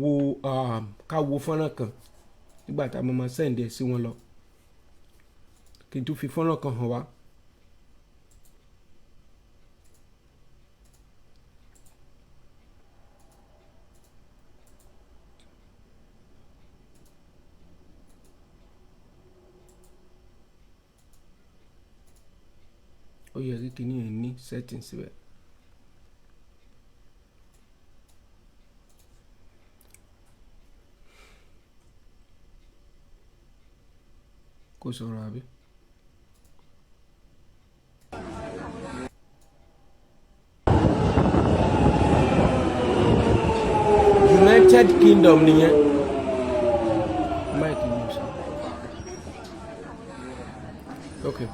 Wo ká wo fọ́nrán kan nígbà tá a mọ̀ send ẹ̀ sí wọn lọ, kí n tún fi fọ́nrán kan hàn wá. Ó yẹ kí kinní yẹn ní setting síbẹ̀. Kò sọ̀rọ̀ àbí? United Kingdom nìyẹn. Mike ni o sọ. Okay.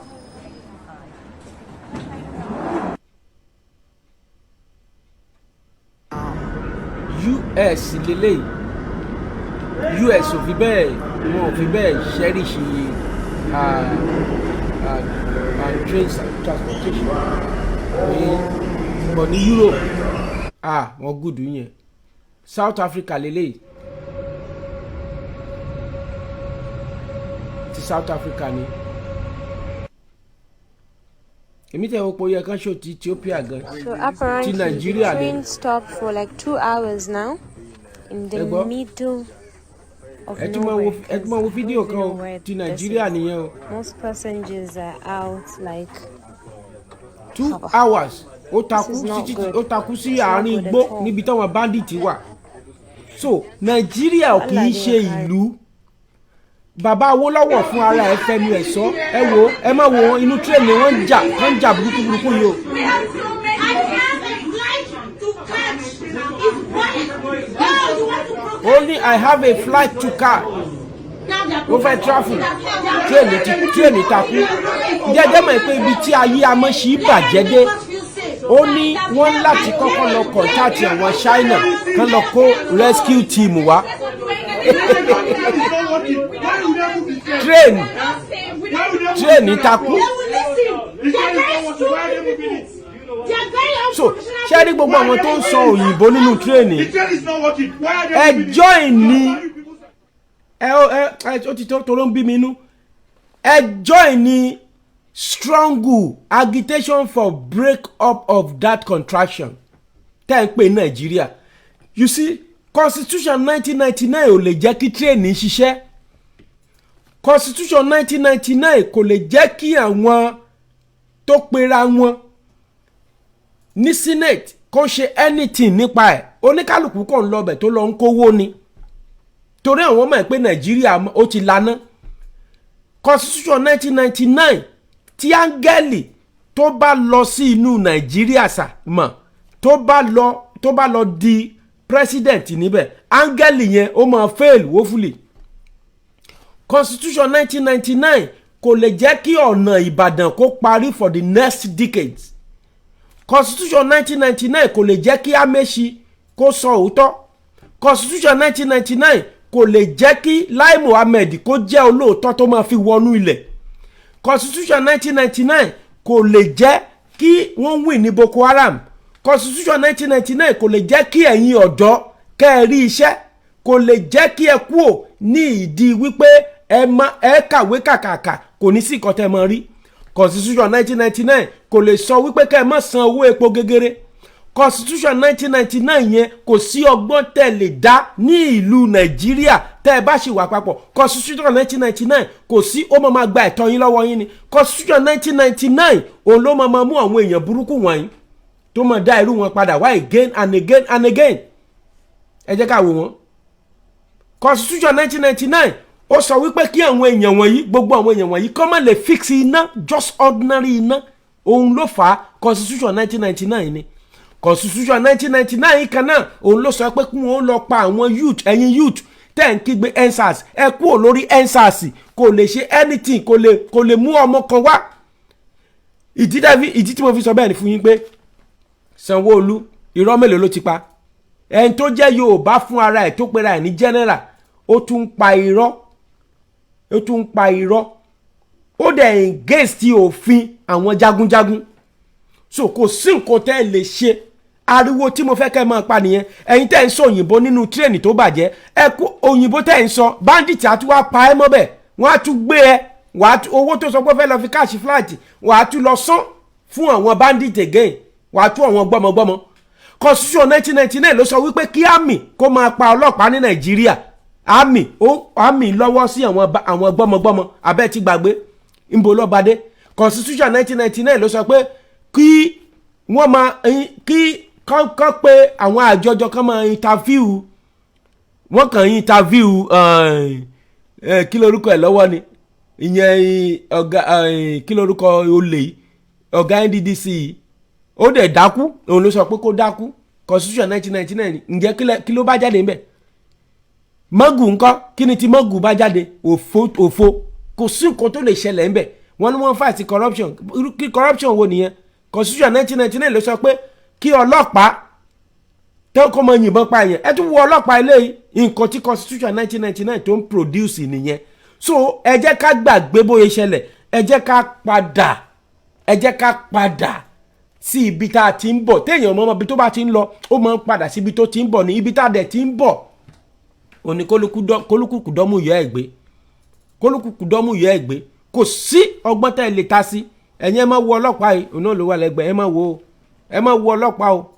US lélẹ́yìí. US ò fi bẹ́ẹ̀, wọn ò fi bẹ́ẹ̀ cherish train transportation ní, but ní Europe, wọ́n good yẹn. South Africa lélẹ́yìí, ti South Africa ni. Èmi tẹ̀ wọ́n pé ó yẹ kán ṣò ti Ethiopia gan. So apparently Ti Nigeria the ni. train stopped for like 2 hours now in the Ẹ gbọ́. middle of Ẹ tún máa wo, nowhere. ẹ tún máa wo fídíò kan o. Ti Nàìjíríà nìyẹn o. Most passengers are out like 2 hours ó takú This is sí not títí good. ó takú sí It's not àárín good igbó at all. níbi táwọn bandit wà. So Nàìjíríà ò kì í ṣe ìlú. Bàbá Awólọ́wọ̀ fún ara ẹ̀ fẹnu ẹ̀ sọ. Ẹ wo, ẹ má wo inú train wọ́n ń jà, wọ́n ń jà burúkú burúkú yìí o. We have so many. I have a flight to catch. It's one. Oh, you want to protest? Ó ní, "I have a flight to catch." Ó fẹ́ travel, train ti train takú. Jẹ́jẹ́ mọ̀ pé ibi tí ayé amọ̀ṣí bàjẹ́ dé, ó ní wọ́n láti kọ́kọ́ lọ contact àwọn China kán lọ kó rescue team wá. Train takú. So ṣé rí gbogbo àwọn tó ń sọ òyìnbó nínú train, ẹ join ní ẹ ẹ ẹ, ó ti tó tó ló ń bí mi inú. Ẹ join ní struggle, agitation for break up of that contraction tẹ́ ń pè ní Nàìjíríà. You see, constitution 1999 ò lè jẹ́ kí train ṣiṣẹ́. Constitution 1999 kò lè jẹ́ kí àwọn tó pera wọn ní Senate kó ṣe anything nípa ẹ̀. Oníkálukú kàn ń lọ bẹ̀ tó lọ ń kówó ni, torí àwọn mọ̀ pé Nàìjíríà ó ti laná. Constitution 1999, tí áńgẹ́lì tó bá lọ sí inú Nàìjíríà sà mọ̀, tó bá lọ di president níbẹ̀, áńgẹ́lì yẹn ó máa fail woefully. Constitution 1999 kò lè jẹ́ kí ọ̀nà Ìbàdàn kó parí for the next decades. Constitution 1999 kò lè jẹ́ kí Amechi kó sọ òótọ́. Constitution 1999 kò lè jẹ́ kí Lai Mohammed kó jẹ́ olóòótọ́ tó máa fi wọnú ilẹ̀. Constitution 1999 kò lè jẹ́ kí wọ́n win ní Boko Haram. Constitution 1999 kò lè jẹ́ kí ẹ̀yin ọ̀dọ́ kẹ́ ẹ rí iṣẹ́, kò lè jẹ́ kí ẹ kúò ní ìdí wípé ẹ má ẹ kàwé kàkàkà, kò ní sí nǹkan tẹ́ ẹ mọ̀ rí. Constitution 1999 kò lè sọ wípé kẹ́ ẹ má san owó epo gegere. Constitution 1999 yẹn, kò sí ọgbọ́n tẹ́ lè dá ní ìlú Nàìjíríà tẹ́ ẹ bá ṣì wà papọ̀. Constitution 1999, kò sí, ó máa ma gba ẹ̀tọ́ yín lọ́wọ́ yín ni. Constitution 1999, òun ló máa ma mú àwọn èèyàn burúkú wọ̀nyí tó máa dá irú wọn padà wá again and again and again. Ẹ jẹ́ ká wò wọ́n. Constitution 1999, ó sọ wípé kí àwọn èèyàn wọ̀nyí, gbogbo àwọn èèyàn wọ̀nyí, kọ́ má lè fix iná, just ordinary iná. Òun ló fà á. Constitution 1999 ni. Constitution 1999 kan náà, òun ló sọ pé kí wọ́n lọ pa àwọn youth. Ẹ̀yin youth tẹ́ ń kígbe EndSARS, ẹ kúrò lórí EndSARS. Kò lè ṣe anything, kò lè mú ọmọ kan wá. Ìdí tí mo fi sọ bẹ́ẹ̀ ni fún yín pé Sanwó-Olú, irọ́ mélòó ló ti pa? Ẹni tó jẹ́ Yorùbá fún ara ẹ̀, tó pera ẹ̀ ní general, ó tún ń pa irọ́, ó tún ń pa irọ́, ó dẹ̀ against òfin àwọn jagunjagun. So kò sí nǹkan tẹ́ ẹ lè ṣe. Ariwo tí mo fẹ́ kẹ́ ẹ máa pa nìyẹn. Ẹ̀yin tẹ́ ń sọ òyìnbó nínú train tó bàjẹ́, ẹ kó òyìnbó tẹ́ ń sọ, bandit á tún wá pa ẹ́ mọ́bẹ̀, wọ́n á tún gbé ẹ, wàá tún owó tó sọ pé fẹ́ lọ fi catch flight, wàá tún lọ sán fún àwọn bandit again, wàá tún àwọn gbọ́mọgbọ́mọ. Constitution 1999 ló sọ wípé kí army kó máa pa ọlọ́pàá ní Nàìjíríà. Army ó army lọ́wọ́ sí àwọn gbọ́mọgbọ́mọ abẹ́ ti gbàgbé nbo lọ́badé. Constitution 1999 ló sọ pé kí wọ́n máa kí kán pé àwọn àjọjọ kan máa interview wọ́n, kàn interview kí lorúkọ ẹ̀ lọ́wọ́ ni ìyẹn, ọ̀gá, kí lorúkọ olè yìí, ọ̀gá NDDC yìí, ó dẹ̀ dákú. Òun ló sọ pé kó dákú. Constitution 1999, ǹjẹ́ kí ló bá jáde ńbẹ̀? Mọ́gù ńkọ́? Kí ni tí mọ́gù bá jáde? Òfo, òfo, kò sí nǹkan tó lè ṣẹlẹ̀ ńbẹ̀. Wọ́n ní wọ́n fight corruption. Kí corruption wo nìyẹn? Constitution 1999 ló sọ pé kí ọlọ́pàá tó kọ́ mọ yìnbọn pa yẹn. Ẹ tún wo ọlọ́pàá eléyìí. Nǹkan tí constitution 1999 tó ń produce nìyẹn. So ẹ jẹ́ ká gbàgbé bóyá ṣẹlẹ̀. Ẹ jẹ́ ká padà, ẹ jẹ́ ká padà sí ibi tá a ti ń bọ̀. Téèyàn mọ́ ibi tó bá ti ń lọ, ó máa ń padà sí ibi tó ti ń bọ̀. Ní ibi tá a dẹ̀ ti ń bọ̀ òní, kólúkúkú dọ́mú yọ ẹ̀ gbé, kólúkúkú dọ́mú yọ ẹ̀ gbé. Kò sí ọgbọ́n tẹ́ ẹ lè ta sí. Ẹ̀yin ẹ má wo ọlọ́pàá yìí, òun náà ló wà lẹ́gbẹ̀ẹ́. Ẹ má wo, ẹ má wo ọlọ́pàá o.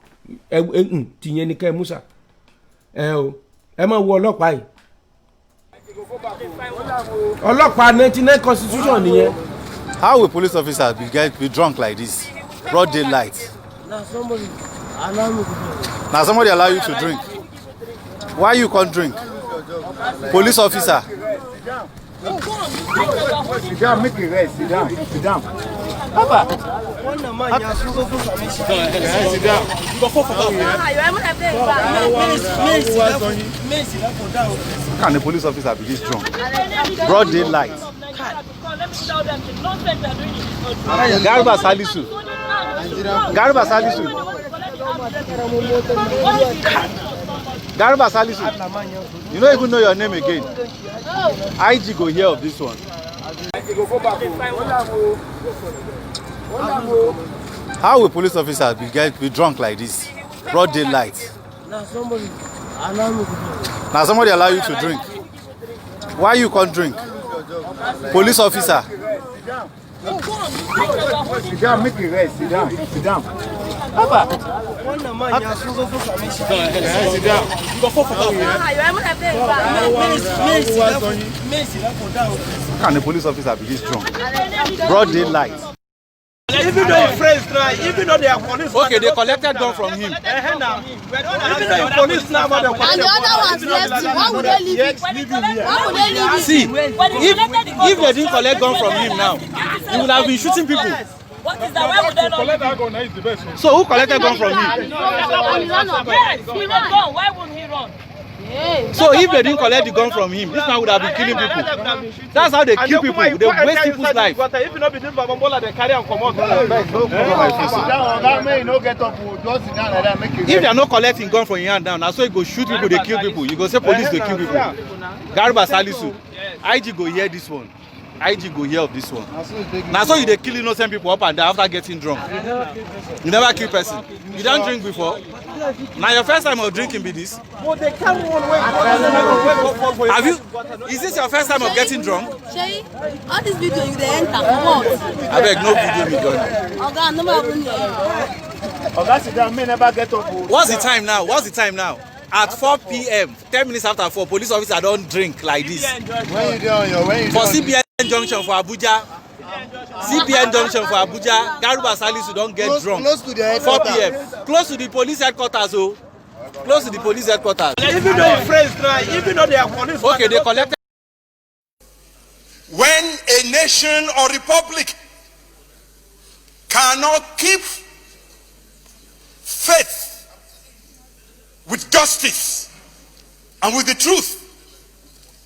Ẹ ẹ tìyẹn ni kẹ́ ẹ músà ẹ o. Ẹ má wo ọlọ́pàá yìí, ọlọ́pàá 99 constitution nìyẹn. How will police officers be drunk like this? Broad daylight. Na somebody allow me to drink. Now somebody allow you to drink. Why you can't drink? Police officer. Sit down, make it rest. Sit down, sit down. Wannan manya sun zo sun same shi. Sit down. How can a police officer be this drunk? Broad daylight. Garba Salisu. Garba Salisu. Garba Salisu. You don't even know your name again. IG go hear of this one. How will police officers be drunk like this? Broad daylight. Na somebody allow me to drink. Now somebody allow you to drink. Why you can't drink? Police officer. Sit down, make it rest. Sit down, sit down. Wannan manya sun zo sun same shi. Sit down. How can a police officer be this drunk? Broad daylight. Even though friends try, even though they are police. Okay, they collected gun from him. Even though police now, they And the other ones left him. Why would they leave him? Why would they leave him? See, if they didn't collect gun from him now, he would have been shooting people. What is that? Why would they not? So who collected gun from him? And he ran up. Yes, he was gone. Why wouldn't he run? So if they didn't collect the gun from him, this man would have been killing people. That's how they kill people. They waste people's life. If you not be doing Babambola, they carry am comot. Sit down, oga, make you no get up o. Just sit down like that, make you If they are not collecting gun from your hand now, na so you go shoot people, they kill people. You go say police they kill people. Garba Salisu, IG go hear this one. IG go hear of this one. Na so you dey kill innocent people up and down after getting drunk. You never kill person. You don drink before. Na your first time of drinking be this. But they carry one wey go fall for your. Have you? Is this your first time of getting drunk? Shey, all this video you dey enter comot. Abeg, no video me join. Oga, no happen here. Oga, sit down, make you never get up o. What's the time now? What's the time now? At 4 p.m., 10 minutes after 4, police officer don drink like this. When you dey on your, when you For dey on CBN junction for Abuja, CBN junction for Abuja, Garuba Salisu don get drunk. Close to the 4 p.m. Close to the police headquarters o. Close to the police headquarters. Even though friends try, even though they are police. Okay, they collected. When a nation or republic cannot keep faith with justice and with the truth,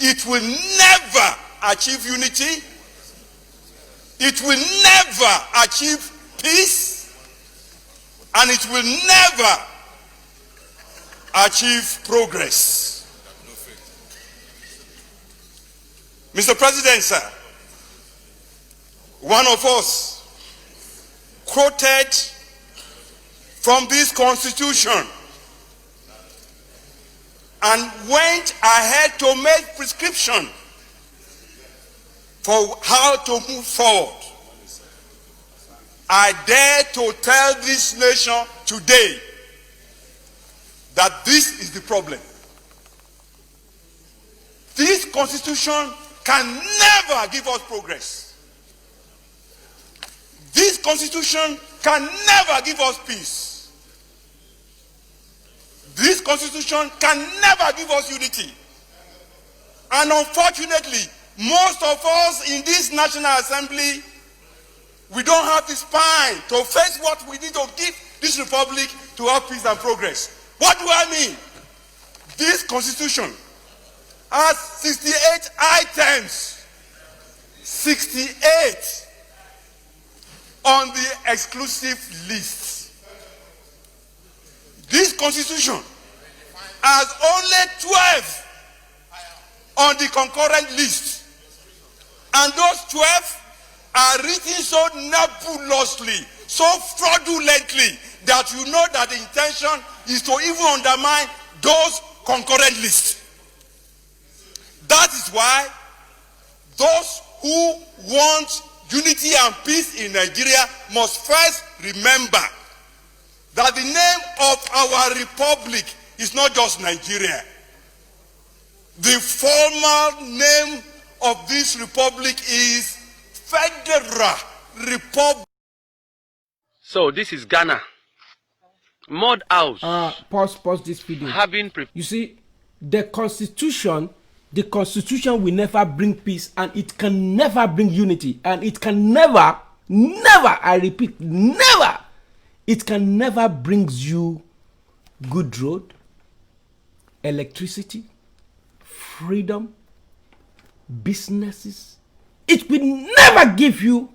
it will never achieve unity, it will never achieve peace, and it will never achieve progress. Mr. President, sir, one of us quoted from this constitution and went ahead to make prescription for how to move forward, I dare to tell this nation today that this is the problem. This constitution can never give us progress. This constitution can never give us peace. This constitution can never give us unity. And unfortunately, most of us in this National Assembly, we don't have the spine to face what we need to give this republic to have peace and progress. What do I mean? This constitution has 68 items. 68 on the exclusive list. This constitution has only 12 on the concurrent list. And those 12 are written so nebulously, so fraudulently, that you know that the intention is to even undermine those concurrent lists. That is why those who want unity and peace in Nigeria must first remember that the name of our republic is not just Nigeria. The formal name of this republic is Federal Republic. So this is Ghana. Mud house. Pause this video. Having You see, the constitution will never bring peace, and it can never bring unity, and it can never, never, I repeat, never, it can never bring you good road, electricity, freedom, businesses. It will never give you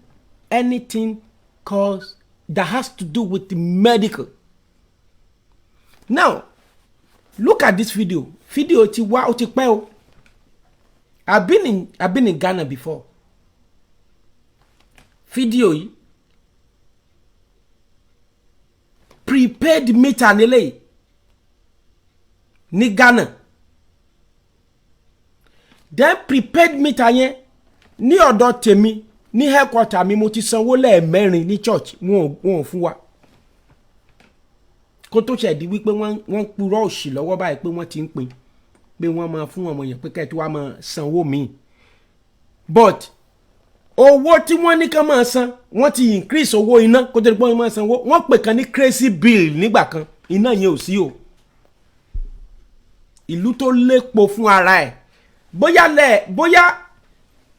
anything cause that has to do with the medical. Now, look at this video. Video ti wá, ó ti pẹ́ o. I've been in Ghana before. Fídíò yìí, prepaid meter nílé ní Ghana. Then prepaid meter yẹn, ní ọ̀dọ̀ tèmi ní headquarter mi, mo ti sanwó lẹ́ẹ̀mẹ́rin ní church, wọn ò fún wa kó tó ṣẹ̀dí wípé wọ́n ń purọ́ òṣì lọ́wọ́ báyìí pé wọ́n ti ń pín, pé wọ́n máa fún ọmọ yẹn pé kẹ́ẹ̀ tí wàá máa sanwó míì. But owó tí wọ́n ní ká máa san, wọ́n ti increase owó iná kó tó di pé wọ́n máa sanwó. Wọ́n pè kan ní crazy bill nígbà kan. Iná yẹn ò sí o. Ìlú tó lépo fún ara ẹ̀, bóyá lẹ bóyá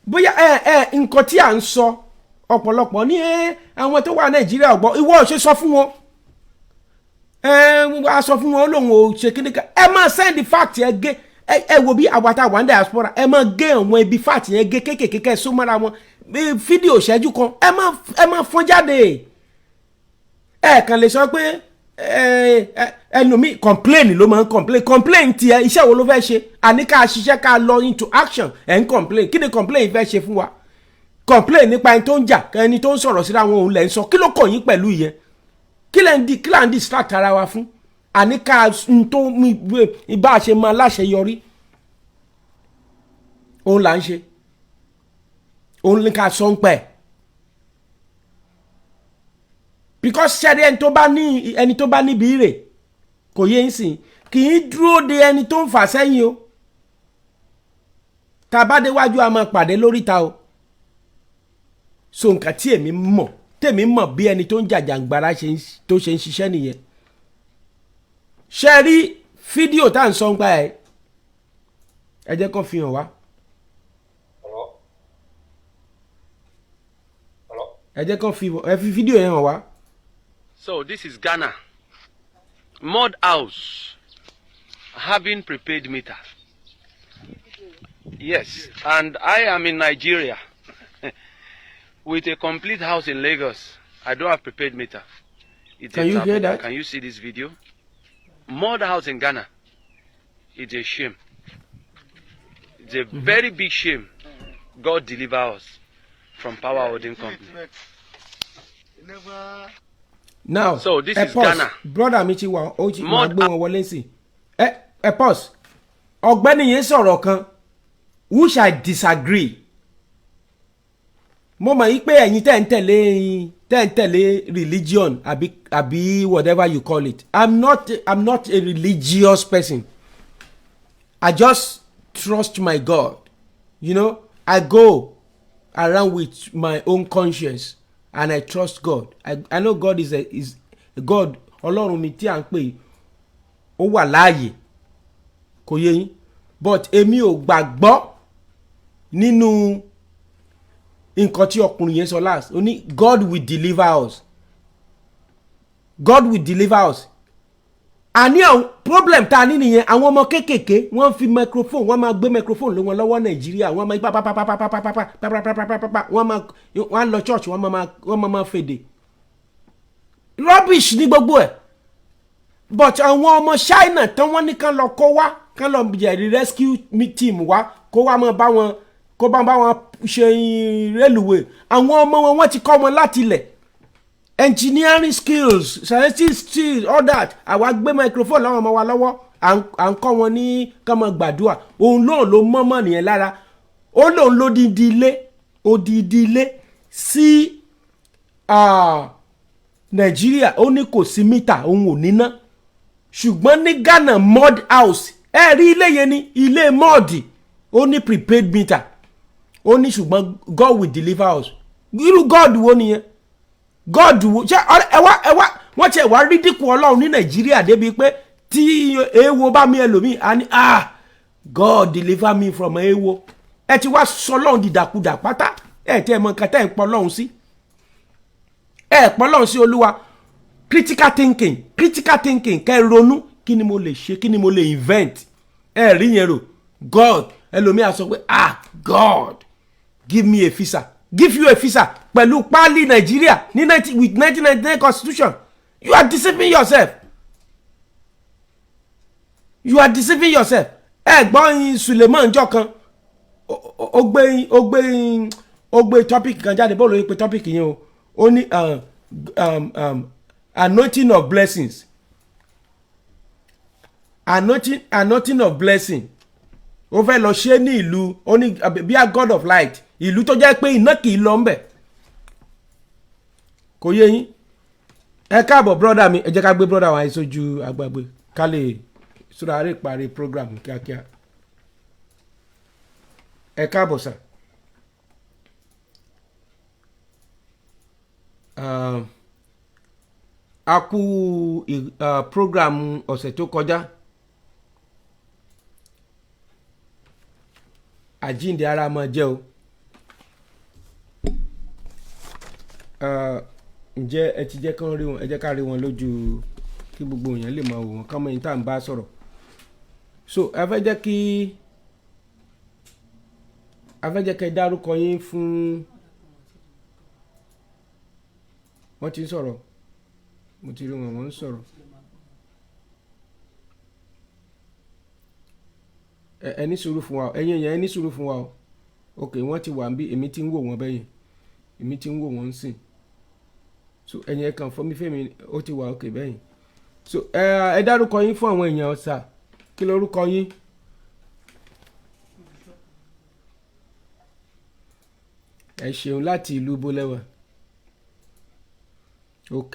bóyá ẹ ẹ nǹkan tí à ń sọ, ọ̀pọ̀lọpọ̀ ní ẹ àwọn tó wà Nàìjíríà ọ̀gbọ́n. Ìwọ ò ṣe sọ fún wọn? Ẹ a sọ fún wọn, ó lóun ò ṣe kíní kan. Ẹ máa send fact, ẹ gé ẹ wo bí àwa tá a wà ní diaspora, ẹ máa gé àwọn ibi fact yẹn, gé kéékèèké, kẹ́ ẹ só mọ́ra wọn bí fídíò ìṣẹ́jú kan, ẹ máa fọ́n jáde. Ẹ kàn lè sọ pé ẹ ẹlòmíì complain ló máa ń complain. Complain tiẹ̀, iṣẹ́ wo ló fẹ́ ṣe? Àní ká ṣiṣẹ́, ká lọ into action. Ẹ̀ ń complain. Kí ni complain fẹ́ ṣe fún wa? Complain nípa ẹni tó ń jà, ẹni tó ń sọ̀rọ̀ síra wọn, òun lẹ̀ ń sọ. Kí ló kàn yín pẹ̀lú ìyẹn? Kí là ń distract ara wa fún? Àní ká n tó bá a ṣe máa láṣeyọrí, òun là ń ṣe, òun ní ká sọ ń pẹ́, because ṣẹ́rí, ẹni tó bá níbi rè kò yé ń sìn, kì í dúró de ẹni tó ń fà sẹ́yìn o. Tá a bá déwájú, a máa pàdé lóríta o. So nǹkan tí èmi mọ̀, tèmi mọ̀ bí ẹni tó ń jàjàǹgbara tó ṣe ń ṣiṣẹ́ nìyẹn. Ṣe rí fídíò tá à ń sọ ń pa ẹ̀, ẹ jẹ́ kó fi hàn wá. Hello? Hello? Ẹ jẹ́ kó fi ẹ fi fídíò yẹn hàn wá. So this is Ghana. Mud house having prepaid meter. Yes, and I am in Nigeria with a complete house in Lagos. I don't have prepaid meter. It's Can a you taboo. hear that? Can you see this video? Mud house in Ghana. It's a shame. It's a very big shame. God deliver us from power holding company. Now, So this ẹ is pause. Ghana. Brother mi ti wà, ó ti máa gbé wọn wọlé sí. Ẹ pause. Ọ̀gbẹ́ni yẹn sọ̀rọ̀ kan which I disagree. Mo mọ̀ yí pé ẹ̀yin tẹ́ ń tẹ̀lé religion àbí whatever you call it. I'm not a religious person. I just trust my God. I go around with my own conscience and I trust God. I know God is God. Ọlọ́run mi tí à ń pè, ó wà láàyè, kò yé yín? But èmi ò gbàgbọ́ nínú nǹkan tí ọkùnrin yẹn sọ last. Ó ní God will deliver us, God will deliver us. Àní àwọn problem tá a ní nìyẹn. Àwọn ọmọ kéékèèké, wọ́n fi microphone, wọ́n máa gbé microphone lé wọn lọ́wọ́ Nàìjíríà, wọ́n máa pa pa pa pa pa pa pa pa pa pa pa pa pa pa, wọ́n máa, wọ́n á lọ church, wọ́n máa fèdè. Rubbish ní gbogbo ẹ̀. But àwọn ọmọ China tán, wọ́n ní kán lọ kó wá, kán lọ jẹ̀rí rescue team wá, kó wá máa bá wọn, kó bá wọn ṣe rélùwé. Àwọn ọmọ wọn, wọ́n ti kọ́ wọn láti ilẹ̀, engineering skills, scientific skills, all that. Àwa gbé microphone láwọn ọmọ wa lọ́wọ́, à ń kọ́ wọn ní kán máa gbàdúrà. Òun náà ló mọ́mọ́ nìyẹn lára. Ó lóun lódìdí ilé, odidi ilé sí Nàìjíríà. Ó ní kò sí mítà, òun ò níná. Ṣùgbọ́n ní Ghana, mud house, ẹ rí ilé yẹn ní ilé mud, ó ní prepaid meter. Ó ní ṣùgbọ́n God will deliver us. Irú God wo nìyẹn? God wo? Ṣé ẹ wá wọ́n tiẹ̀ wá rídìkù Ọlọ́run ní Nàìjíríà débi pé tí èèwo bá mi ẹlòmíì á ní, "Ah, God deliver me from èèwo." Ẹ ti wá sọ Ọlọ́run dìdàkudà pátá. Ẹ tẹ́ ẹ mọ nǹkan tẹ́ ẹ ń pọ Ọlọ́run sí, ẹ pọ Ọlọ́run sí. Olúwa, critical thinking, critical thinking, kẹ́ ẹ ronú, kí ni mo lè ṣe, kí ni mo lè invent? Ẹ rí yẹn rò. God, ẹlòmíì á sọ pé, "Ah, God give me a visa." Give you a visa pẹ̀lú páálí Nàìjíríà ní 19 with 1999 constitution? You are deceiving yourself, you are deceiving yourself. Ẹ gbọ́ yin Suleiman jọ kan, ó gbé topic kan jáde. Bọ́ọ̀lù yìí pé topic yẹn o, ó ní anointing of blessings, anointing of blessing. Ó fẹ́ lọ ṣe ní ìlú, ó ní bí a God of light, ìlú tó jẹ́ pé iná kì í lọ ńbẹ̀. Kò yé yín? Ẹ káàbọ̀, brother mi. Ẹ jẹ́ ká gbé brother wa yìí sójú agbègbè, ká lè sọ́dọ̀ àárẹ̀ parí program kíákíá. Ẹ káàbọ̀, sir. A kú program ọ̀sẹ̀ tó kọjá. Àjíǹde ara máa jẹ́ o. Ǹjẹ́ ẹ ti jẹ́ kán rí wọn? Ẹ jẹ́ ká rí wọn lójú, kí gbogbo èèyàn lè máa wò wọ́n, kán mọ ẹni tá à ń bá sọ̀rọ̀. So ẹ fẹ́ jẹ́ kẹ́ ẹ dárúkọ yín fún wọ́n. Ti ń sọ̀rọ̀, mo ti rí wọn, wọ́n ń sọ̀rọ̀. Ẹ ní sùúrù fún wa o, ẹ̀yin èèyàn, ẹ ní sùúrù fún wa o. Ok, wọ́n ti wà ń bí. Èmi ti ń wò wọ́n bẹ́yẹn, èmi ti ń wò wọ́n ń sìn. So ẹ̀yin ẹ̀ kàn fọ́ mi fẹ́mi, ó ti wà ok bẹ́yẹn. So ẹ dárúkọ yín fún àwọn èèyàn ọ̀sà. Kí lorúkọ yín? Ẹ ṣeun. Láti ìlú bólẹ́wà? Ok,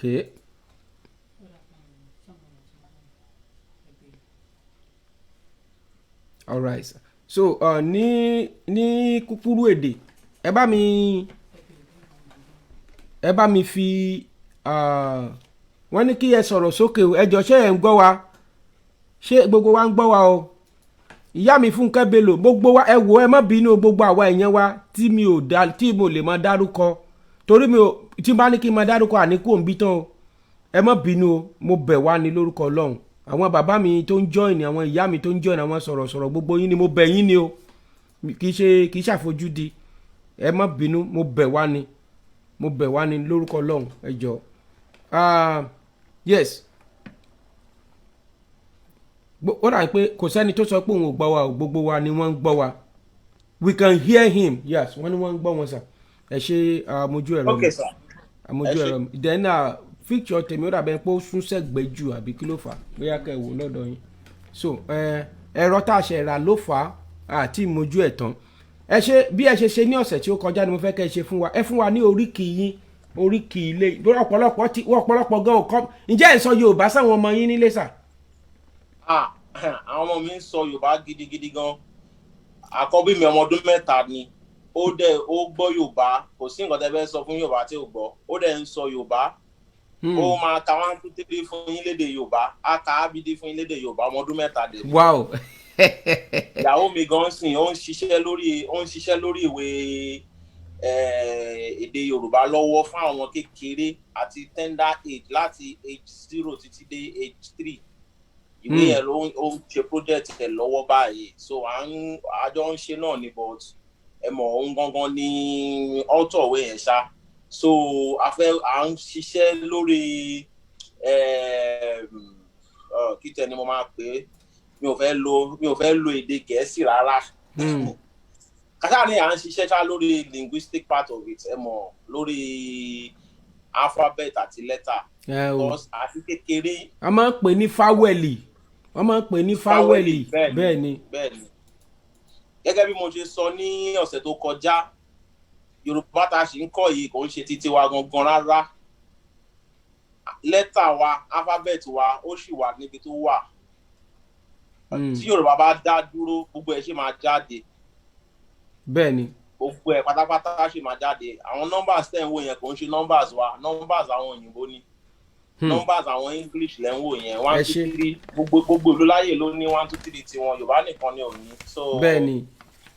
alright sir. So ní kúkúrú èdè, ẹ bá mi fi wọ́n ní kí ẹ sọ̀rọ̀ sókè o. Ẹ jọ̀ọ́, ṣé ẹ ń gbọ́ wa? Ṣé gbogbo wa ń gbọ́ wa o? Ìyá mi Fúnkẹ́ Bello, gbogbo wa, ẹ wò, ẹ má bínú o, gbogbo àwa èèyàn wa tí mi ò dá, tí mo lè máa dárúkọ, torí mi ò tí n bá ní kí n máa dárúkọ, àníkù òǹbí tán o. Ẹ má bínú o, mo bẹ̀ wá ní lórúkọ Ọlọ́run. Àwọn bàbá mi tó ń join, àwọn ìyá mi tó ń join, àwọn sọ̀rọ̀sọ̀rọ̀, gbogbo yín ni mo bẹ̀ yín ni o. Kì í ṣe, kì í ṣàfojúdi. Ẹ má bínú, mo bẹ̀ wá ni, mo bẹ̀ wá ní lórúkọ Ọlọ́run. Ẹ jọ̀ọ́. Yes, ó dà pé kò sẹ́ni tó sọ pé òun ò gbọ́ wa o. Gbogbo wa ni wọ́n ń gbọ́ wa. We can hear him. Yes, wọ́n ní wọ́n ń gbọ́ wọn sà. Ẹ ṣe, àmójú ẹ̀rọ mi. Okay, sir. Àmójú Ẹ ṣé. ẹ̀rọ mi. Then Picture tèmi, ó dàbẹ̀ pé ó sún sẹ́gbẹ̀ẹ́ jù, àbí kí ló fà á? Bóyá kẹ́ ẹ wò lọ́dọ̀ yín. So ẹ̀rọ tá a ṣe rà ló fà á àti ìmojú ẹ̀ tán. Ẹ ṣe bí ẹ ṣe ṣe ní ọ̀sẹ̀ tí ó kọjá ni mo fẹ́ kẹ́ ẹ ṣe fún wa. Ẹ fún wa ní oríkì yín, oríkì ilé. Ọ̀pọ̀lọpọ̀ ti ọ̀pọ̀lọpọ̀ gan ọkọ. Ǹjẹ́ ẹ̀ ń sọ Yorùbá sáwọn ọmọ yín nílé sà? Ah, àwọn ọmọ mi ń sọ Yorùbá gidigidi gan. Àkọ́bí mi, ọmọ ọdún 3 ni. Ó dẹ̀ ó gbọ́ Yorùbá. Kò sí nǹkan tẹ́ fẹ́ sọ fún Yorùbá tí ò gbọ́. Ó dẹ̀ ń sọ Yorùbá. Ó máa ka one two three fún yín lédè Yorùbá, á ka ábídí fún yín lédè Yorùbá. Ọmọ ọdún 3 dẹ̀ ni. Ìyàwó mi gan sìn, ó ń ṣiṣẹ́ lórí ìwé èdè Yorùbá lọ́wọ́ fún àwọn kékeré àti tender age, láti age 0 títí dé age 3. Ìwé yẹn ló ń ó ń ṣe project ẹ̀ lọ́wọ́ báyìí. So à ń àjọ ń ṣe náà ni, but ẹ mọ̀, òun gangan ní author ìwé yẹn ṣá. So a fẹ́ à ń ṣiṣẹ́ lórí kí tẹ ni mo máa pè é, mi ò fẹ́ lo èdè Gẹ̀ẹ́sì rárá. Kátà ni à ń ṣiṣẹ́ ṣá lórí linguistic part of it, ẹ mọ̀, lórí alphabet àti letter. Ẹ o. Because àti kékeré. A máa ń pè ní vowel, wọ́n máa ń pè ní vowel. Bẹ́ẹ̀ ni. Bẹ́ẹ̀ ni. Gẹ́gẹ́ bí mo ṣe sọ ní ọ̀sẹ̀ tó kọjá, Yorùbá tá a ṣì ń kọ́ yìí kò ń ṣe títí wa gangan rárá. Lẹ́tà wa, alphabet wa, ó sì wà níbi tó wà. Tí Yorùbá bá dá dúró, gbogbo ẹ̀ ṣì máa jáde. Bẹ́ẹ̀ ni. Gbogbo ẹ̀ pátápátá ṣì máa jáde. Àwọn numbers tẹ̀ ń wò yẹn kò ń ṣe numbers wa, numbers àwọn òyìnbó ni. Numbers àwọn English lẹ́ ń wò yẹn, one Ẹ two ṣé. three. Gbogbo ìlú láyè ló ní one two three tiwọn, Yorùbá nìkan ni ò ní. So Bẹ́ẹ̀ ni.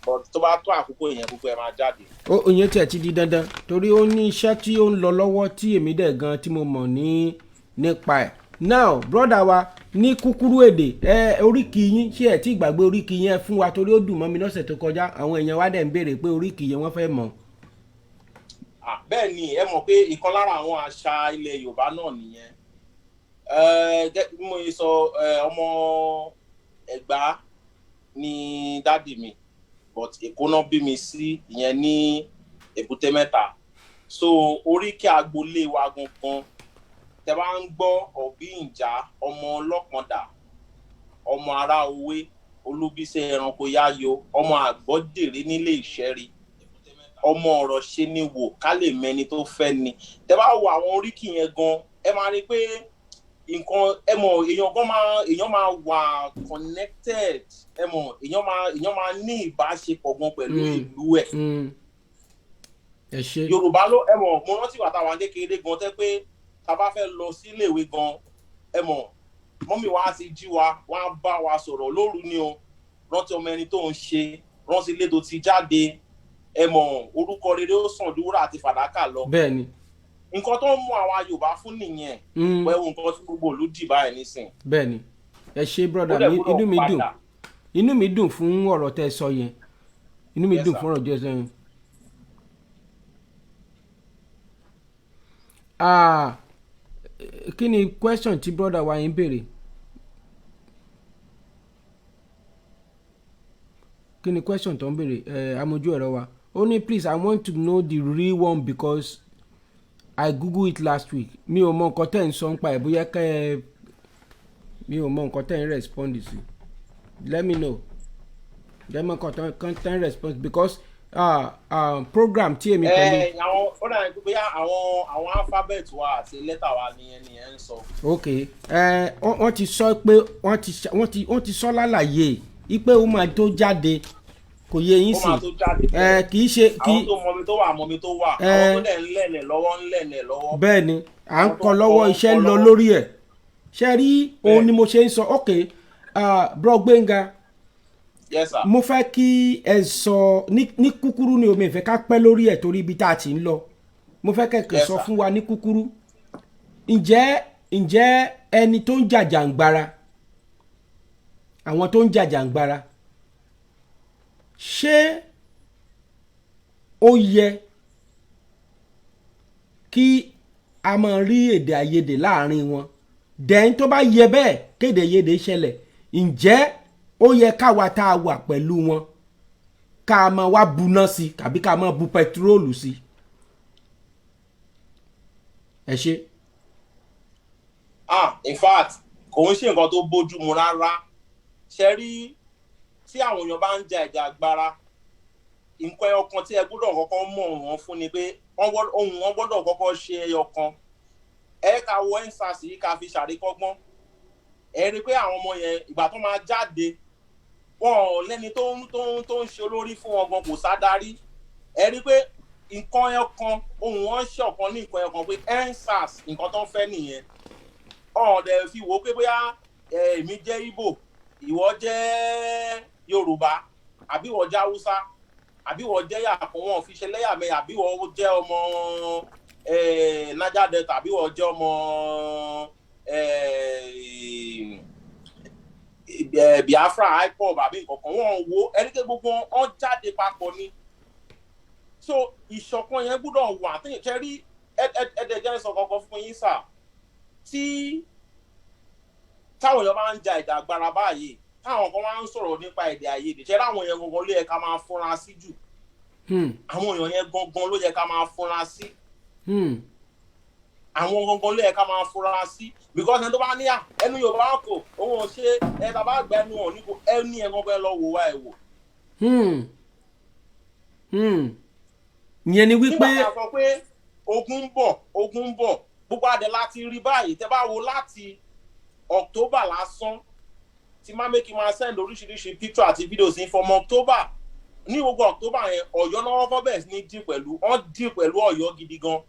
but tó bá tó àkókò yẹn, gbogbo ẹ̀ máa jáde. Ó ìyẹn tiẹ̀ ti di dandan, torí ó ní iṣẹ́ tí ó ń lọ lọ́wọ́ tí èmi dẹ̀ gan tí mo mọ̀ ní nípa ẹ̀. Now, brother wa, ní kúkúrú èdè, ẹ oríkì yín, ṣé ẹ tí gbàgbé oríkì yín? Ẹ fún wa, torí ó dùn mọ́ mi lọ́sẹ̀ tó kọjá. Àwọn èèyàn wa dẹ̀ ń béèrè pé oríkì yẹn, wọ́n fẹ́ mọ̀. Ah, bẹ́ẹ̀ ni. Ẹ mọ̀ pé ìkan lára àwọn àṣà ilẹ̀ Yorùbá náà nìyẹn. Bí mo ṣe sọ, ọmọ Ẹ̀gbá ni daddy mi, but Èkó náà bí mi sí, ìyẹn ní Èbúté Mẹ́ta. So oríkì agboolé wa gangan, tẹ bá ń gbọ́ ọ̀bí ìjà, ọmọ ọlọ́pọ̀ndà, ọmọ ará òwe, olúbísẹ́ ẹranko yáyo, ọmọ àgbọ́dèrè nílé ìṣẹ́rí, ọmọ ọ̀rọ̀ ṣe ni wò ká lè mẹni tó fẹ́ ni. Tẹ bá wo àwọn oríkì yẹn gan, ẹ máa rí i pé nǹkan, ẹ mọ̀, èèyàn gan máa èèyàn máa wà connected. Ẹ mọ̀, èèyàn máa ní ìbáṣepọ̀ gan pẹ̀lú ìlú ẹ̀. Ẹ ṣe. Yorùbá ló, ẹ mọ̀, mo rántí wà táwọn kékeré gan tẹ́ pé tá a bá fẹ́ lọ síléèwé gan, ẹ mọ̀, mummy wa ti jí wa, wọ́n á bá wa sọ̀rọ̀ lóru ni o. Rántí ọmọ ẹni tó ń ṣe, rántí ilé tó ti jáde. Ẹ mọ̀, orúkọ rere ó sàn ju wúrà àti fàdákà lọ. Bẹ́ẹ̀ ni. Nǹkan tó ń mú àwa Yorùbá fún nìyẹn. Wẹ́wù nǹkan tí gbogbo ìlú dì báyìí nísìn. Bẹ́ẹ̀ ni. Ẹ ṣe, brother. Ó dẹ̀ Mi gbọ́dọ̀ inú mi dùn. padà. Inú mi dùn fún ọ̀rọ̀ tẹ́ ẹ sọ yẹn. Inú mi Yes, dùn sir. fún ọ̀rọ̀ tẹ́ ẹ sọ yẹn. Ah, kí ni question tí brother wa yẹn béèrè? Kí ni question tó ń béèrè? Ẹ amójú ẹ̀rọ wa, ó ní, "Please, I want to know the real one because I google it last week." Mi ò mọ nǹkan tẹ́ ń sọ nípa ẹ̀. Bóyá kẹ́ ẹ, mi ò mọ nǹkan tẹ́ ń respond sí. Let me know. Let me nǹkan tẹ́ ń respond, because program tí èmi pẹ̀lú. Ẹ àwọn ó dàbí pé bóyá àwọn alphabet wa àti lẹ́tà wa ni ẹni yẹn ń sọ. Ok, ẹ wọ́n ti sọ pé wọ́n ti sọ lálàyé ipe ó máa tó jáde, kò yé yín Ó sí? máa tó jáde. Ẹ kì í ṣe kì Àwọn í tó mọmi tó wà mọmi tó wà. Àwọn tó dẹ̀ ń lẹ̀lẹ̀ lọ́wọ́ ń lẹ̀lẹ̀ lọ́wọ́. Bẹ́ẹ̀ ni, à ń Àwọn tó kọ lọ́wọ́, ń iṣẹ́ kọ ń lọ lọ́wọ́. lórí ẹ̀. Ṣe rí, òun ni mo ṣe ń sọ. Ok, bro Gbénga. Yes, sir. Mo fẹ́ kí ẹ sọ ní kúkúrú ni omi ìfẹ́ ká pẹ́ lórí ẹ̀, torí ibi tá a ti ń lọ. Mo fẹ́ kẹ́kẹ́ Yes, sọ sir. fún wa ní kúkúrú, ǹjẹ́ ẹni tó ń jàjàǹgbara, àwọn tó ń jàjàǹgbara, ṣé ó yẹ kí a máa rí èdè àìyedè láàrin wọn? Dẹ́n tó bá yẹ bẹ́ẹ̀ kéde àìyedè ṣẹlẹ̀, ǹjẹ́ ó yẹ káwa tá a wà pẹ̀lú wọn ká máa wá buná sí i tàbí ká máa bu pẹtiróòlù sí i? Ẹ ṣe. Ah, in fact, kò ń ṣe nǹkan tó bójú mu rárá. Ṣe rí, tí àwọn èèyàn bá ń ja ìjà agbára, nǹkan ẹyọ kan tí ẹ gbọ́dọ̀ kọ́kọ́ mọ̀ wọ́n fún ni pé ohùn wọn gbọ́dọ̀ kọ́kọ́ ṣe ẹyọ kan. Ẹ ká wo EndSARS yìí, ká fi ṣàríkọ́gbọ́n. Ẹ rí i pé àwọn ọmọ yẹn, ìgbà tó máa jáde, wọn ò lẹ́ni tó ń ṣe olórí fún wọn gan, kò sádarí. Ẹ rí i pé nǹkan ẹyọ kan, ohùn wọn ṣọ̀kan ní nǹkan ẹyọ kan pé EndSARS, nǹkan tó ń fẹ́ nìyẹn. Ọ̀ọ́dẹ̀ fi wò ó pé bóyá èmi jẹ́ Ìgbò, ìwọ jẹ́ Yorùbá, àbí ìwọ jẹ́ Haúsá, àbí ìwọ jẹ́ yàtọ̀, wọn fi ṣe lẹ́yàmẹ̀yà, àbí ìwọ jẹ́ ọmọ Niger Delta, àbí ìwọ jẹ́ ọmọ Biafra, IPOB, àbí nǹkan kan. Wọn wo ẹni pé gbogbo wọn jáde papọ̀ ni. So ìṣọ̀kan yẹn gbọ́dọ̀ wà. Tí ṣe rí, ẹ̀ẹ́dẹ̀ jẹ́ sọ kankan fún yín sà, tí táwọn èèyàn bá ń ja ìjà agbára báyìí, táwọn kan máa ń sọ̀rọ̀ nípa èdè àìyedè, ṣe láwọn èèyàn gangan ló yẹ ká máa fúnra sí jù. Àwọn èèyàn yẹn gangan ló yẹ ká máa fúnra sí. Àwọn gangan ló yẹ ká máa fúnra sí, because ẹni tó bá ní à ẹnu Yorùbá kò, òun ò ṣe ẹ, tàbá gba ẹnu ọ̀ ní kò, ẹni ẹ gangan lọ wò wá ẹ wò. Ìyẹn ni wípé Nígbà tá a sọ pé ogun ń bọ̀, ogun ń bọ̀, gbogbo adẹ láti rí báyìí. Tẹ bá wo láti October lásán, tí má make máa send oríṣiríṣi picture àti videos ní from October, ní gbogbo October yẹn, Ọ̀yọ́ náà wọ́n kọ́ bẹ̀rẹ̀ sí ní deal pẹ̀lú. Wọ́n deal pẹ̀lú Ọ̀yọ́ gidi gan.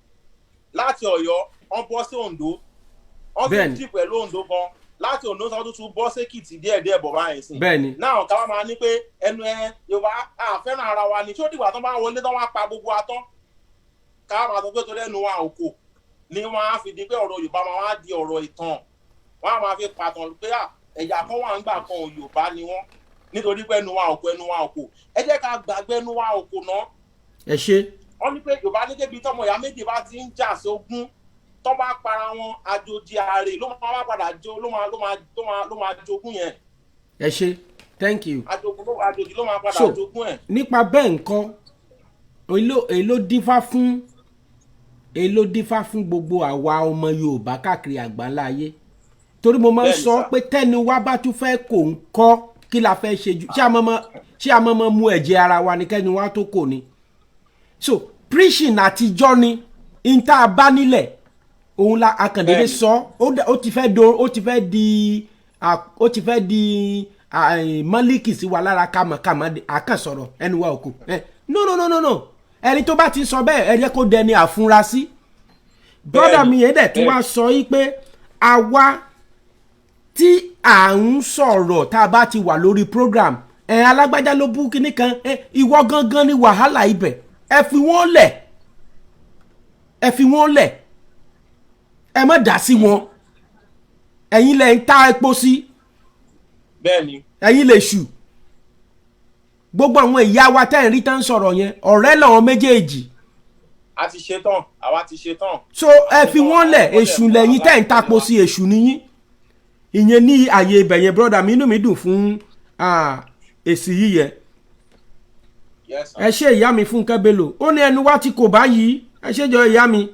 Láti Ọ̀yọ́, wọ́n bọ́ sí Oǹdó, wọ́n tún deal pẹ̀lú Oǹdó gan. Láti Oǹdó, wọ́n tún tún bọ́ sékìtì díẹ̀díẹ̀ bọ̀ báyìí sí. Náà ká wá máa ní pé ẹnu ẹ Yorùbá àfẹ́ràn ara wa ni. Tí ó dìgbà tó bá wọlé tó wá pa gbogbo wa tán, ká máa sọ pé torí ẹnu wa ò kò ni wọ́n á fi di pé ọ̀rọ̀ Yorùbá máa wá di ọ̀rọ̀ ìtàn, wọ́n á máa fi pàtàn pé à ẹ̀yà kan wà ń gbà kan ò, Yorùbá ni wọ́n, nítorí pé ẹnu wa ò kò, ẹnu wa ò kò. Ẹ jẹ́ ká gbàgbé ẹnu wa ò kò ná. Ẹ ṣe. Wọ́n ní pé Yorùbá ní kébi tọmọ ìyá méjì bá ti ń jà sógún, tó bá para wọn, àjòjì ààrẹ ló máa wá padà jó, ló máa jogún yẹn. Ẹ ṣe, thank you. Àjòjì ló máa padà So jogún ẹ̀. nípa bẹ́ẹ̀, nǹkan èló dífá fún, èló dífá fún gbogbo àwa ọmọ Yorùbá káàkiri àgbáńlá ayé, torí mo máa ń Bẹ́ẹ̀ni sọ sà. pé tẹ́nu wa bá tún fẹ́ kò ń kọ́, kí la fẹ́ ṣe jù? Ṣé a mọ̀mọ́ mú ẹ̀jẹ̀ ara wa ni kẹ́nu wa tó kò ní? So preaching àtijọ́ ni n tá a bá nílẹ̀, òun la akàndédé sọ. Ó ti fẹ́ di ó ti fẹ́ di mọ́líkì sí wa lára, kàmọ̀kàmọ̀ àkànṣọ̀rọ̀ ẹnu wa òkú. No, no, no, no, no, ẹni tó bá ti sọ bẹ́ẹ̀, ẹ jẹ́ kó dẹni àfúnrasí. Brother mi yẹn dẹ̀ tún wá sọ yí pé àwa tí à ń sọ̀rọ̀, tá a bá ti wà lórí program ẹ, alágbájá ló bú kinní kan ẹ, ìwọ gangan ni wàhálà ibẹ̀. Ẹ fi wọ́n lẹ̀, ẹ fi wọ́n lẹ̀, ẹ má dá sí wọn. Ẹ̀yin lẹ̀ ń ta epo sí. Ẹ̀yin lè ṣù gbogbo àwọn ìyá wa tẹ́ ẹ̀ ń rí tán sọ̀rọ̀ yẹn, ọ̀rẹ́ làwọn méjèèjì. A ti ṣe tán, àwa ti ṣe tán. So ẹ fi wọ́n lẹ̀, èṣù lẹ́yìn tẹ́ ń tapo sí, èṣù níyín. Ìyẹn ní àyè ibẹ̀ yẹn. Brother mi, inú mi dùn fún èsì yíyẹ. Yes, sir. Ẹ ṣe, ìyá mi Fúnkẹ́ Bello, ó ní ẹnu wa ti kò báyìí. Ẹ ṣe jọ, ìyá mi.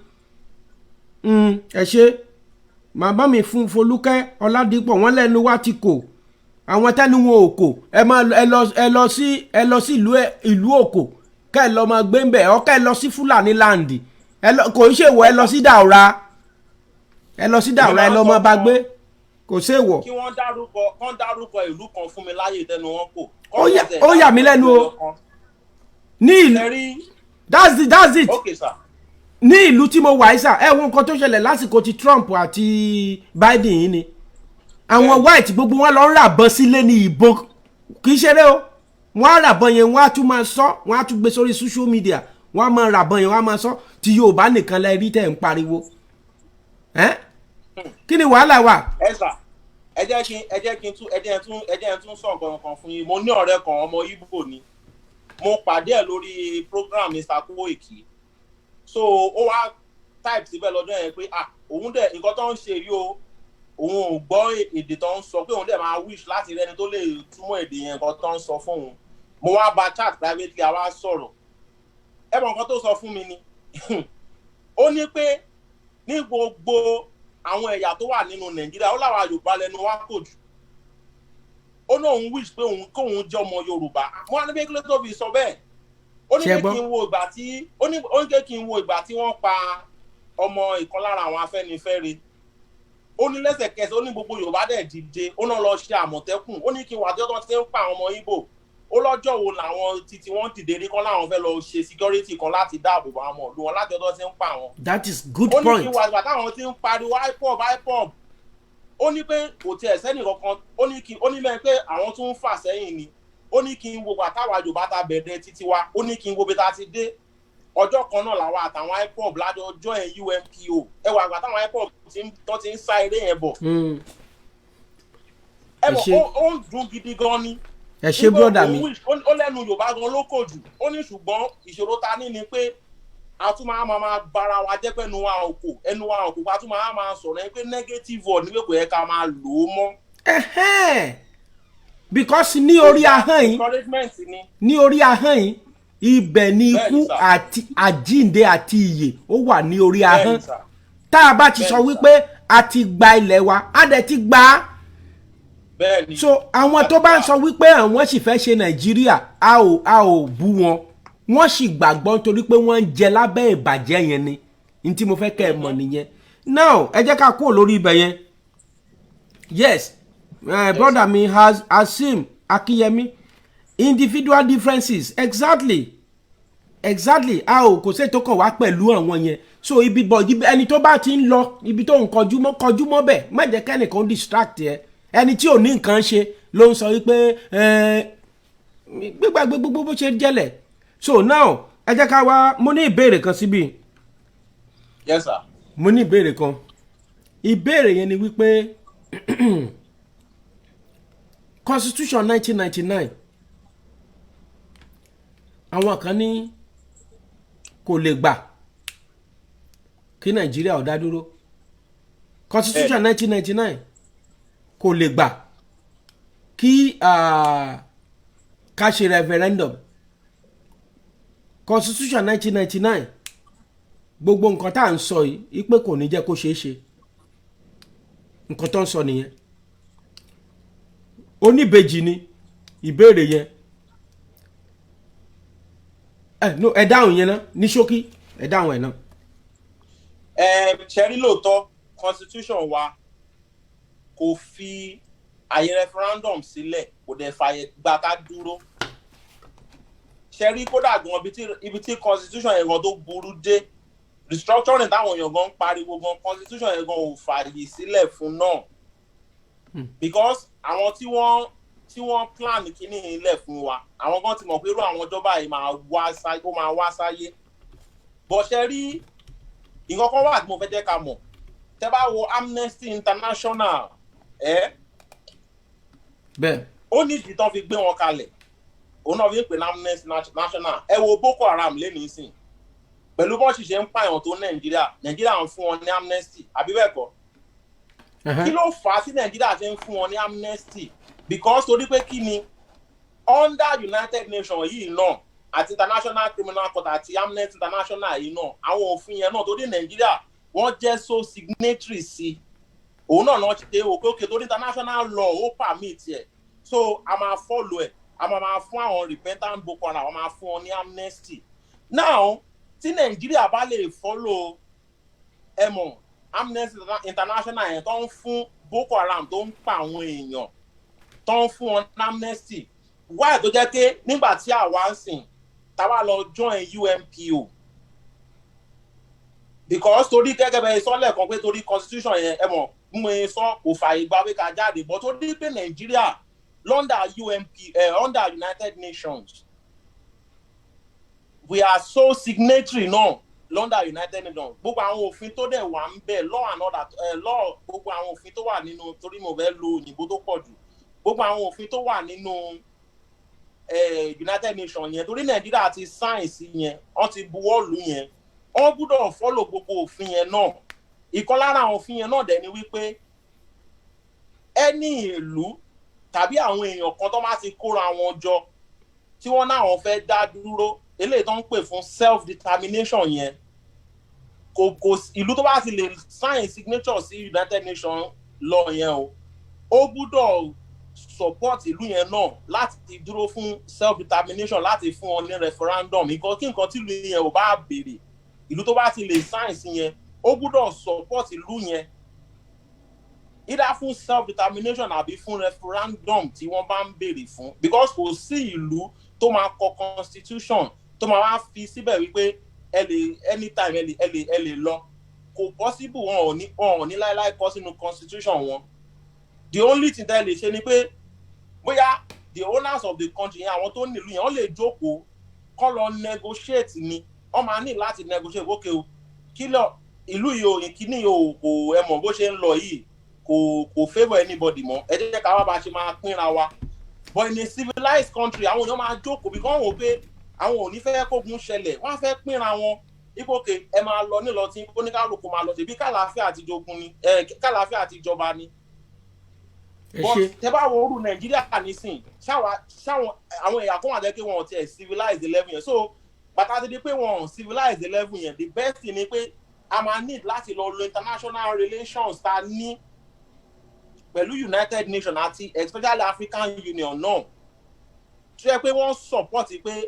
Ẹ ṣe, màmá mi fún Folúkẹ́ Ọládìpọ̀, wọ́n lẹ́nu wa ti kò. Àwọn tẹ́nu wọn ò kò, ẹ máa ẹ lọ sí ìlú òkò, kẹ́ ẹ lọ máa gbé ń bẹ̀ ọ, kẹ́ ẹ lọ sí Fúlàní land, ẹ lọ, kò ń ṣèwọ, ẹ lọ sí Dàúrà, ẹ lọ sí Dàúrà, ẹ lọ máa bá gbé, kò ṣèwọ. Kí wọ́n dárúkọ, kán dárúkọ ìlú kan fún mi láyé tẹnu wọn kò. Ó yà mí lẹ́nu o ní ìlú. That's it, that's it. Okay, sir. Ní ìlú tí mo wà yìí sà, ẹ wo nǹkan tó ṣẹlẹ̀ lásìkò ti Trump àti Biden yìí ni àwọn white gbogbo wọn lọ ń ràbọn sílé ní ìbọn, kì í ṣeré o. Wọn á ràbọn yẹn, wọn á tún máa sọ, wọn á tún gbé sórí social media, wọn á máa ràbọn yẹn, wọn á máa sọ. Tí Yorùbá nìkan lẹ rí tẹ̀ ń pariwo ẹ. Kí ni wàhálà wà? Ẹ sà, ẹ jẹ́ n tún sọ nǹkan kan fún yín. Mo ní ọ̀rẹ́ kan, ọmọ Ìgbò ni. Mo pàdé ẹ̀ lórí program Mr Koiki. So ó wá type síbẹ̀ lọ́jọ́ yẹn pé ah, òun dẹ̀ nǹkan tó ń ṣe yìí o, òun ò gbọ́ èdè tó ń sọ, pé òun dẹ̀ máa wish láti rẹ́ni tó lè túmọ̀ èdè yẹn, nǹkan tó ń sọ fún òun. Mo wá bá chat privately, a wá sọ̀rọ̀. Ẹ mọ̀ nǹkan tó sọ fún mi ni, ó ní pé ní gbogbo Àwọn ẹ̀yà tó wà nínú Nàìjíríà, ó láwa Yorùbá lẹ́nu wa kò jù. Ó ní òun wish pé òun kóun jẹ́ ọmọ Yorùbá. Mo wá ní pé kí ló tó fi sọ bẹ́ẹ̀? Ó ní Ṣé pé gbọ́? kí n wo ìgbà tí ó ní pé kí n wo ìgbà tí wọ́n pa ọmọ ìkan lára àwọn Afẹ́nifẹ́re. Ó ní lẹ́sẹ̀kẹsẹ̀, ó ní gbogbo Yorùbá dẹ̀ dìde, ó náà lọ ṣe Àmọ̀tẹ́kùn. Ó ní kí n wà tí wọ́n ti ń pa àwọn ọmọ Ìgbò. Ó lọ́jọ́ wo làwọn títí wọ́n dìde rí kán láwọn fẹ́ lọ ṣe security kan láti dáàbò bo àwọn ọmọ ìlú wọn láti ọjọ́ tí ń pa àwọn? That is good Ó ní kí point. n wà ìgbà táwọn ti ń pariwo IPOB, IPOB. Ó ní pé kò tiẹ̀ sẹ́nì kankan. Ó ní kí ó ní mẹ́rin pé àwọn tún ń fà sẹ́yìn ni. Ó ní kí n wo gbà táwa Yorùbá ta bẹ̀rẹ̀ títí wa. Ó ní kí n wo bí ta ti dé. Ọjọ́ kan náà làwọn àtàwọn IPOB lájọ join UNPO. Ẹ wà àgbà táwọn IPOB tó ti ń sá eré yẹn bọ̀. Ẹ Ẹ mọ̀ ṣé. ó ń dùn gidi gan ni. Ẹ ṣé, Wípé brother òun mi. ó lẹ́nu Yorùbá gan ló kò jù. Ó ní ṣùgbọ́n ìṣòro ta ní ni pé a tún máa bára wa jẹ́ pé ẹnu wa ò kò, ẹnu wa ò kò, a tún máa sọ̀rọ̀ yẹn pé negative word ní pé kò yẹ ká máa lò ó mọ́. Ẹhẹ́n. Because ní orí ahọ́n yìí, Encouragement ni. ní orí ahọ́n yìí, ibẹ̀ ni Bẹ́ẹ̀ni, ikú sir. àti àjíǹde àti ìyè, ó wà ní orí ahọ́n. Sir. Tá a bá ti sọ wípé a ti gba ilẹ̀ wa, a dẹ̀ ti gbà á. So àwọn tó bá ń sọ wípé àwọn sì fẹ́ ṣe Nàìjíríà, a ò bú wọn. Wọ́n sì gbàgbọ́ nítorí pé wọ́n ń jẹ lábẹ́ ìbàjẹ́ yẹn ni. N tí mo fẹ́ kẹ́ ẹ mọ̀ nìyẹn. Now, ẹ jẹ́ ká kúrò lórí ibẹ̀ yẹn. Yes, brother mi has Asim Akinyemi, individual differences, exactly. A ò kò sí ètò kan wá pẹ̀lú àwọn yẹn. So ibi bọ̀ ibi ẹni tó bá ti ń lọ ibi tó ń kọjú mọ́, kọjú mọ́ bẹ́ẹ̀. Má jẹ́ kẹ́nìkan distract ẹ. Ẹni tí ò ní nǹkan ṣe ló ń sọ wípé gbígbàgbé gbogbo bó ṣe jẹ́lẹ̀. So now, ẹ jẹ́ ká wá, mo ní ìbéèrè kan síbí. Yes, sir. Mo ní ìbéèrè kan. Ìbéèrè yẹn ni wípé Constitution 1999, àwọn kan ní kò lè gbà kí Nàìjíríà ò dá dúró. Constitution 1999 kò lè gbà kí ká ṣe referendum. Constitution 1999, gbogbo nǹkan tá à ń sọ yìí wípé kò ní jẹ́ kó ṣeé ṣe, nǹkan tó ń sọ nìyẹn. Oníbejì ni ìbéèrè yẹn. Ẹ no, ẹ dáhùn yẹn náà ní ṣókí, ẹ dáhùn ẹ náà. Ẹ ṣẹ́rí, lóòótọ́, constitution wa kò fi àyè referendum sílẹ̀, kò dẹ̀ fàyè gba ká dúró. Ṣẹ́rí, kódà gan ibi tí constitution yẹn gan tó burú dé, restructuring táwọn èèyàn gan ń pariwo gan, constitution yẹn gan ò fàyè sílẹ̀ fún náà, because àwọn tí wọ́n plan kíní ilẹ̀ fún wa, àwọn gan ti mọ̀ pé irú àwọn ìjọba yìí máa wá sáyé, ó máa wá sáyé bọ̀. Ṣe rí, nǹkan kan wà tí mo fẹ́ jẹ́ ká mọ̀. Tẹ́ bá wo Amnesty International ẹ́, ó ní ìdí tán fi gbé wọn kalẹ̀, òun náà fi ń pè ní Amnesty National. Ẹ wo Boko Haram lẹ́nìí sìn, pẹ̀lú bọ́n ṣiṣẹ́ ń pààyàn tó Nàìjíríà, Nàìjíríà ń fún wọn ní amnesty, àbí bẹ́ẹ̀ kọ́? Kí ló fà á sí Nàìjíríà ṣe ń fún wọn ní amnesty? Because torí pé kí ni, under United Nations yìí náà àti International Criminal Court àti Amnesty International yìí náà, àwọn òfin yẹn náà, torí Nàìjíríà wọ́n jẹ́ so signatory sí òun náà náà ṣe òkè torí international law ó permit ẹ̀. So a máa follow ẹ̀, a máa fún àwọn repentant Boko Haram, a máa fún wọn ní amnesty. Now, tí Nàìjíríà bá lè follow, ẹ mọ̀, Amnesty International yẹn tó ń fún Boko Haram tó ń pa àwọn èèyàn, tó ń fún wọn ní amnesty, why tó jẹ́ pé nígbà tí àwa ń sìn táwa lọ join UNPO? Because torí gẹ́gẹ́ bẹ́ẹ̀ sọ lẹ́ẹ̀kan pé torí constitution yẹn, ẹ mọ̀ mo sọ, kò fààyè gba pé ká jáde, but torí pé Nàìjíríà under UNP, under United Nations, we are so signatory náà under United Nations. Gbogbo àwọn òfin tó dẹ̀ wà ń bẹ̀, law and order, law, gbogbo àwọn òfin tó wà nínú, torí mo fẹ́ lo òyìnbó tó pọ̀ jù, gbogbo àwọn òfin tó wà nínú United Nations yẹn, torí Nàìjíríà ti sign sí yẹn, wọ́n ti buwọ́ lù yẹn, wọ́n gbúdọ̀ follow gbogbo òfin yẹn náà. Ìkan lára àwọn òfin yẹn náà dẹ̀ ni wípé ẹni ìlú tàbí àwọn èèyàn kan tó máa ti kóra wọn jọ tí wọ́n náà wọ́n fẹ́ dá dúró, eléyìí tó ń pè fún self determination yẹn. Kò ìlú tó bá ti lè sign signature sí United Nations law yẹn o, ó gbúdọ̀ support ìlú yẹn náà láti dúró fún self determination, láti fún wọn ní referendum. Nǹkan kí nǹkan tí ìlú yẹn ò bá béèrè, ìlú tó bá ti lè sign sí yẹn, ó gbúdọ̀ support ìlú yẹn either fún self determination àbí fún referendum tí wọ́n bá ń béèrè fún, because kò sí ìlú tó máa kọ constitution tó máa wá fi síbẹ̀ wípé ẹ lè anytime ẹ lè lọ. Kò possible. Wọn ò ní láéláé kọ sínú constitution wọn. The only thing tẹ́ lè ṣe ni pé bóyá the owners of the country yẹn, àwọn tó nílùú yẹn, wọ́n lè jókòó kọ́ lọ negotiate ni. Wọ́n máa ní láti negotiate. Okay o, kí lọ ìlú yìí o, ìkíní yìí o, kò ẹ mọ̀ bó ṣe ń lọ yìí, kò favour anybody mọ́. Ẹ jẹ́ ká wá bá a ṣe máa pínra wa. But in a civilized country, àwọn èèyàn máa jókòó bí wọ́n wò pé àwọn ò ní fẹ́ kógun ṣẹlẹ̀, wọ́n á fẹ́ pínra wọn ipò kè. Ẹ máa lọ nílọ tí oníkálukú máa lọ tèbí kàlàáfíà àti jogun ni, ẹ kàlàáfíà àti ìjọba ni. Ẹ But ṣe. tẹ bá wo orú Nàìjíríà nísìn, ṣáwọn àwọn ẹ̀yà kan wà jẹ́ pé wọn ò tiẹ̀ civilize the level yẹn. So bàtà ti di pé wọn ò civilize the level yẹn, the best thing ni pé a máa need láti lọ lo international relations ta ní pẹ̀lú United Nations àti especially African Union náà, tó yẹ pé wọ́n support pé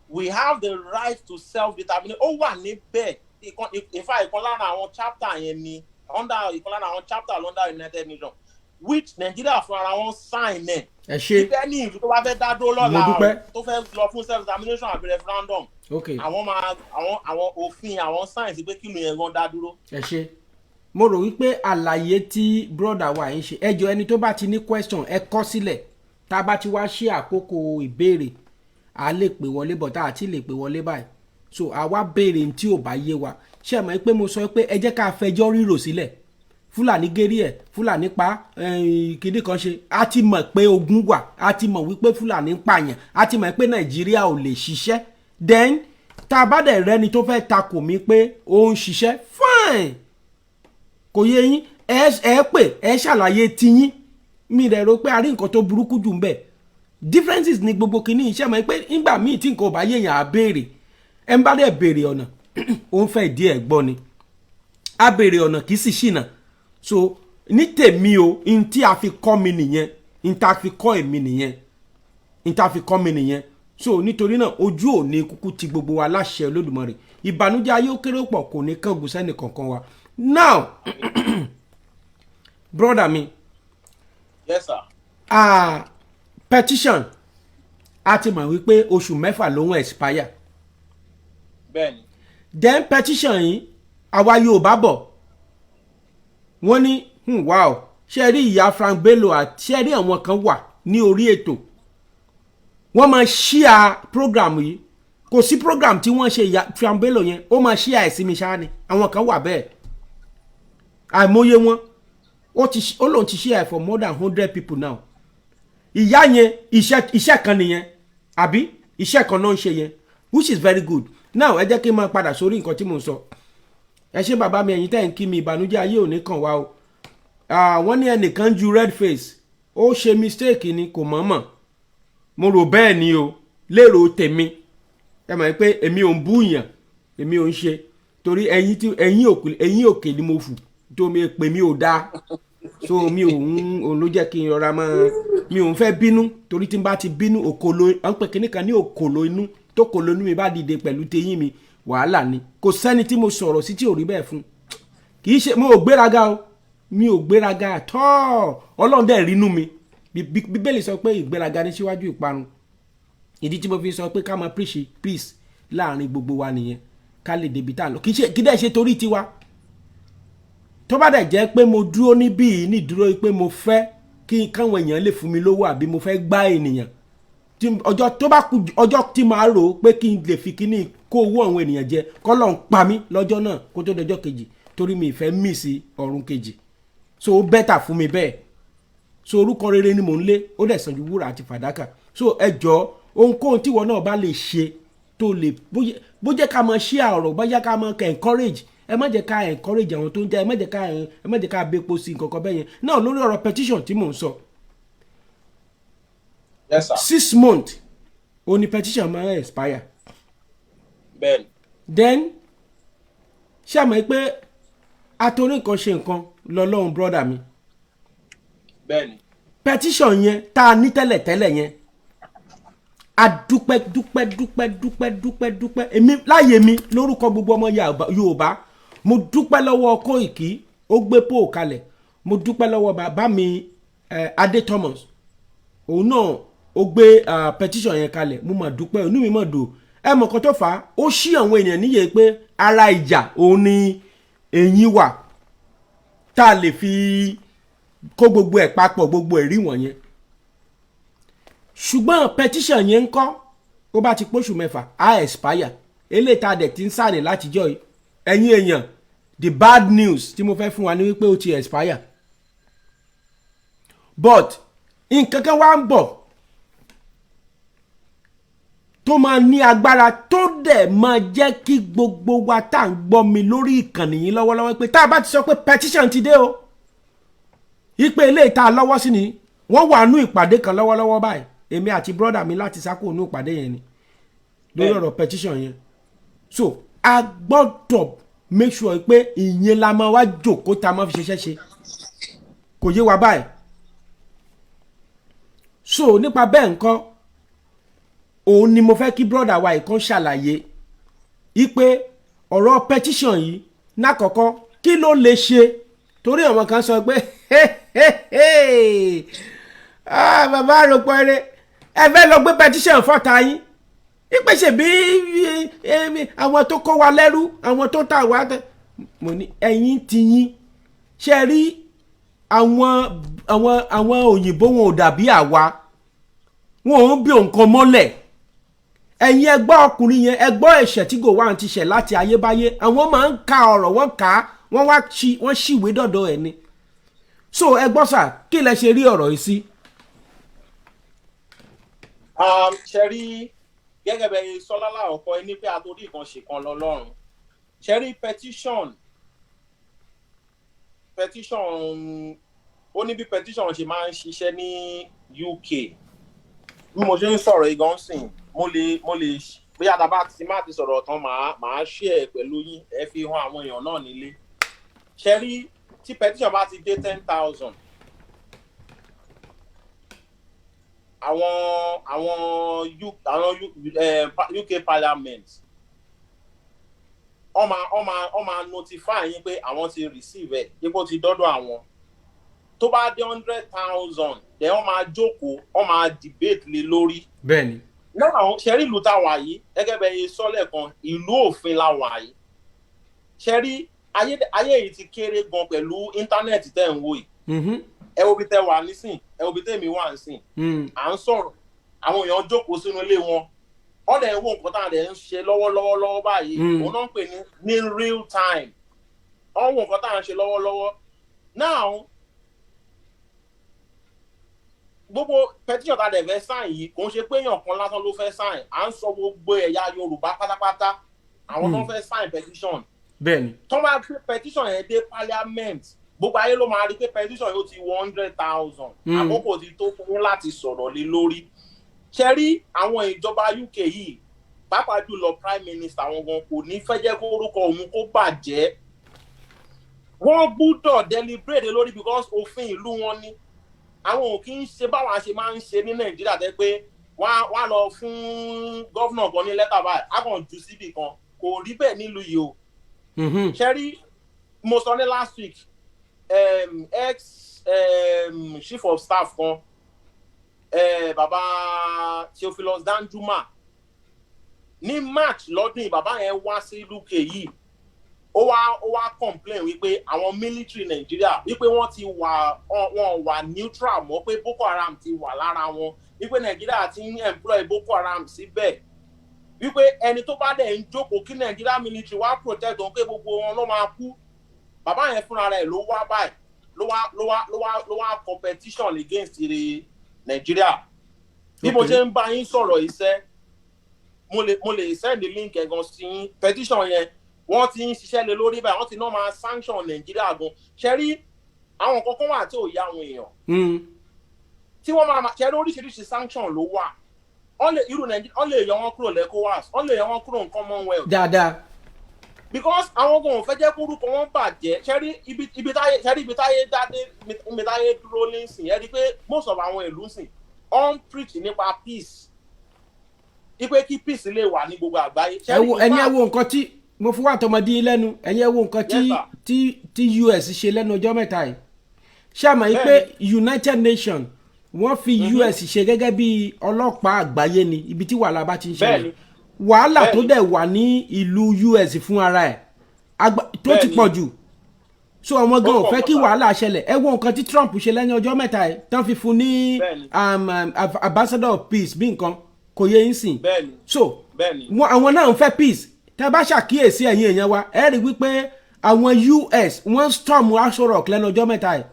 we have the right to self-determination. Ó wà níbẹ̀. Ìkan, in fact, ìkan lára àwọn chapter yẹn ni under, ìkan lára àwọn chapter under United Nations which Nigeria fún ara wọn sign ẹ̀. Ẹ ṣe. Ibẹ̀ ní ìlú tó bá fẹ́ dá dúró lọ́la Mo dúpẹ́. tó fẹ́ lọ fún self-determination àbí referendum, àwọn máa àwọn òfin àwọn sign pé kí ìlú yẹn gan dá dúró. Ẹ ṣe. Mo rò wípé àlàyé tí brother wa yìí ń ṣe, ẹ jọ, ẹni tó bá ti ní question, ẹ kọ sílẹ̀. Tá a bá ti wá ṣe àkókò ìbéèrè, a lè pè wọlé bọ̀. Tá a ti lè pè wọlé báyìí, so àwa béèrè ní tí ò bá yé wa. Ṣé ẹ mọ̀ pé mo sọ pé ẹ jẹ́ ká fẹjọ́ rírò sílẹ̀? Fúlàní gérí ẹ̀, Fúlàní pa kíní kan ṣe. A ti mọ̀ pé ogun wà, a ti mọ̀ wípé Fúlàní ń pààyàn, a ti mọ̀ pé Nàìjíríà ò lè ṣiṣẹ́. Then tá a bá dẹ̀ rẹ́ni tó fẹ́ takò mí pé ó ń ṣiṣẹ́ fine, kò yé yín, ẹ pè, ẹ ṣàlàyé tiyín. Mi rẹ̀ rò pé a rí nǹkan tó burúkú jù ń bẹ̀. Differences ní gbogbo kìíní iṣẹ́ mọ̀ pé nígbà míì tí nǹkan ò bá yéèyàn, á béèrè. Ẹ ń bá dẹ̀ béèrè ọ̀nà, ó ń fẹ́ ìdí ẹ̀ gbọ́ ni. Á béèrè ọ̀nà, kì í sì ṣìnà. So ní tèmi o, n tí a fi kọ́ mi nìyẹn, n tá a fi kọ́ èmi nìyẹn, n tá a fi kọ́ mi nìyẹn. So nítorí náà, ojú ò ní kúkú ti gbogbo wa láṣẹ Olódùmarè. Ìbànújẹ́ ayé ó kéré pọ̀ kò ní kángun sẹ́nì kankan wa. Now, brother mi. Yes, sir. Petition, a ti mọ̀ wípé oṣù 6 ló ń expire. Bẹ́ẹ̀ni. Then petition yìí, àwa Yorùbá bọ̀, wọ́n ní wow, ṣe rí ìyá Frank Bello àti ṣe rí àwọn kan wà ní orí ètò, wọ́n máa share program yìí. Kò sí program tí wọ́n ṣe, ìyá Frank Bello yẹn, ó máa share ẹ̀ sí mi ṣáá ni. Àwọn kan wà bẹ́ẹ̀, àìmọye wọn. Ó lóun ti share for more than 100 people now. Ìyá yẹn, iṣẹ́ kan nìyẹn, àbí iṣẹ́ kan náà ń ṣe yẹn, which is very good. Now, ẹ jẹ́ kí n máa padà sórí nǹkan tí mò ń sọ. Ẹ ṣé bàbá mi, ẹ̀yin tẹ́ ń kí mi, ìbànújẹ́ ayé ò ní kàn wá o. Wọ́n ní ẹnìkan ju red face, ó ṣe mistake ni, kò mọ̀ọ́mọ̀. Mo rò bẹ́ẹ̀ ni o, lérò tèmi. Ẹ mọ̀ pé èmi ò ń búyàn, èmi ò ń ṣe, torí ẹ̀yin tí ẹ̀yin òkè ni mo fù tó mi pè mí ò dáa. So mi ò ń, òun ló jẹ́ kí n rọra máa, mi ò ń fẹ́ bínú, torí tí n bá ti bínú, òkòló à ń pè kíní kan ní òkòló inú, tó kòló inú mi bá dìde pẹ̀lú teyín mi, wàhálà ni. Kò sẹ́ni tí mo sọ̀rọ̀ sí tí ò rí bẹ́ẹ̀ fún. Kì í ṣe mo ò gbéraga o, mi ò gbéraga tọ́. Ọlọ́run dẹ̀ rínú mi. Bíbélì sọ pé ìgbéraga ní síwájú ìparun. Ìdí tí mo fi sọ pé ká máa preach peace láàrin gbogbo wa nìyẹn, ká lè débi tá a lọ. Kì í ṣe kí dẹ̀ ṣe torí tiwa. Tó bá dẹ̀ jẹ́ pé mo dúró níbí yìí ní ìdúró pé mo fẹ́ kí káwọn èèyàn lè fún mi lówó, àbí mo fẹ́ gbá ènìyàn, tí ọjọ́ tó bá kú, ọjọ́ tí màá rò ó pé kí n lè fi kíní kó owó àwọn ènìyàn jẹ, kọ́lọ́ ń pa mí lọ́jọ́ náà kó tó dọjọ́ kejì, torí mi ì fẹ́ mì sí ọ̀run kejì. So ó better fún mi bẹ́ẹ̀. So orúkọ rere ni mò ń lé, ó dẹ̀ sàn ju wúrà àti fàdákà. So ẹ jọ, ohunkóhun tíwọ náà bá lè ṣe tó lè bó jẹ́ ká máa share ọ̀rọ̀, bó jẹ́ ká máa kẹ́ encourage, ẹ má jẹ́ ká encourage àwọn tó ń jẹ́, ẹ má jẹ́ ká bepo sí nǹkan kan bẹ́ẹ̀ yẹn náà. Lórí ọ̀rọ̀ petition tí mò ń sọ, Yes, sir. 6 months ó ní petition máa ń expire. Bẹ́ẹ̀ni. Then Ṣé àmọ́ pé atorí nǹkan ṣe nǹkan lọ́lọ́run, brother mi? Bẹ́ẹ̀ni. Petition yẹn tá a ní tẹ́lẹ̀tẹ́lẹ̀ yẹn, a dúpẹ́, dúpẹ́, dúpẹ́, dúpẹ́, dúpẹ́, dúpẹ́. Èmi láàyè mi, lórúkọ gbogbo ọmọ Yorùbá, mo dúpẹ́ lọ́wọ́ Kóìkì, ó gbé pò kalẹ̀. Mo dúpẹ́ lọ́wọ́ bàbá mi Adé Thomas, òun náà ó gbé petition yẹn kalẹ̀. Mo mà dúpẹ́, inú mi mà dùn. Ẹ mọ̀ kan tó fà á, ó ṣí àwọn èèyàn níyè pé ara ìjà òun ni èyí wà tá a lè fi kó gbogbo ẹ̀ papọ̀, gbogbo ẹ̀rí wọ̀nyẹn. Ṣùgbọ́n petition yẹn ń kọ́, ó bá ti póṣù 6, á expire. Eléyìí tá a dẹ̀ ti ń sáré látijọ́ yìí, ẹ̀yin èèyàn, the bad news tí mo fẹ́ fún wa ni wípé ó ti expire. But nǹkan kan wá ń bọ̀ tó máa ní agbára, tó dẹ̀ máa jẹ́ kí gbogbo wa tá à ń gbọ́ mi lórí ìkànnì yìí lọ́wọ́lọ́wọ́ pé tá a bá ti sọ pé petition ti dé o, ipe eléyìí tá a lọ́wọ́ sí ni. Wọ́n wà nú ìpàdé kan lọ́wọ́lọ́wọ́ báyìí. Èmi àti brother mi láti sá kúrò nú ìpàdé yẹn ni lórí ọ̀rọ̀ petition yẹn. So a gbọ́dọ̀ make sure pé ìyẹn la máa wá jòkó tá a máa fi ṣiṣẹ́ ṣe. Kò yé wa báyìí? So nípa bẹ́ẹ̀ ńkọ́, òun ni mo fẹ́ kí brother wa ìkan ṣàlàyé ipe ọ̀rọ̀ petition yìí nákọ̀ọ́kọ́, kí ló lè ṣe? Torí àwọn kan sọ pé, "Ah, bàbá àròpọ̀ eré, ẹ fẹ́ lọ gbé petition fọ́ta yín ìpèsè bí àwọn tó kó wa lẹ́rú, àwọn tó tà wá." Mo ní ẹ̀yin ti yín ṣe rí àwọn òyìnbó, wọn ò dàbí àwa, wọn ò ń bí nǹkan mọ́lẹ̀. Ẹ̀yin ẹgbọ́ ọkùnrin yẹn, ẹgbọ́ ẹ̀ṣẹ̀ tí Gowon ti ṣẹ̀ láti ayébáyé. Àwọn máa ń ka ọ̀rọ̀, wọ́n kà á, wọ́n wá ṣí, wọ́n ṣìwé dọ̀dọ̀ ẹ̀ ni. So ẹ gbọ́ sà, kí lẹ ṣe rí ọ̀rọ̀ yìí sí? Ṣe rí, gẹ́gẹ́ bẹ́ẹ̀ sọ́lá láọ̀kọ́ ẹni pé atorí nǹkan ṣe kan lọ́lọ́run. Ṣe rí petition, ó ní bí petition ṣe máa ń ṣiṣẹ́ ní UK. Bí mo ṣe ń sọ̀rọ̀ yìí gan sìn, mo lè bóyá tá a bá ti má ti sọ̀rọ̀ tán, màá share pẹ̀lú yín, ẹ fi hàn àwọn èèyàn náà nílé. Ṣe rí, tí petition bá ti dé 10,000, àwọn UK parliament wọ́n máa notify yín pé àwọn ti receive ẹ̀, ipò ti dọ́dọ̀ àwọn. Tó bá dé 100,000, then wọ́n máa jókòó, wọ́n máa debate lé lórí. Náà ṣe rí, ìlú tá a wà yìí, gẹ́gẹ́ bẹ́ẹ̀ yẹ sọ́lẹ̀ kan, ìlú òfin la wà yìí. Ṣe rí, ayé yìí ti kéré gan pẹ̀lú internet tẹ́ ń wò yìí. Ẹ wo bí tẹ́ wà nísìn, ẹ wo bí tẹ́mi wà nísìn. À ń sọ̀rọ̀, àwọn èèyàn jókòó sínú ilé wọn, wọ́n dẹ̀ ń wo nǹkan tá à dẹ̀ ń ṣe lọ́wọ́lọ́wọ́ lọ́wọ́ báyìí. Òun náà ń pè ní real time. Wọ́n wo nǹkan tá à ń ṣe lọ́wọ́lọ́wọ́. Now, gbogbo petition tá a dẹ̀ fẹ́ sign yìí, kò ń ṣe pé èèyàn kan lásán ló fẹ́ sign. À ń sọ gbogbo ẹ̀yà Yorùbá pátápátá, àwọn tó ń fẹ́ sign petition. Tó bá gbé petition yẹn dé parliament, gbogbo ayé ló máa rí pé petition yóò ti 100,000. Àkókò ti tó fún yín láti sọ̀rọ̀ lé lórí. Ṣe rí, àwọn ìjọba UK yìí, pàápàá jùlọ prime minister àwọn gan, kò ní fẹ́ jẹ́ kó orúkọ òun kó bàjẹ́. Wọ́n gbúdọ̀ deliberate lórí because òfin ìlú wọn ni. Àwọn ò kí ń ṣe báwa ṣe máa ń ṣe ní Nàìjíríà, tẹ́ pé wọ́n á lọ fún governor kan ní lẹ́tà báyìí, á kàn jù síbì kan. Kò rí bẹ́ẹ̀ nílùú yìí o. Ṣe rí, mo sọ ní last week, ex chief of staff kan, baba Theophilus Danjuma, ní March lọ́dún yìí, bàbá yẹn wá sí UK yìí, ó wá complain wípé àwọn military Nàìjíríà, wípé wọ́n ti wà, wọ́n wà neutral mọ́, pé Boko Haram ti wà lára wọn, wípé Nàìjíríà ti ń employ Boko Haram síbẹ̀, wípé ẹni tó bá dẹ̀ ń jókòó kí Nàìjíríà military wá protect òun, pé gbogbo wọn ló máa kú. Bàbá yẹn fúnra rẹ̀ ló wá báyìí, ló wá competition against the Nàìjíríà. Bí mo ṣe ń bá yín sọ̀rọ̀ iṣẹ́, mo lè send the link ẹ̀ gan sí yín. Petition yẹn, wọ́n ti ń ṣiṣẹ́ lé lórí báyìí. Wọ́n ti náà máa sanction Nàìjíríà gan. Ṣe rí, àwọn nǹkan kan wà tí ò yá àwọn èèyàn tí wọ́n máa ṣe rí. Oríṣiríṣi sanction ló wà. Wọ́n lè irú Nàìjíríà, wọ́n lè yọ wọ́n kúrò l'ECOWAS, wọ́n lè yọ wọ́n kúrò ní Commonwealth. Because àwọn gan ò fẹ́ jẹ́ kórúkọ wọn bàjẹ́. Ṣẹ́rí ibi táyé, ṣẹ́rí ibi táyé dáadé, ibi táyé dúró nísìn, ẹ rí i pé most of àwọn ìlú sìn on preach nípa peace, ipe kí peace lè wà ní gbogbo àgbáyé. Ẹ wo ẹni, ẹ wo nǹkan tí mo fún wa tọmọdé yín lẹ́nu. Ẹ̀yin, ẹ wo nǹkan tí Yes, sir. tí US ṣe lẹ́nu ọjọ́ 3 yìí. Ṣé àmọ́ yìí pé United Nations, wọ́n fi US ṣe gẹ́gẹ́ bí ọlọ́pàá àgbáyé ni? Ibi tí wàhálà bá ti ń ṣẹlẹ̀, wàhálà tó dẹ̀ wà ní ìlú US fún ara ẹ̀ tó ti pọ̀ jù, so àwọn gan Ó ò pọ̀ fẹ́ kí gan. wàhálà ṣẹlẹ̀. Ẹ wo nǹkan tí Trump ṣe lẹ́nu ọjọ́ 3 yìí tán fi fún ní ambassador of peace bí nǹkan kò yé yín sìn. So wọn, àwọn náà ń fẹ́ peace. Tẹ́ bá ṣàkíyèsí, ẹ̀yin èèyàn wa, ẹ rí wípé àwọn US, wọ́n storm Aso Rock lẹ́nu ọjọ́ 3 yìí.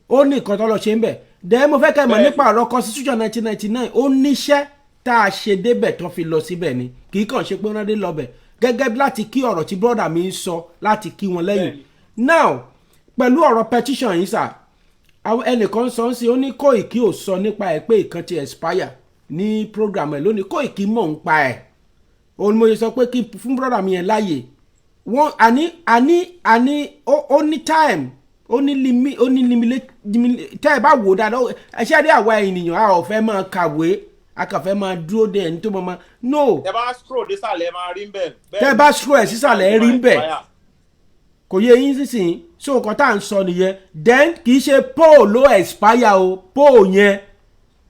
Ó ní nǹkan tó lọ ṣe ń bẹ̀ dẹ́. Mo fẹ́ kẹ́ mọ̀ nípa ọ̀rọ̀ constitution 1999, ó níṣẹ́ tá a ṣe débẹ̀ tó fi lọ síbẹ̀ ni. Kì í kàn ṣe pé wọ́n dé lọ́bẹ̀. Gẹ́gẹ́ bí láti kí ọ̀rọ̀ tí brother mi ń sọ, láti kí wọn lẹ́yìn now pẹ̀lú ọ̀rọ̀ petition yìí sà, àwọn ẹnìkan sọ ń sìn, ó ní Kóìkí ò sọ nípa ẹ̀ pé ìkan ti expire ní program ẹ̀ lónìí. Kóìkí mọ̀ ń pa ẹ̀. Òun ni mo ṣe sọ pé kí fún brother mi yẹn láàyè. Wọ́n àní ó ní time, ó ní limit, ó ní limit. Tẹ́ ẹ bá wò dáadáa, ẹ ṣe rí àwa ènìyàn, a ò fẹ́ máa kàwé, a kàn fẹ́ máa dúró de ẹni tó máa no. Tẹ bá scroll désàlẹ̀, máa rí ń bẹ̀. Tẹ́ ẹ bá scroll ẹ̀ sísàlẹ̀, ẹ rí ń bẹ̀. Kò yé yín sísìn? So nǹkan tá à ń sọ nìyẹn. Then kì í ṣe poll ló expire o, poll yẹn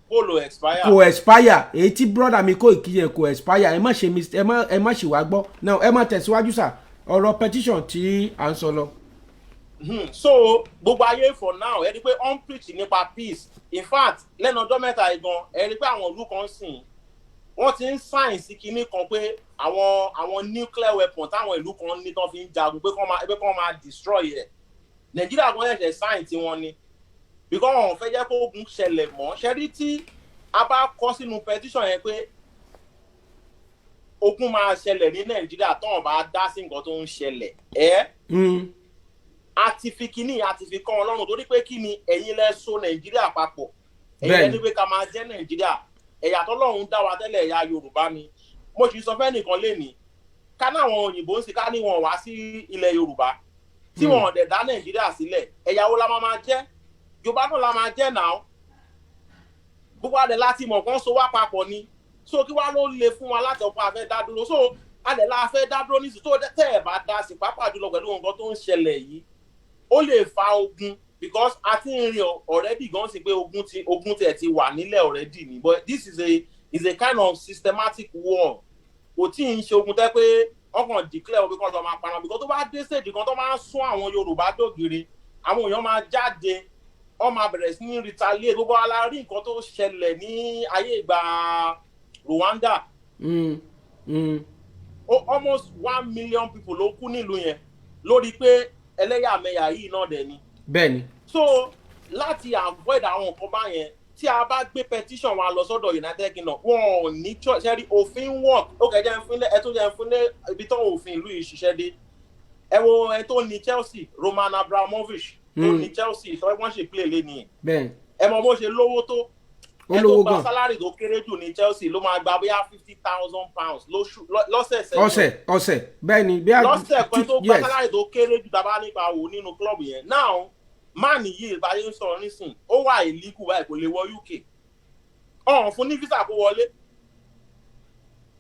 Poll expire. Kò expire. Èyí tí brother mi Kóìkí yẹn kò expire. Ẹ má ṣe mis ẹ má ṣì wá gbọ́ now. Ẹ má tẹ̀síwájú sà, ọ̀rọ̀ petition tí à ń sọ lọ. So gbogbo ayé for now, ẹ rí i pé on preach nípa peace. In fact, lẹ́nu ọjọ́ 3 yìí gan, ẹ rí i pé àwọn ìlú kan sìn, wọ́n ti ń sign sí kinní kan pé àwọn nuclear weapon táwọn ìlú kan ní tán fi ń jagun, pé kán máa destroy ẹ̀. Nàìjíríà gan ṣẹ̀ṣẹ̀ sign tí wọ́n ní because wọn ò fẹ́ jẹ́ kó ogun ṣẹlẹ̀ mọ́. Ṣẹ́rí tí a bá kọ sínú petition yẹn pé ogun máa ṣẹlẹ̀ ní Nàìjíríà tán bá dá sí nǹkan tó ń ṣẹlẹ̀ ẹ́, a ti fi kíní, a ti fi kọ́ Ọlọ́run, torí pé kí ni, ẹ̀yin lẹ so Nàìjíríà papọ̀, ẹ̀yin lẹ ní pé ká máa jẹ́ Nàìjíríà. Ẹ̀yà tọ́lọ́run dá wa tẹ́lẹ̀, ẹ̀yà Yorùbá ni. Mo sì sọ fẹ́ nìkan lénìí, ká ní àwọn òyìnbó ń sì, ká ní wọn wá sí ilẹ̀ Yorùbá tí wọn ò dẹ̀ dá Nàìjíríà sílẹ̀, ẹ̀yà wo la máa jẹ́? Yorùbá náà la máa jẹ́ náà. Gbogbo adẹ̀ láti mọ̀ kán so wá papọ̀ ni. So kí wá ló le fún wa láti ọ̀pọ̀ àfẹ́ dá dúró? So adẹ̀ la fẹ́ dá dúró nísìsiyìí. Tó tẹ́ ẹ̀ bá dá sí, pàápàá jùlọ pẹ̀lú nǹkan tó ń ṣẹlẹ̀ yìí, ó lè fa ogun, because a ti ń rin already gan sí pé ogun tiẹ̀ ti wà nílẹ̀ already ni. But this is a kind of systematic war. Kò tí ì ń ṣe ogun tẹ́ pé ọkàn declare ogun kan lọ máa para, because tó bá dé stage kan tó máa ń sún àwọn Yorùbá dògiri, àwọn èèyàn máa jáde, wọ́n máa bẹ̀rẹ̀ sí ní retaliate. Gbogbo wa la rí nǹkan tó ṣẹlẹ̀ ní ayé ìgbà Rwanda. Almost 1 million people ló kú nílùú yẹn lórí pé ẹlẹ́yàmẹ̀yà yìí náà dẹ̀ ni. So láti avoid àwọn nǹkan báyẹn, tí a bá gbé petition wa lọ sọ́dọ̀ United Kingdom, wọn ò ní choice. Ṣe rí òfin work ó kẹjẹ ń fúnlẹ̀, ẹ tó jẹ́ ń fúnlẹ̀ ibi tó òfin ìlú yìí ṣiṣẹ́ dé. Ẹ wo ẹ tó ní Chelsea, Roman Abramovich tó ní Chelsea, sọ wọ́n ṣe play lé nìyẹn. Ẹ mọ bó ṣe lówó tó. Ó Ẹ tó lówó gba gan. salary tó kéré jù ní Chelsea ló máa gba bóyá £50,000 lóṣù, lọ́sẹ̀ẹ̀sẹ̀. Ọ̀sẹ̀ ọ̀sẹ̀, bẹ́ẹ̀ ni bí a Lọ́sẹ̀ kan, tó gba salary tó kéré jù tá a bá nípa wò nínú club yẹn. Now, man yìí, báyé ń sọ̀rọ̀ nísìn, ó wà illegal báyìí, kò lè wọ UK. Ọ̀hún fún ní visa kó wọlé,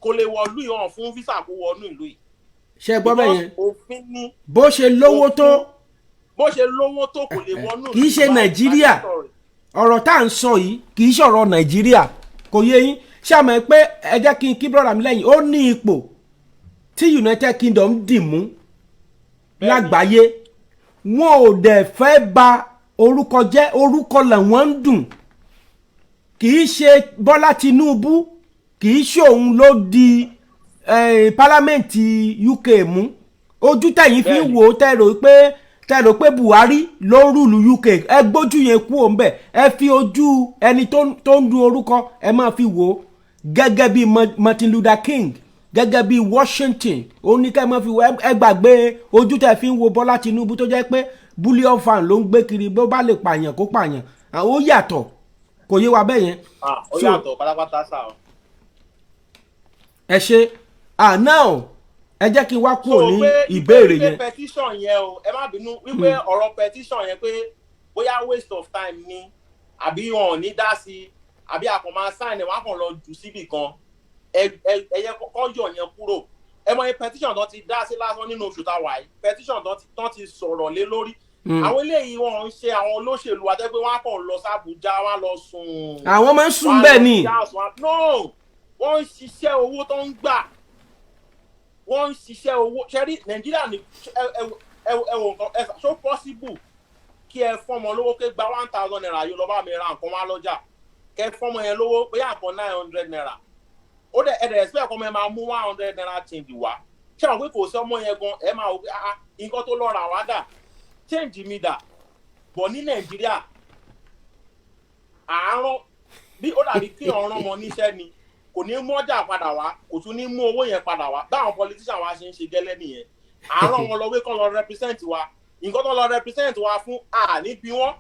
kò lè wọ ìlú yìí. Ọ̀hún fún visa kó wọnú ìlú yìí. Ṣe gbọ́ bẹ́ẹ̀ yẹn? Because òfin ní. Bó ṣe lówó tó. Bó ṣe lówó tó, kò lè wọnú Kì í ṣe ìlú báyìí, Nàìjíríà. báyìí sọ̀rọ̀. Ọ̀rọ̀ tá à ń sọ yìí kì í ṣọ̀rọ̀ Nàìjíríà. Kò yé yín? Ṣé àmọ́ pé ẹ jẹ́ kí n kí brother mi lẹ́yìn. Ó ní ipò tí United Kingdom dì mú lágbàáyé, wọn ò dẹ̀ fẹ́ ba orúkọ jẹ́. Orúkọ làwọn ń dùn. Kì í ṣe Bọ́lá Tinubu, kì í ṣe òun ló di parliament UK mú. Ojú tẹ̀yìn fi ń wò ó, tẹ́ rò pé Buhari ló ń rule UK, ẹ gbójú yẹn kú òun bẹ̀. Ẹ fi ojú ẹni tó ń du orúkọ, ẹ máa fi wò ó gẹ́gẹ́ bí Martin Luther King, gẹ́gẹ́ bí Washington. Ó ní ká ẹ máa fi wò. Ẹ gbàgbé ojú tẹ́ fi ń wo Bọ́lá Tinubu tó jẹ́ pé bullion van ló ń gbé kiri, bó bá lè pààyàn kó pààyàn. Ó yàtọ̀. Kò yé wa bẹ́ẹ̀ yẹn? Ah, ó So, yàtọ̀ pátápátá sá o. Ẹ ṣe. Ah, now Ẹ jẹ́ kí n wá kúrò So ní pé ìbéèrè wípé yẹn. Petition yẹn o, ẹ má bínú, wípé ọ̀rọ̀ petition yẹn, pé bóyá waste of time ni, àbí wọn ò ní dá sí i, àbí a kàn máa sign ẹ̀, wọ́n á kàn lọ jù síbì kan, ẹ yẹ kọ́ yọ̀ yẹn kúrò. Ẹ mọ iye petition tó ti dá sí lásán nínú oṣù tá a wà yìí, petition tó ti sọ̀rọ̀ lé lórí. Àwọn eléyìí, wọn ń ṣe àwọn olóṣèlú àtẹ́gbẹ́, wọn á kàn lọ sábùjá, wọn á lọ sùn. Àwọn máa ń sùn Wọ́n á bẹ́ẹ̀ lọ ni. sí house, no, wọ́n ń ṣiṣẹ́ owó tó ń gbà, wọ́n ń ṣiṣẹ́ owó. Ṣẹ́rí Nàìjíríà ní, ẹ wò nǹkan ẹ, ṣó possible kí ẹ fọ́mọ lówó pé gba ₦1,000 yóò lọ bá mi ra nǹkan wá lọ́jà, kẹ fọ́mọ yẹn lówó bóyá nǹkan ₦900, ó dẹ̀ ẹ dẹ̀ expect kọ́mọ yẹn máa mú ₦100 change wá? Ṣé àwọn pé kò sí ọmọ yẹn gan, ẹ máa wò pé, "Ah ah, nǹkan tó lọ rà wá dà, change mi dà?" Bọ̀ ní Nàìjíríà, àárọ̀ bí ó dàbí kí ọ̀ràn ọmọ níṣẹ́ ni, kò ní mú ọjà padà wá, kò tún ní mú owó yẹn padà wá. Báwọn politician wa ṣe ń ṣe gẹ́lẹ́ nìyẹn. Àárọ̀ wọn lọ wé kán lọ represent wa, nǹkan tó lọ represent wa fún, àní bí wọ́n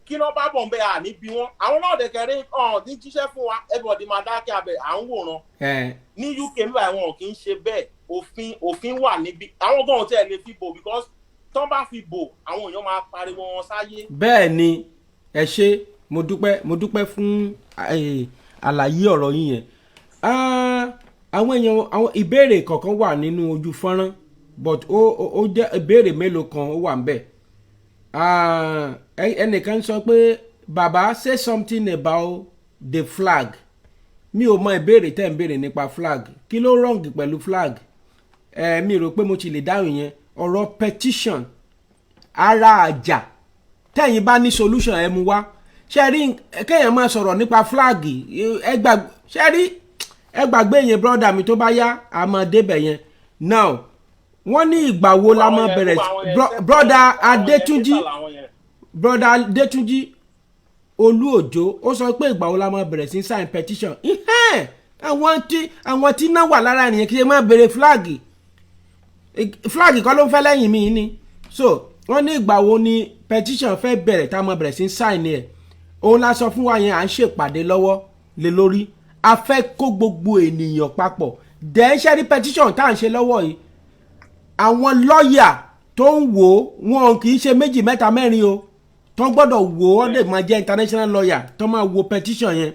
kí ló bá bọ̀ ń bẹ́, àní bí wọ́n. Àwọn náà dẹ̀kẹ̀rẹ́ ọ̀hún ní jíṣẹ́ fún wa, everybody máa dákẹ́ abẹ, à ń wòran. Ní UK nígbà wọn kì í ṣe bẹ́ẹ̀. Òfin wà níbi àwọn gan tẹ̀ lè fi bò, because tán bá fi bò, àwọn èèyàn máa pariwo wọn sáyé. Bẹ́ẹ̀ ni, ẹ ṣé, mo dúpẹ́, mo dúpẹ́ fún àlàyé ọ̀rọ̀ yín yẹn. Ah, àwọn èèyàn, àwọn ìbéèrè kọ̀ọ̀kan wà nínú ojú fọ́nrán, but ó jẹ́ ìbéèrè mélòó kan ó wà ń bẹ̀. Ah, ẹnìkan sọ pé, "Bàbá, say something about the flag." Mi ò mọ ìbéèrè tẹ́ ń béèrè nípa flag. Kí ló wrong pẹ̀lú flag? Ẹ mi rò pé mo ti lè dáhùn yẹn. Ọ̀rọ̀ petition, ara àjà, tẹ́yìn bá ní solution, ẹ mú wá. Ṣe rí kéèyàn máa sọ̀rọ̀ nípa flag, ẹ gbà, ṣe rí, ẹ gbàgbé yẹn, brother mi. Tó bá yá, a máa débẹ̀ yẹn. Now, wọ́n ní ìgbà wo la máa bẹ̀rẹ̀? Brother Adétúnjì, brother Adétúnjì Olú Òjó, ó sọ pé ìgbà wo la máa bẹ̀rẹ̀ sí sign petition. Ihẹ́n, àwọn tí náà wà lára nìyẹn, kí ẹ máa bèrè flag. Flag kọ́ ló ń fẹ́ lẹ́yìn mi ni. So wọ́n ní ìgbà wo ni petition fẹ́ bẹ̀rẹ̀, tá a máa bẹ̀rẹ̀ sí sign ẹ̀. Òun la sọ fún wa yẹn, à ń ṣèpàdé lọ́wọ́ lé lórí. A fẹ́ kó gbogbo ènìyàn papọ̀. Dẹ̀ ṣe rí petition tá à ń ṣe lọ́wọ́ yìí, àwọn lọ́ọ̀yà tó ń wò ó, wọn kì í ṣe méjì, mẹ́ta, mẹ́rin o. Tó gbọ́dọ̀ wò ó lè máa jẹ́ international lawyer tó máa wo petition yẹn.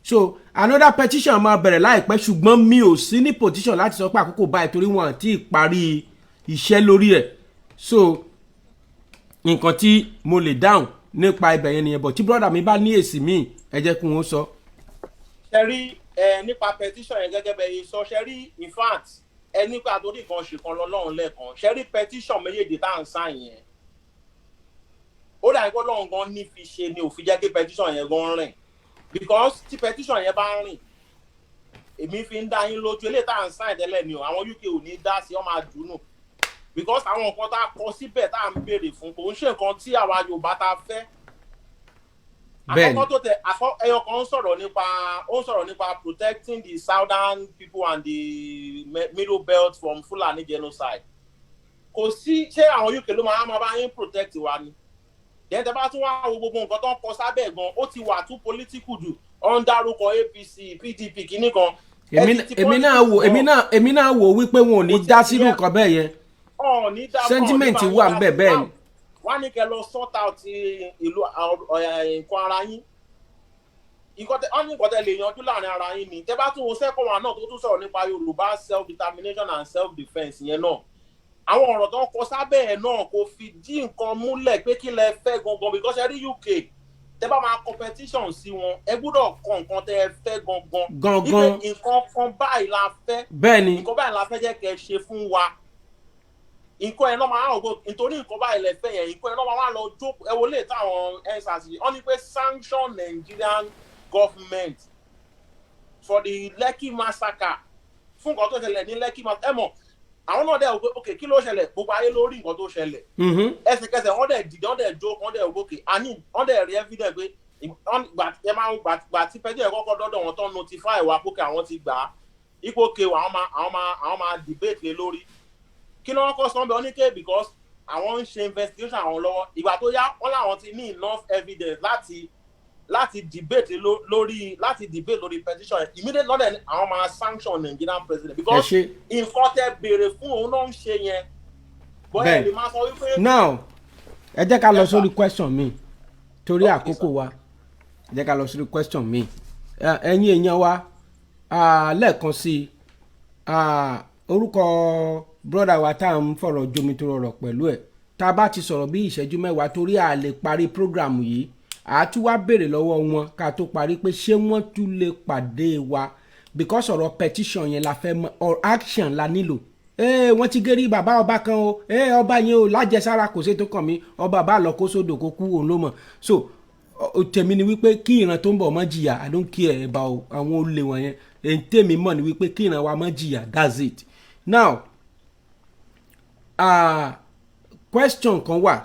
So another petition máa bẹ̀rẹ̀ láìpẹ́, ṣùgbọ́n mi ò sí ní position láti sọ pé àkókò báyìí, torí wọn àti parí iṣẹ́ lórí ẹ̀. So nǹkan tí mo lè dáhùn nípa ibẹ̀ yẹn nìyẹn, but tí brother mi bá ní èsì míì, ẹ jẹ́ kí wọ́n sọ. Ṣe rí ẹ, nípa petition yẹn, gẹ́gẹ́ bẹ́ẹ̀ yẹn sọ, ṣe rí, in fact, ẹ nípa torí kan ṣe kan lọ́lọ́run lẹ́ẹ̀kan. Ṣe rí petition méjèèjì tá à ń sign yẹn, ó dàbí pé Ọlọ́run gan ní fi ṣe ni òfin jẹ́ kí petition yẹn gan rìn, because tí petition yẹn bá rìn, èmi fi ń dá yín lójú, eléyìí tá à ń sign tẹ́lẹ̀ ni o, àwọn UK ò ní dá sí, ọ́ máa dùn nù, because àwọn nǹkan tá a kọ síbẹ̀, tá à ń béèrè fún, kò ń ṣe nǹkan tí àwa Yorùbá ta fẹ́. Àkọ́kọ́ tó tẹ àkọ́, ẹyọ kan ń sọ̀rọ̀ nípa, ó ń sọ̀rọ̀ nípa protecting the southern people and the Middle Belt from Fulani genocide. Kò sí, ṣé àwọn UK ló máa bá yín protect wa ni? Then tẹ bá tún wá wo gbogbo nǹkan tó ń kọ sábẹ́ gan, ó ti wà too political jù. Ó ń dárúkọ APC, PDP, kínní kan. Èmi náà wò wípé wọn ò ní dá sínú nǹkan bẹ́ẹ̀ yẹn. Ọ̀ ní dá. Sentiment wà ń bẹ̀ bẹ́ẹ̀ ni. Wọ́n á ní kẹ́ lọ sort out ìlú nǹkan ara yín, wọ́n ní nǹkan tẹ lè yanjú láàrin ara yín ni. Tẹ́ bá tún wo second one náà tó tún sọ̀rọ̀ nípa Yorùbá self determination and self defence yẹn náà, àwọn ọ̀rọ̀ tó ń kọ sábẹ́ ẹ̀ náà kò fi dí nǹkan múlẹ̀ pé kí lẹ fẹ́ gangan, because ẹ rí UK, tẹ́ bá máa competition sí wọn, ẹ gbọ́dọ̀ kọ nǹkan tẹ́ ẹ fẹ́ gangan. Gangan. Wípé nǹkan kan báyìí la fẹ́. bẹ́ẹ̀ ni Nǹkan báyìí la fẹ́ jẹ́ kẹ́ ẹ ṣe fún wa. Nǹkan ẹ̀ náà máa ń gbọ́, nítorí nǹkan báyìí lẹ fẹ́ yẹn, nǹkan ẹ̀ náà máa wá lọ jókòó. Ẹ wo lè táwọn SARS, wọ́n ní pé sanction Nigerian government for the Lekki massacre, fún nǹkan tó ṣẹlẹ̀ ní Lekki massacre. Ẹ mọ̀, àwọn náà dẹ̀ wò pé, ok, kí ló ṣẹlẹ̀? Gbogbo ayé ló rí nǹkan tó ṣẹlẹ̀. Ẹsẹ̀kẹsẹ̀ wọ́n dẹ̀ dìde, wọ́n dẹ̀ jó, wọ́n dẹ̀ wò, okay, àní wọ́n dẹ̀ rí evidence pé gbà ẹ máa gbà tí pẹ́jọ́ ẹ̀ kọ́kọ́ dọ́dọ̀ wọn tán, notify wa pé àwọn ti gbà á ipò ke, àwọn máa debate lé lórí. Kí ló wọ́n kọ́ sọ́nbẹ́? Wọ́n ní ké because àwọn ń ṣe investigation àwọn lọ́wọ́. Ìgbà tó yá, wọ́n láwọn ti ní enough evidence láti Láti debate lórí, láti debate lórí petition yẹn immediately lọ́dẹ̀ ni àwọn máa sanction Nigerian president, because Ẹ ṣé. nǹkan tẹ béèrè fún òun náà ń ṣe yẹn bọ́ẹ̀ lè máa sọ wípé. Now, ẹ jẹ́ ká lọ sórí question mi torí àkókò wa. Ẹ jẹ́ ká lọ sórí question mi. Ẹ̀yin èèyàn wa, lẹ́ẹ̀kan sí i, orúkọ brother wa tá à ń fọ̀rọ̀ jomi tó rọrọ̀ pẹ̀lú ẹ̀, tá a bá ti sọ̀rọ̀ bí ìṣẹ́jú 10 torí a lè parí program yìí, a tún wá béèrè lọ́wọ́ wọn ká tó parí pé ṣé wọ́n tún lè pàdé wa, because ọ̀rọ̀ petition yẹn la fẹ́ mọ̀ or action la nílò. Ee, wọ́n ti gérí bàbá ọba kan o. Ee, ọba yẹn o lájẹsára, kò sí tó kàn mí. Ọba bá lọ kó sódò kó kú, òun ló mọ̀. So tèmi ni wípé kí ìran tó ń bọ̀ mọ́ jìyà. I don't care about àwọn olè wọ̀nyẹn. Èyí tèmi mọ̀ ni wípé kí ìran wa mọ́ jìyà, that's it. Now, question kan wà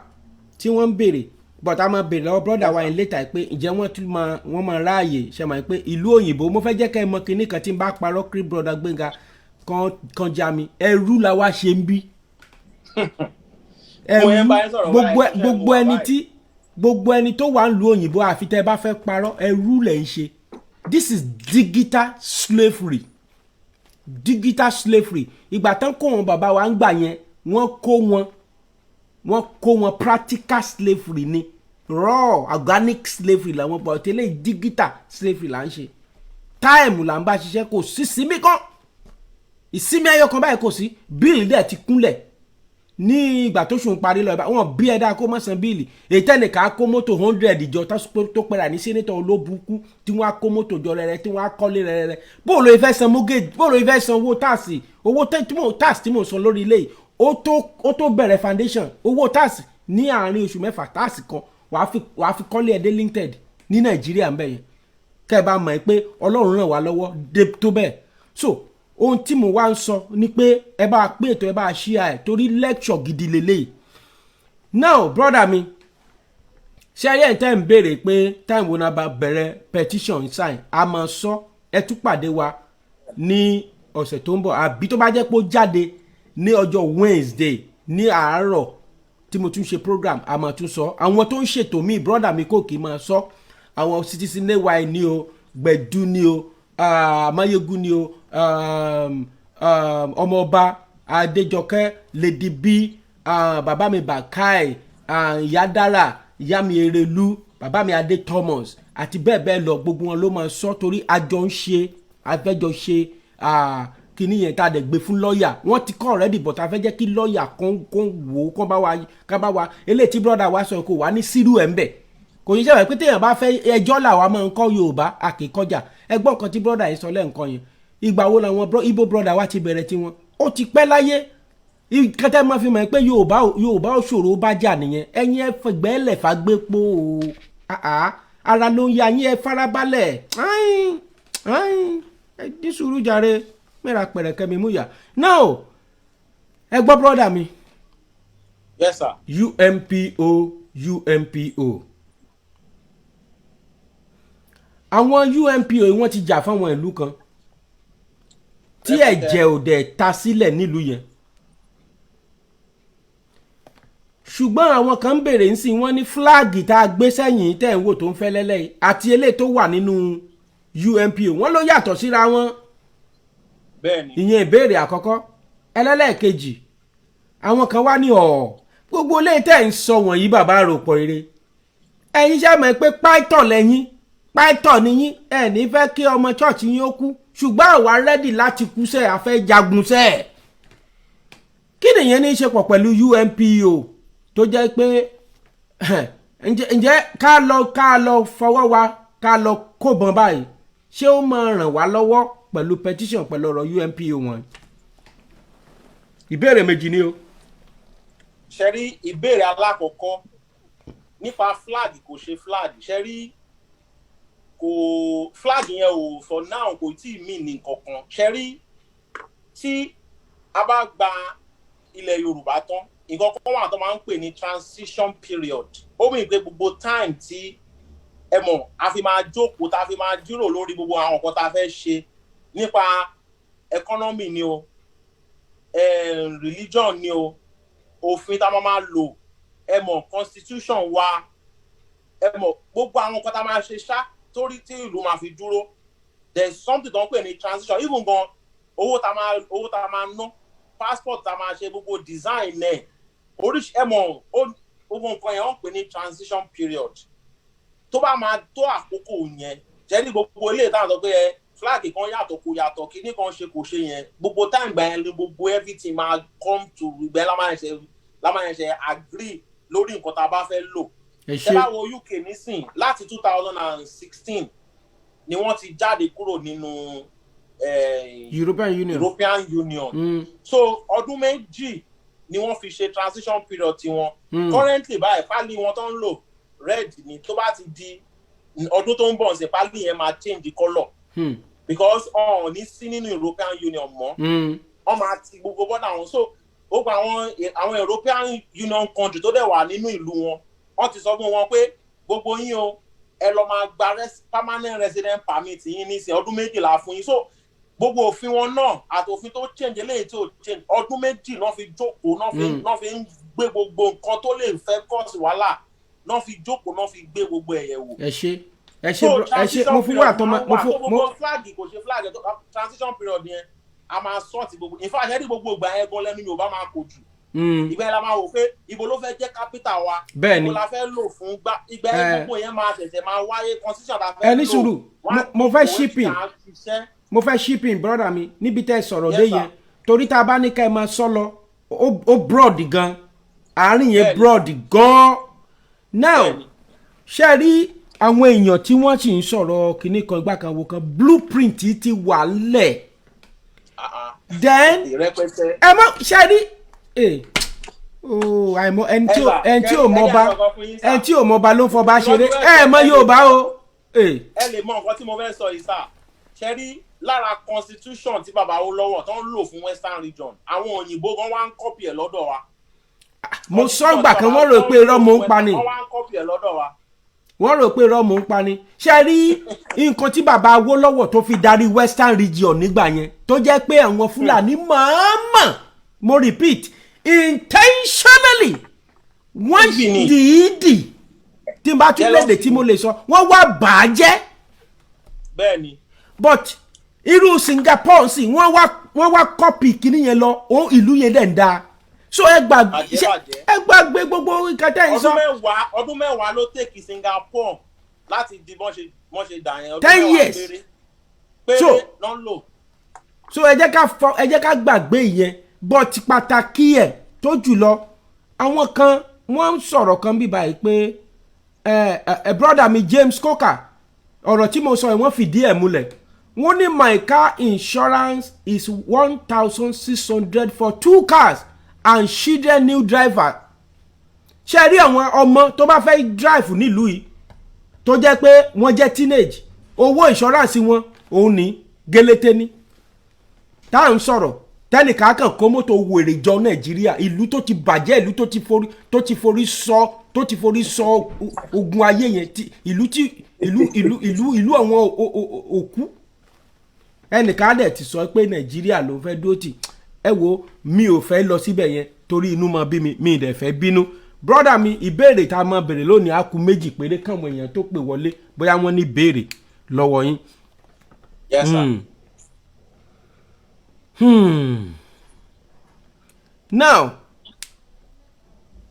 tí wọ́n ń béèrè, but a máa béèrè lọ́wọ́ brother wa yẹn later pé ǹjẹ́ wọ́n tún máa, wọ́n máa ráàyè ṣe máa pé ìlú òyìnbó. Mo fẹ́ jẹ́ kẹ́ ẹ mọ kinní kan, tí n bá parọ́ kí brother Gbénga kan já mi. Ẹrú la wá ṣe ń bí. Mo yẹn bá yín sọ̀rọ̀ Gbogbo báyìí, gbogbo ṣe mo ẹni wà. Tí gbogbo ẹni tó wà ń lu òyìnbó, àfi tẹ́ ẹ bá fẹ́ parọ́, ẹrú lẹ̀ ń ṣe. This is digital slavery, digital slavery. Ìgbà tán kó wọn, bàbá wa ń gbà yẹn, wọ́n kó wọn practical slavery ni, raw organic slavery làwọn bọ̀ tẹ́lẹ̀. Digital slavery là ń ṣe. Time là ń bá ṣiṣẹ́. Kò sí sinmi kan, ìsinmi ẹyọ kan báyìí kò sí. Bill dẹ̀ ti kúnlẹ̀ ní ìgbà tó sùn parí lọ, wọn bí ẹ̀dá kó má san bill. Èyí tẹ́nìkan á kó mọ́tò 100 jọ tó pẹ́ra ní senator olóbùkú, tí wọ́n á kó mọ́tò jọ rẹ̀rẹ̀, tí wọ́n á kọ́lé rẹ̀rẹ̀. Bó ló fẹ́ san mortgage? Bó ló fẹ́ san owó tax? Owó tax tí mò ń san lórí ilé yìí, ó tó bẹ̀rẹ̀ foundation. Owó tax ní àárín oṣù 6, tax kan wàá fi kọ́lé ẹ̀ dé lintel ní Nàìjíríà ń bẹ̀ yẹn. Kẹ́ ẹ bá mọ̀ ẹ́ pé Ọlọ́run ràn wá lọ́wọ́ dé tó bẹ́ẹ̀. So ohun tí mo wá ń sọ ni pé ẹ bá pé ètò, ẹ bá ṣíà ẹ torí lecture gidi lélẹ́yìí. Now, brother mi, ṣé ayé ẹ̀ tẹ́ ń béèrè pé time wo náà bá bẹ̀rẹ̀ petition sign, a máa sọ. Ẹ tún pàdé wa ní ọ̀sẹ̀ tó ń bọ̀, àbí tó bá jẹ́ pé ó jáde ní ọjọ́ Wednesday ní àárọ̀ tí mo tún ṣe program, a máa tún sọ. Àwọn tó ń ṣètò míì, brother mi kò kì í máa sọ. Àwọn Citizen AY ní o, Gbẹ̀dú ní o, Mayegun ní o, ọmọọba Adéjọkẹ́, Lady B, bàbá mi Bakai, ìyá Dára, ìyá mi Erelu, bàbá mi Adé Thomas àti bẹ́ẹ̀ bẹ́ẹ̀ lọ, gbogbo wọn ló máa sọ torí àjọ ń ṣe, àfẹ́jọ ṣe kíní yẹn tá a dẹ̀ gbé fún lọ́ọ̀yà. Wọ́n ti kọ́ already, but a fẹ́ jẹ́ kí lọ́ọ̀yà kan wò ó, kán bá wa eléyìí tí brother wa sọ kò wá ní sírù ẹ̀ ń bẹ̀. Kò ní sẹ́wọ̀n pé téèyàn bá fẹ́ ẹjọ́ làwa máa ń kọ́ Yorùbá àkèkọjà. Ẹgbọ́n kan tí brother yìí sọ lẹ́ǹkan yẹn, ìgbà wo làwọn Igbo brother wa ti bẹ̀rẹ̀ tiwọn? Ó ti pẹ́ láyé. Kẹtẹ́ máa fi mọ̀ pé Yorùbá ó ṣòro bá jà nìyẹn. Ẹ̀yin ẹ fẹ̀gbẹ́lẹ̀ fagbépo o. Ara ló ń ya yín, ẹ farabalẹ̀. Ẹ ní sùúrù jàre, mẹ́ra pẹ̀rẹ̀kẹ́ mi mú yà. Now, ẹ gbọ́, brother mi. Yes, sir. UNPO, UNPO, àwọn UNPO yìí, wọ́n ti jà fáwọn ìlú kan tí ẹ̀jẹ̀ ò dẹ̀ ta sílẹ̀ nílùú yẹn, ṣùgbọ́n àwọn kan ń bèrè ń sìn, wọ́n ní flag tá a gbé sẹ́yìn tẹ́ ń wò tó ń fẹ́ lẹ́lẹ́yìí àti eléyìí tó wà nínú UNPO, wọ́n ló yàtọ̀ síra wọn. Bẹ́ẹ̀ni. Ìyẹn ìbéèrè àkọ́kọ́. Ẹlẹ́lẹ́ẹ̀kejì, àwọn kan wá ní ọ̀ gbogbo ilé tẹ́ ń sọ wọ̀nyí, bàbá àròpọ̀ eré, ẹ̀yin ṣe mọ̀ pé pastor lẹ́yìn, pastor níyín, ẹ̀ ní fẹ́ kí ọmọ church yín ó kú, ṣùgbọ́n àwa ready láti kú sẹ́, a fẹ́ jagun sẹ́. Kí nìyẹn ní í ṣe pọ̀ pẹ̀lú UNPO tó jẹ́ pé ǹjẹ́ ká lọ fọwọ́ wa ká lọ kóbọn báyìí, ṣé ó máa ràn wá lọ́wọ́ pẹ̀lú petition, pẹ̀lú ọ̀rọ̀ UNPO wọn? Ìbéèrè méjì ni o. Ṣe rí ìbéèrè alákọ̀ọ́kọ́ nípa flag, kò ṣe flag, ṣe rí kò flag yẹn ò, for now kò tí ì mean ní nǹkan. Ṣe rí tí a bá gba ilẹ̀ Yorùbá tán, nǹkan kan wà tó máa ń pè ní transition period. Ó mì pé gbogbo time tí ẹ mọ̀ a fi máa jókòó, tá a fi máa jíròrò lórí gbogbo àwọn nǹkan tá a fẹ́ ṣe nípa economy ni o, religion ni o, òfin tá a máa lò, ẹ mọ̀, constitution wa, Ẹ mọ̀, gbogbo àwọn nǹkan tá a máa ṣe ṣá torí tí ìlú máa fi dúró, there is something tó ń pè ní transition. Even gan, owó tá a máa ná, passport tá a máa ṣe, gbogbo design ẹ̀ oríṣi, ẹ mọ̀, gbogbo nǹkan yẹn, wọ́n pè ní transition period. Tó bá máa tó àkókò yẹn, jẹ́rí gbogbo ilé ìtàn sọ pé ẹ flag kan yàtọ̀, kò yàtọ̀, kíní kan ṣe, kò ṣe yẹn, gbogbo time gbà yẹn ni gbogbo everything máa come to ìgbẹ́ la máa ṣe agree lórí nǹkan tá a bá fẹ́ lò. Ẹ Tẹ́ ṣe. bá wo UK nísìn, láti 2016 ni wọ́n ti jáde kúrò nínú European Union. European Union. So ọdún 2 ni wọ́n fi ṣe transition period tiwọn. Currently báyìí, pálí wọn tó ń lò, red ni. Tó bá ti di ọdún tó ń bọ̀ ṣe, pálí yẹn máa change colour because ọ̀hún ní sí nínú European Union mọ́. Wọ́n máa ti gbogbo border wọn. So gbogbo àwọn European Union country tó dẹ̀ wà nínú ìlú wọn, wọ́n ti sọ fún wọn pé gbogbo yín o, ẹ lọ máa gba permanent resident permit yín nísìnyí, ọdún 12 fún yín. So gbogbo òfin wọn náà àti òfin tó change, eléyìí tó change, ọdún 2 náà fi jókòó, náà fi náà fi ń gbé gbogbo nǹkan tó lè fẹ́ cause wàhálà, náà fi jókòó, náà fi gbé gbogbo ẹ̀yẹ̀ wò. Ẹ ṣe, ẹ ṣe bro, ẹ ṣe. Mo fún wa tó ma mo fún mo Gbogbo flag, kò ṣe flag, transition period yẹn, a máa sort gbogbo. In fact, ẹni gbogbo ìgbà yẹn gan lẹ́nu Yorùbá máa kò jù. Ìgbà yẹn la máa wò pé ibo ló fẹ́ jẹ́ capital wa, ibo la fẹ́ lò fún gbà. Ìgbà yẹn, gbogbo yẹn máa ṣẹ̀ṣẹ̀ máa wáyé, constitution ta fẹ́ Ẹ ní lò. sùúrù. Mo fẹ́ shipping. Á ṣiṣẹ́. Mo fẹ́ shipping, brother mi, níbi tẹ́ ẹ sọ̀rọ̀ Yes, dé sir. yẹn, torí tá a bá ní ká ẹ máa sọ lọ, ó broad gan àárín yẹn, broad gan. Now, ṣe rí àwọn èèyàn tí wọ́n sì ń sọ̀rọ̀ kinní kan, ìgbà kan, wo kan, blueprint ti wà lẹ̀. Then Ìrẹpẹtẹ. ẹ mọ ṣe rí ẹ ooo, àìmọ̀ ẹni tí ò ẹni tí ò mọba, ẹni tí ò mọba ló ń fọba ṣeré. Ẹ mọ Yorùbá o. Ẹ lè mọ nǹkan tí mo fẹ́ sọ yìí sà. Ṣe rí lára constitution tí bàbá Awólọ́wọ̀ tó ń lò fún Western Region, àwọn òyìnbó gan wá ń copy ẹ̀ lọ́dọ̀ wa. Mo sọ gbà kan, wọ́n rò pé irọ́ mò ń pa ni. Wọ́n wá ń copy ẹ̀ lọ́dọ̀ wa. Wọ́n rò pé irọ́ mò ń pa ni. Ṣe rí nǹkan tí bàbá Awólọ́wọ̀ tó fi darí Western Region nígbà yẹn, tó jẹ́ pé àwọn Fúlàní mọ̀ọ́mọ̀, mo repeat, intentionally, wọ́n dìídì, tí n bá tún léde tí mo lè sọ, wọ́n wá bà á jẹ́. But irú Singapore sì, wọ́n wá copy kínní yẹn lọ, ó ìlú yẹn dẹ̀ ń da. So ẹ gbàgbé, ẹ gbàgbé gbogbo nǹkan tẹ́ ẹ sọ. Ọdún 10, ọdún 10 ló take Singapore láti di bọ́n ṣe dà yẹn. Ọdún 10 mẹ́wàá years. péré péré ló ń lò. So ẹ jẹ́ ká gbàgbé ìyẹn, but pàtàkì ẹ̀ tó jùlọ, àwọn kan wọ́n ń sọ̀rọ̀ kan bí báyìí pé ẹ ẹ brother mi James Coker, ọ̀rọ̀ tí mo sọ yìí, wọ́n fìdí ẹ̀ múlẹ̀. Wọ́n ní my car insurance is 1,600 for two cars and children, new driver. Ṣe rí àwọn ọmọ tó bá fẹ́ drive nílùú yìí, tó jẹ́ pé wọ́n jẹ́ teenage, owó insurance wọn òun ní gélété ní. Tá à ń sọ̀rọ̀ tẹ́nìkan kàn kó mọ́tò wèrè jọ Nàìjíríà, ìlú tó ti bàjẹ́, ìlú tó ti forí sọ ogun ayé yẹn, ti ìlú tí ìlú ìlú ìlú ìlú àwọn òkú. Ẹnìkan dẹ̀ ti sọ pé Nàìjíríà ló fẹ́ dúró tì. Ẹ wo, mi ò fẹ́ lọ síbẹ̀ yẹn torí inú mọ bí mi, mi ì dẹ̀ fẹ́ bínú. Brother mi, ìbéèrè tá a máa béèrè lónìí á kù méjì péré, káwọn èèyàn tó pè wọlé, bóyá wọ́n ní béèrè lọ́wọ́ yín. Yes, sir. Now,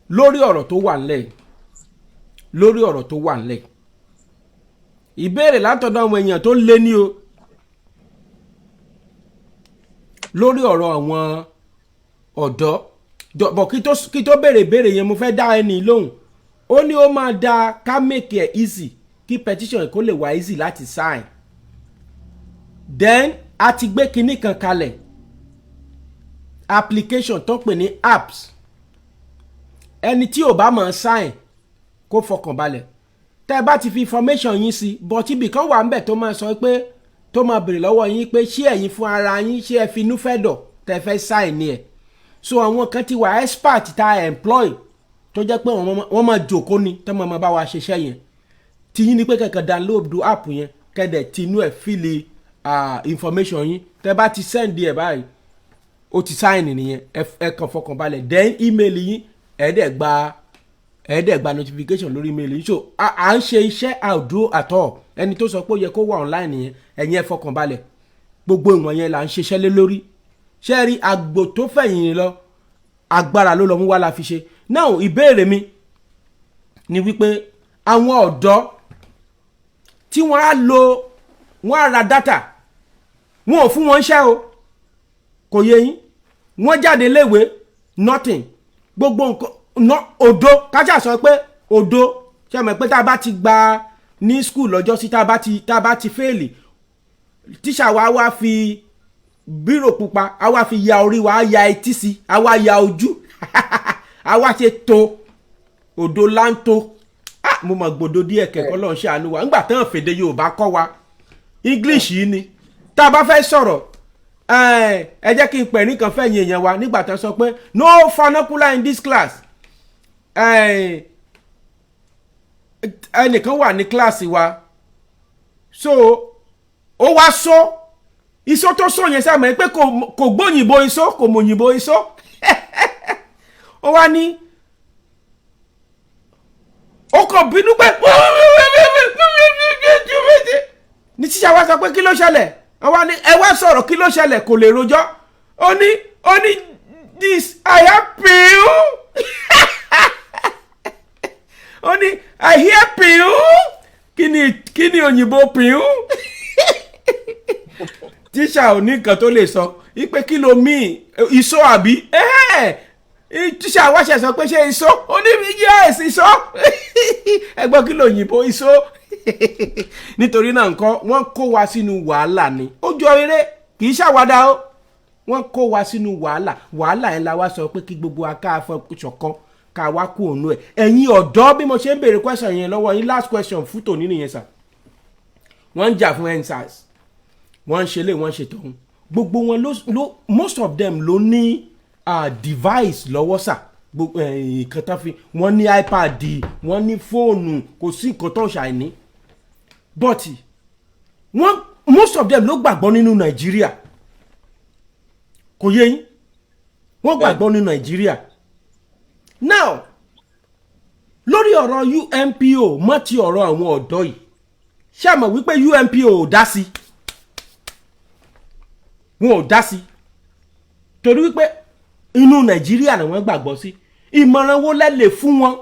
lórí ọ̀rọ̀ tó wà nílẹ̀ yìí, lórí ọ̀rọ̀ tó wà nílẹ̀ yìí, ìbéèrè látọ̀dọ̀ àwọn èèyàn tó lé ní o, lórí ọ̀rọ̀ àwọn ọ̀dọ́ bọ̀, kí tó béèrè ìbéèrè yẹn, mo fẹ́ dá ẹni lóhùn. Ó ní ó máa da ká make it easy, kí petition kó lè wá easy láti sign. Then a ti gbé kinní kan kalẹ̀, application tó ń pè ní apps. Ẹni tí ò bá mọ̀ sign, kó fọkàn balẹ̀. Tẹ́ ẹ bá ti fi information yín sí, but ibì kan wà ńbẹ̀ tó máa sọ pé, tó máa béèrè lọ́wọ́ yín pé ṣé ẹ̀yin fún ara yín, ṣé ẹ finú fẹ́ dọ̀ tẹ́ ẹ fẹ́ sign ni ẹ̀. So àwọn kan ti wà, expert tá a employ, tó jẹ́ pé wọ́n máa jòkó ni tó máa bá wa ṣiṣẹ́ yẹn. Tiyín ni pé kẹ̀kẹ́ download app yẹn, kẹ́dẹ̀ tinú ẹ̀ fill information yín. Tẹ́ bá ti send ẹ̀ báyìí, ó ti sign nìyẹn. Ẹ kàn fọkàn balẹ̀. Then email yín, ẹ dẹ̀ gba Ẹ dẹ̀ gba notification lórí email yìí. So à ń ṣe iṣẹ́, a ò dúró àtọ̀. Ẹni tó sọ pé ó yẹ kó wà online yẹn, ẹ̀yin ẹ fọkàn balẹ̀, gbogbo ìwọ̀n yẹn là ń ṣiṣẹ́ lé lórí. Ṣé rí àgbò tó fẹ̀yìn lọ, agbára ló lọ mú wá la fi ṣe. Now, ìbéèrè mi ni wípé àwọn ọ̀dọ́ tí wọ́n á lo, wọ́n á ra data, wọn ò fún wọn iṣẹ́ o, kò yé yín? Wọ́n jáde léwe, nothing, gbogbo nǹkan no, òdo kájà sọ pé òdo. Ṣe mọ̀ pé tá a bá ti gba ní school lọ́jọ́ sí, tá a bá ti fail, tíṣà wa wá fi bírò pupa, a wá fi ya orí wa, á ya etí sí, a wá ya ojú, a wá ṣe to òdo láńtó. Ah, mo mọ̀ gbòdo díẹ̀ kẹ́kọ̀ọ́ lọ́n ṣàánú wa. Ńgbà tán fèdè Yorùbá kọ́ wa, English yìí ni tá a bá fẹ́ sọ̀rọ̀. Ẹ jẹ́ kí n pẹ̀ nìkan fẹ̀yìn èèyàn wa nígbà tán sọ pé no vernacular in this class. Ẹnìkan wà ní kíláàsì wa, so ó wá sọ iṣó tó sọ yẹn sáà mọ̀ pé kò gbóyìnbó iṣó, kò mòyìnbó iṣó. Ó wá ní ó kàn bínú pé ní tíṣà wa sọ pé kí ló ṣẹlẹ̀? Wọ́n wá ní ẹ wá sọ̀rọ̀, kí ló ṣẹlẹ̀? Kò lè rojọ́. Ó ní this I have pill. Ó ní I hear pill. Kí ni òyìnbó pill? Tíṣà ò ní nǹkan tó lè sọ ipe kí ló mí iṣó àbí tíṣà wá ṣe sọ pé ṣé iṣó? Ó ní yes, iṣó. Ẹgbọ́n, kí ló òyìnbó iṣó? Nítorí náà nǹkan wọ́n kó wa sínú wàhálà ni. Ó jọ eré, kì í ṣàwádà o. Wọ́n kó wa sínú wàhálà. Wàhálà yẹn la wá sọ pé kí gbogbo wa ká fọ ṣọ̀kan, ká wá kú òun ẹ̀. Ẹ̀yin ọ̀dọ́, bí mo ṣe ń béèrè question yẹn lọ́wọ́ yín, last question fún tòní nìyẹn sà. Wọ́n ń jà fún EndSARS, wọ́n ń ṣe lé, wọ́n ń ṣe tọ̀hún, gbogbo wọn ló most of them ló ní device lọ́wọ́ sà. Gbogbo nǹkan tán fi, wọ́n ní iPad, wọ́n ní fóònù, kò sí nǹkan tó ń ṣàìní. But wọ́n, most of them ló gbàgbọ́ nínú Nàìjíríà, kò yé yín? Wọ́n gbàgbọ́ nínú Nàìjíríà. Now, lórí ọ̀rọ̀ UNPO mọ́ ti ọ̀rọ̀ àwọn ọ̀dọ́ yìí, ṣé ẹ mọ̀ wípé UNPO ò dá sí? Wọn ò dá sí torí wípé inú Nàìjíríà ni wọ́n gbàgbọ́ sí. Ìmọ̀ràn wo lẹ lè fún wọn?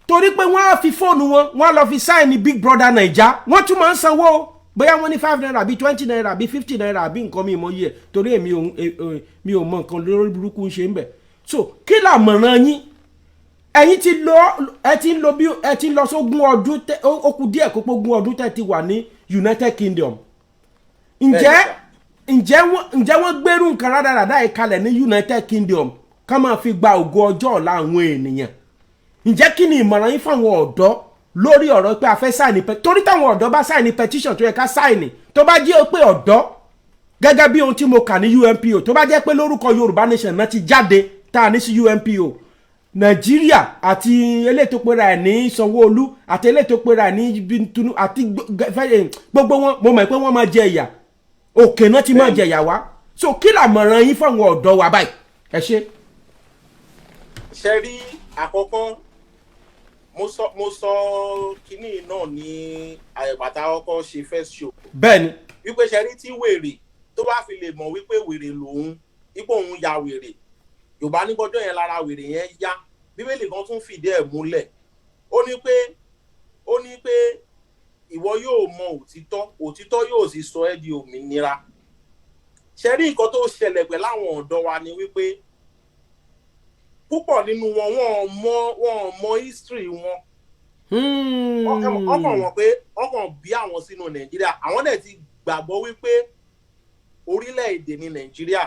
Torí pé wọ́n á fi fóònù wọn, wọ́n á lọ fi sign Big Brother Naija. Wọ́n tún máa ń sanwó, bóyá wọ́n ní 5 naira àbí 20 naira àbí 50 naira àbí nǹkan mi mọ̀ yìí ẹ̀, torí èmi mi ò mọ nǹkan lórí burúkú ń ṣe ń bẹ̀. So kí làmọ̀ràn yín? Ẹ̀yin ti lọ, ẹ ti ń lọ, bí ẹ ti ń lọ sógún ọdún, ó kù díẹ̀ kó pógún ọdún tẹ́ ti wà ní United Kingdom. Ǹjẹ́ wọ́n gbérù nǹkan rádaràdá yìí kalẹ̀ ní United Kingdom ká máa fi gba ògo ọjọ́ ọ̀la àwọn ènìyàn? Ǹjẹ́ kí ni ìmọ̀ràn yín fáwọn ọ̀dọ́ lórí ọ̀rọ̀ pé a fẹ́ sign torí táwọn ọ̀dọ́ bá sign petition tó yẹ ká sign, tó bá jẹ́ pé ọ̀dọ́ gẹ́gẹ́ bí ohun tí mo kà ní UNPO, tó bá jẹ́ pé lórúkọ Yorùbá Nation náà ti jáde tá a ní sí UNPO, Nàìjíríà àti eléyìí tó pera ẹ̀ ní Sanwó-Olú àti eléyìí tó pera ẹ̀ ní Tinubu àti gbogbo wọn, mo mọ̀ pé wọ́n máa jẹ ìyà òkè náà ti máa jẹ ìyà wá. So kí làmọ̀ràn yín fáwọn ọ̀dọ́ wa báyìí? Ẹ ṣé. Ṣe rí àkọ́kọ́, mo sọ kínní náà ní àyẹ̀bàtà ọkọ̀ ṣe first show wípé ṣe rí tí wèrè tó bá fi lè mọ̀ wípé wèrè lòun, ipò òun ya wèrè, Yorùbá ní gbọ́dọ̀ yẹn lára wèrè yẹn yá. Bíbélì kan tún fìdí ẹ̀ múlẹ̀, ó ní pé ìwọ yóò mọ òtítọ́, òtítọ́ yóò sì sọ ẹ́ di òmìnira. Ṣe rí nǹkan tó ṣẹlẹ̀ pẹ̀lú àwọn ọ̀dọ́ wa ni wípé púpọ̀ nínú wọn, wọn ò mọ history wọn. Ọkàn wọn pé ọkàn bí àwọn sínú Nàìjíríà, àwọn dẹ̀ ti gbàgbọ́ wípé orílẹ̀-èdè ní Nàìjíríà.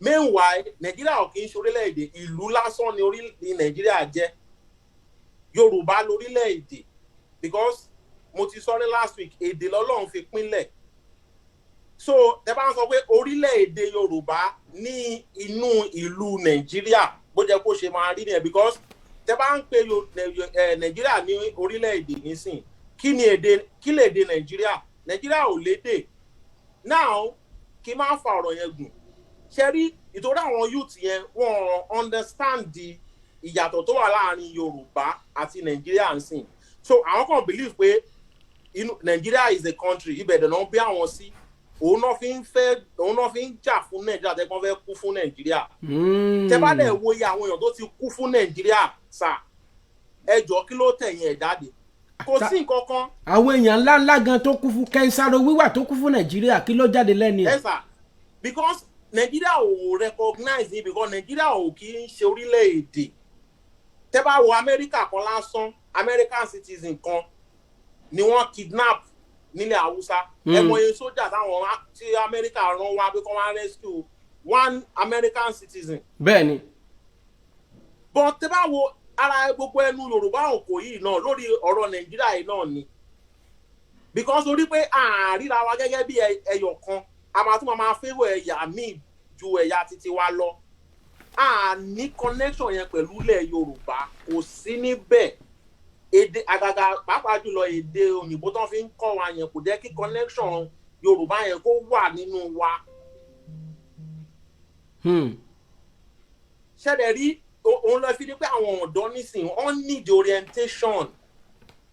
Meanwhile, Nàìjíríà ò kì í ṣe orílẹ̀-èdè, ìlú lásán ni orí ní Nàìjíríà jẹ́. Yorùbá lórílẹ̀-èdè, because mo ti sọ ní last week, èdè lọ́lọ́run fi pínlẹ̀. So tẹ bá ń sọ pé orílẹ̀-èdè Yorùbá ní inú ìlú Nàìjíríà, bó jẹ́ kó ṣe máa rí nìyẹn, because tẹ bá ń pe Nàìjíríà ní orílẹ̀-èdè nísìn, kí ni èdè, kí lè dé Nàìjíríà? Nàìjíríà ò lédè. Now, kí n má fa ọ̀rọ̀ yẹn gùn, ṣe rí ìtorí àwọn youth yẹn, wọ́n understand the Ìyàtọ̀ tó wà láàrin Yorùbá àti Nàìjíríà ń sìn. So àwọn kan believe pé inú Nàìjíríà is a country, ibẹ̀ dẹ̀ náà bí àwọn sí, òun náà fi ń fẹ́, òun náà fi ń jà fún Nàìjíríà, tẹ́gbọ́n fẹ́ kú fún Nàìjíríà. Tẹ́ bá dẹ̀ wo iye àwọn èèyàn tó ti kú fún Nàìjíríà sà, ẹ jọ, kí ló tẹ̀yìn ẹ̀ jáde? Kò sí nǹkan kan. Àwọn èèyàn ńlá ńlá gan tó kú fún Ken Saro-Wiwa tó kú fún Nàìjíríà, kí ló jáde lẹ́nu Ẹ ẹ̀? sà, because Nàìjíríà ò recognize yín, because Nàìjíríà ò kì í ṣe orílẹ̀-èdè. Tẹ́ bá wo Amẹ́ríkà kan lásán, American citizen kan ni wọ́n kidnap nílẹ̀ Haúsá. Ẹ mọ iye sójà táwọn tí Amẹ́ríkà rán wá pé kán wá rescue one American citizen. Bẹ́ẹ̀ ni. But tẹ́ bá wo ara gbogbo ẹnu Yorùbá òkò yìí náà lórí ọ̀rọ̀ Nàìjíríà yìí náà ni, because orí pé àríra wa gẹ́gẹ́ bí ẹyọ kan, a máa tún máa favour ẹ̀yà míì ju ẹ̀yà titi wa lọ. A ní connection yẹn pẹ̀lú ilẹ̀ Yorùbá, kò sí níbẹ̀. Èdè àgàgà, pàápàá jùlọ èdè òyìnbó tó fi ń kọ́ wa yẹn, kò jẹ́ kí connection Yorùbá yẹn kó wà nínú wa. Ṣẹlẹ̀ rí, òun lọ fi ní pé àwọn ọ̀dọ́ nísìnyí, wọ́n need orientation.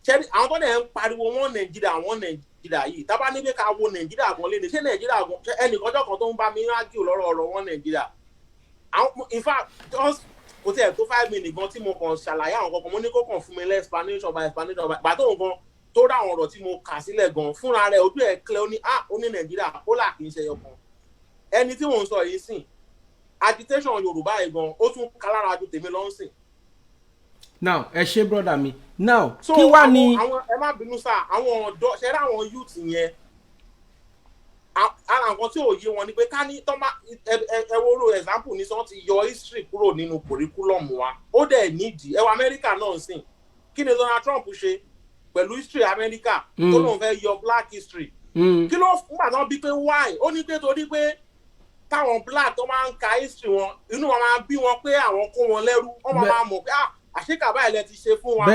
Ṣẹ́ni àwọn tó dẹ̀ ń pariwo wọn Nàìjíríà, wọn Nàìjíríà yìí, tábà ní pé ká wo Nàìjíríà gan léde, ṣé Nàìjíríà gan, ṣé ẹnìkanjọ́ kan tó ń bá mi argue lọ́rọ̀ ọ̀rọ̀ wọn Nàìjíríà àwọn, in fact, just kò tiẹ̀ tó 5 minutes gan tí mo kàn ṣàlàyé àwọn kankan, mo ní kó kàn fún mi lẹ́ explanation by explanation by gbà tó nǹkan tó rà, àwọn ọ̀rọ̀ tí mo kà sílẹ̀ gan fúnra rẹ̀, ojú ẹ̀ clear, ó ní, ah, ó ní Nàìjíríà ó là kì í ṣe ẹyọ kan. Ẹni tí mò ń sọ yìí sìn, agitation Yorùbá yìí gan, ó tún kálára ju tèmi lọ ń sìn. Now, ẹ ṣe, brother mi, now So kí wá ní. Àwọn, ẹ má bínú sá, àwọn ọ̀dọ́ ṣe rí, àwọn youth yẹn, ara nǹkan tí ò yé wọn ni pé ká ní tọ́ bá ẹ wo ro example ní sọ́n ti yọ history kúrò nínú curriculum wa, ó dẹ̀ nídìí. Ẹ wo Amẹ́ríkà náà sìn, kí ni Donald Trump ṣe pẹ̀lú history Amẹ́ríkà tó lóun fẹ́ yọ black history? Kí ló fún àtàn bí pé why? Ó ní pé torí pé táwọn black tó máa ń ka history wọn, inú wọn máa bí wọn pé àwọn kó wọn lẹ́rú, wọn máa máa mọ̀ pé, ah, àṣekà báyìí lẹ ti ṣe fún wa.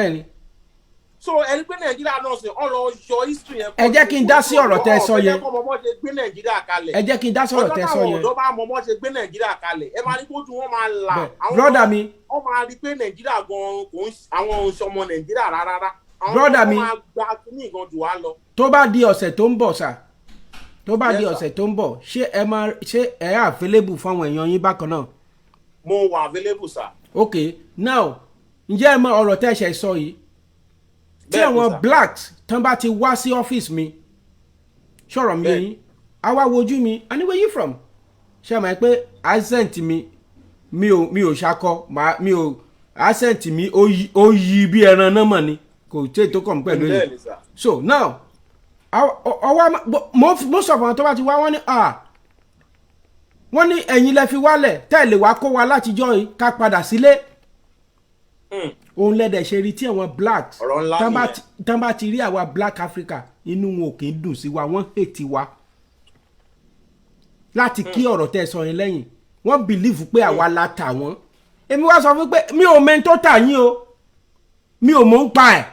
So ẹni pé Nàìjíríà náà sìn, ọ lọ yọ history yẹn. Ẹ jẹ́ kí n dá sí ọ̀rọ̀ tẹ́ ẹ sọ yẹn. Ọ̀fẹ́ kọ́ mọ bọ́ ṣe gbé Nàìjíríà kalẹ̀. Ẹ jẹ́ kí n dá sí ọ̀rọ̀ tẹ́ ẹ sọ Ọjọ́ táwọn yẹn. ọ̀dọ́ bá mọ bọ́ ṣe gbé Nàìjíríà kalẹ̀, ẹ máa rí kójú wọn máa là. Àwọn Brother mi. Wọ́n máa rí pé Nàìjíríà gan kò ń àwọn oṣù ọmọ Nàìjíríà rárá. Àwọn Brother mi. máa gba kíní gan jù wá lọ. Tó bá di ọ̀sẹ̀ tó ń bọ̀ sà, tó bá di Yes, sir. ọ̀sẹ̀ tó ń bọ̀, ṣé ẹ máa ṣé ẹ available fáwọn èèyàn yín bákan náà? Mo wà available, sir. Ok, now, ǹjẹ́ ẹ mọ ọ̀rọ̀ tẹ́ ẹ ṣe sọ yìí tí Bẹ́ẹ̀ni, àwọn sir. blacks tán bá ti wá sí ọ́fíìsì mi, sọ̀rọ̀ mi yín, àwa wojú mi, and where you from? Ṣé ẹ mọ̀ pé accent mi, mi ò ṣakọ, mi ò, accent mi ó yí bí ẹran náà mọ̀ ni, kò tí ètò kàn pẹ̀lú yìí. Bẹ́ẹ̀ni, sir. So now, ọwọ́ mo sọ fún àwọn tó bá ti wá, wọ́n ní, ah, wọ́n ní ẹ̀yin lẹ fi wálẹ̀ tẹ́lẹ̀ wá kó wa látijọ́ yìí ká padà sílé. Òun lẹ́dẹ̀ ṣe rí tí àwọn blacks Ọ̀rọ̀ ńlá tán bá nìyẹn. tán bá ti rí àwa black Africa, inú wọn ò kì í dùn sí wa, wọ́n hate wa. Láti kí ọ̀rọ̀ tẹ́ ẹ sọ yẹn lẹ́yìn, wọ́n believe pé àwa la tà wọ́n. Èmi wá sọ fún pé mi ò mẹ́ni tó tà yín o, mi ò mọ̀ ń pa ẹ̀.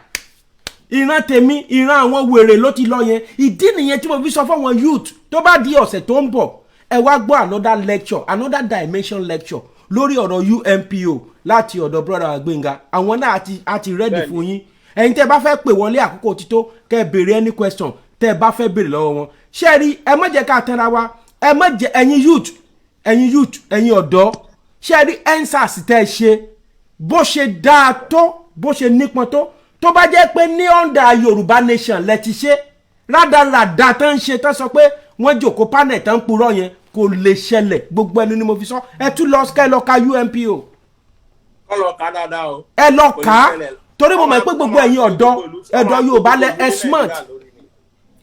Ìran tèmi, ìran àwọn wèrè ló ti lọ yẹn. Ìdí nìyẹn tí mo fi sọ fún àwọn youth, tó bá di ọ̀sẹ̀ tó ń bọ̀, ẹ wá gbọ́ another lecture, another dimension lecture lórí ọ̀rọ̀ UNPO láti ọ̀dọ̀ brother Gbénga. Àwọn náà àti ready fún yín. Ẹ̀yin tẹ́ ẹ bá fẹ́ pè wọlé, àkókò ti tó kẹ́ ẹ béèrè any question tẹ́ ẹ bá fẹ́ béèrè lọ́wọ́ wọn. Ṣé ẹ rí, ẹ má jẹ́ ká tẹ́ra wa, ẹ má jẹ́, ẹ̀yin youth, ẹ̀yin youth, ẹ̀yin ọ̀dọ́, ṣé ẹ rí EndSARS tẹ́ ẹ ṣe, bó ṣe dáa tó, bó ṣe nípọn tó, tó bá jẹ́ pé ní under Yorùbá nation lẹ ti ṣe, rádaràda tán ń ṣe, tán sọ pé wọ́n jòkó panel tán ń purọ́ yẹn, kò lè ṣẹlẹ̀. Gbogbo ẹnu ni mo fi sọ. Ẹ tún lọ kẹ́ lọ ka UNPO. Kọ́ lọ kà dáadáa o. Ẹ lọ Kò ní kà á, ṣẹlẹ̀. torí mo mọ̀ pé gbogbo ẹ̀yin ọ̀dọ́ ẹ̀dọ́ Yorùbá lẹ ẹ smart,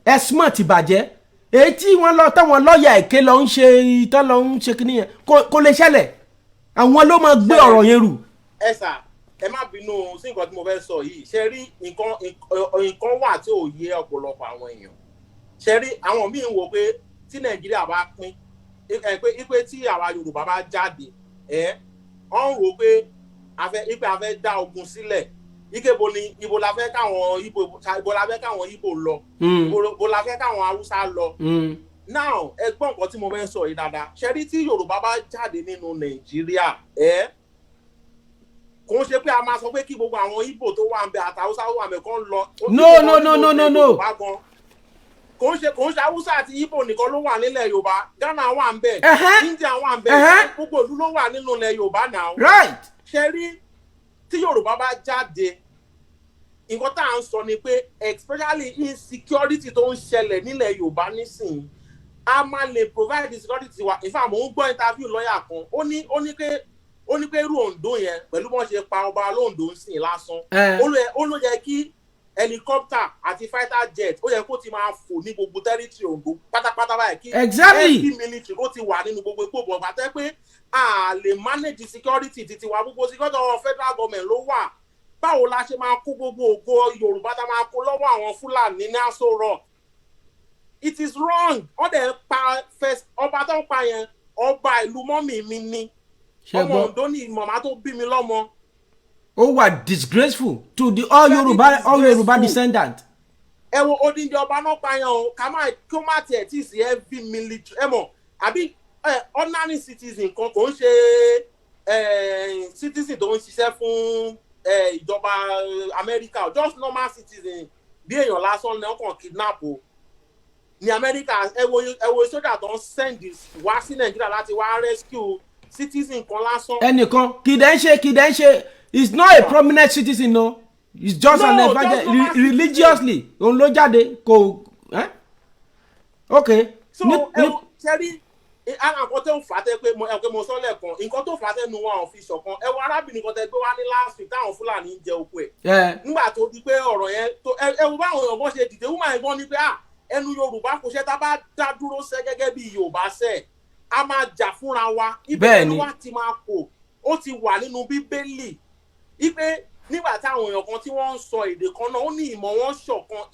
ẹ smart ìbàjẹ́. Èyí tí wọ́n lọ táwọn lọ́ọ̀yà èké lọ ń ṣe tán lọ ń ṣe kíní yẹn, kò lè ṣẹlẹ̀. Àwọn ló máa gbé ọ̀rọ̀ yẹn rù. Ẹ sà, ẹ má bínú sí nǹkan tí mo fẹ́ sọ yìí. Ṣe rí, nǹkan wà tí ò yé ọ̀pọ̀lọpọ̀ àwọn èèyàn. Ṣe rí, àwọn míì ń wò pé tí Nàìjíríà bá pín ẹ, pé ipe tí àwa Yorùbá bá jáde, ẹ wọ́n ń wò pé a fẹ́ ipe a fẹ́ dá ogun sílẹ̀ ike bo ni ibo la fẹ́ káwọn ibo, ibo la fẹ́ káwọn Ibo lọ, ibo la fẹ́ káwọn Haúsá lọ. Now, ẹ gbọ́ nǹkan tí mo fẹ́ sọ yìí dáadáa. Ṣe rí, tí Yorùbá bá jáde nínú Nàìjíríà, ẹ Kò ń ṣe pé a máa sọ pé kí gbogbo àwọn Ìgbò tó wà ń bẹ àti Haúsá tó wà ń bẹ kán lọ. No, no, no, no, no, no. Yorùbá gan, kò ń ṣe Haúsá àti Ìgbò nìkan ló wà nílẹ̀ Yorùbá. Ghana wà ń bẹ, India wà ń bẹ, gbogbo ìlú ló wà nínú ilẹ̀ Yorùbá náà. Ṣe rí, tí Yorùbá bá jáde, nǹkan tá à ń sọ ni pé especially insecurity tó ń ṣẹlẹ̀ nílẹ̀ Yorùbá nísìnyí, a máa lè provide the security wa. In fact, mò ń gbọ́ interview lọ́ọ̀yà kan, ó ní pé irú Oǹdó yẹn, pẹ̀lú bọ́n ṣe pa ọba lóńdó ń sìn lásán, ó ló yẹ kí helicopter àti fighter jet, ó yẹ kó ti máa fò ní gbogbo territory Oǹdó pátápátá báyìí, kí heavy military kó ti wà nínú gbogbo epo bọ̀ bàtẹ́ pé a lè manage security títí wa. Gbogbo security ọwọ́ federal government ló wà. Báwo la ṣe máa kó gbogbo ògo Yorùbá tá máa kó lọ́wọ́ àwọn Fúlàní ní Aso Rock? It is wrong. Wọ́n dẹ̀ pa first ọba tó ń pa yẹn, ọba ìlú mummy mi ni. Ṣé Ọmọ gbọ́? Oǹdó ni màmá tó bí mi lọ́mọ. Ó wà disgraceful to the all Very Yorùbá, all Yorùbá disgraceful. descendant. Ẹ wo odindi ọba náà pa yẹn o, ká má kí ó má tiẹ̀ tí ì sí heavy military, ẹ mọ̀, àbí ordinary citizen kan, kò ń ṣe citizen tó ń ṣiṣẹ́ fún ìjọba Amẹ́ríkà, just normal citizen bí èèyàn lásán ní ọkàn kidnap o ní Amẹ́ríkà. Ẹ wo sójà tó ń send wá sí Nàìjíríà láti wá rescue citizen kan lásán. Ẹnìkan kì í dẹ̀ ń ṣe, is not a prominent citizen, no, it's just No, an just evangel normal citizen. Religiously òun ló jáde kò ok. So ẹ wo, ṣe rí ara nǹkan tó ń fà á tẹ́ pé mo ẹ pé mo sọ lẹ́ẹ̀kan, nǹkan tó fà á tẹ́nu wọn ò fi ṣọ̀kan. Ẹ wo arábìnrin kan tẹ́ gbé wá ní last week táwọn Fúlàní ń jẹ oko ẹ̀. Nígbà tó di pé ọ̀rọ̀ yẹn tó, ẹ wo báwọn èèyàn kan ṣe dìde, woman yẹn gan ni pé ah, ẹnu Yorùbá kò ṣe, tá a bá dá dúró sẹ́ gẹ́gẹ́ bí Yorùbá sẹ́, a máa jà fúnra wa. Ibẹ̀ ni wá ti máa kò, ó ti wà nínú Bíbélì ipe nígbà táwọn èèyàn kan tí wọ́n ń sọ èdè kan náà, ó ní ìmọ̀ wọn ṣọ̀kan,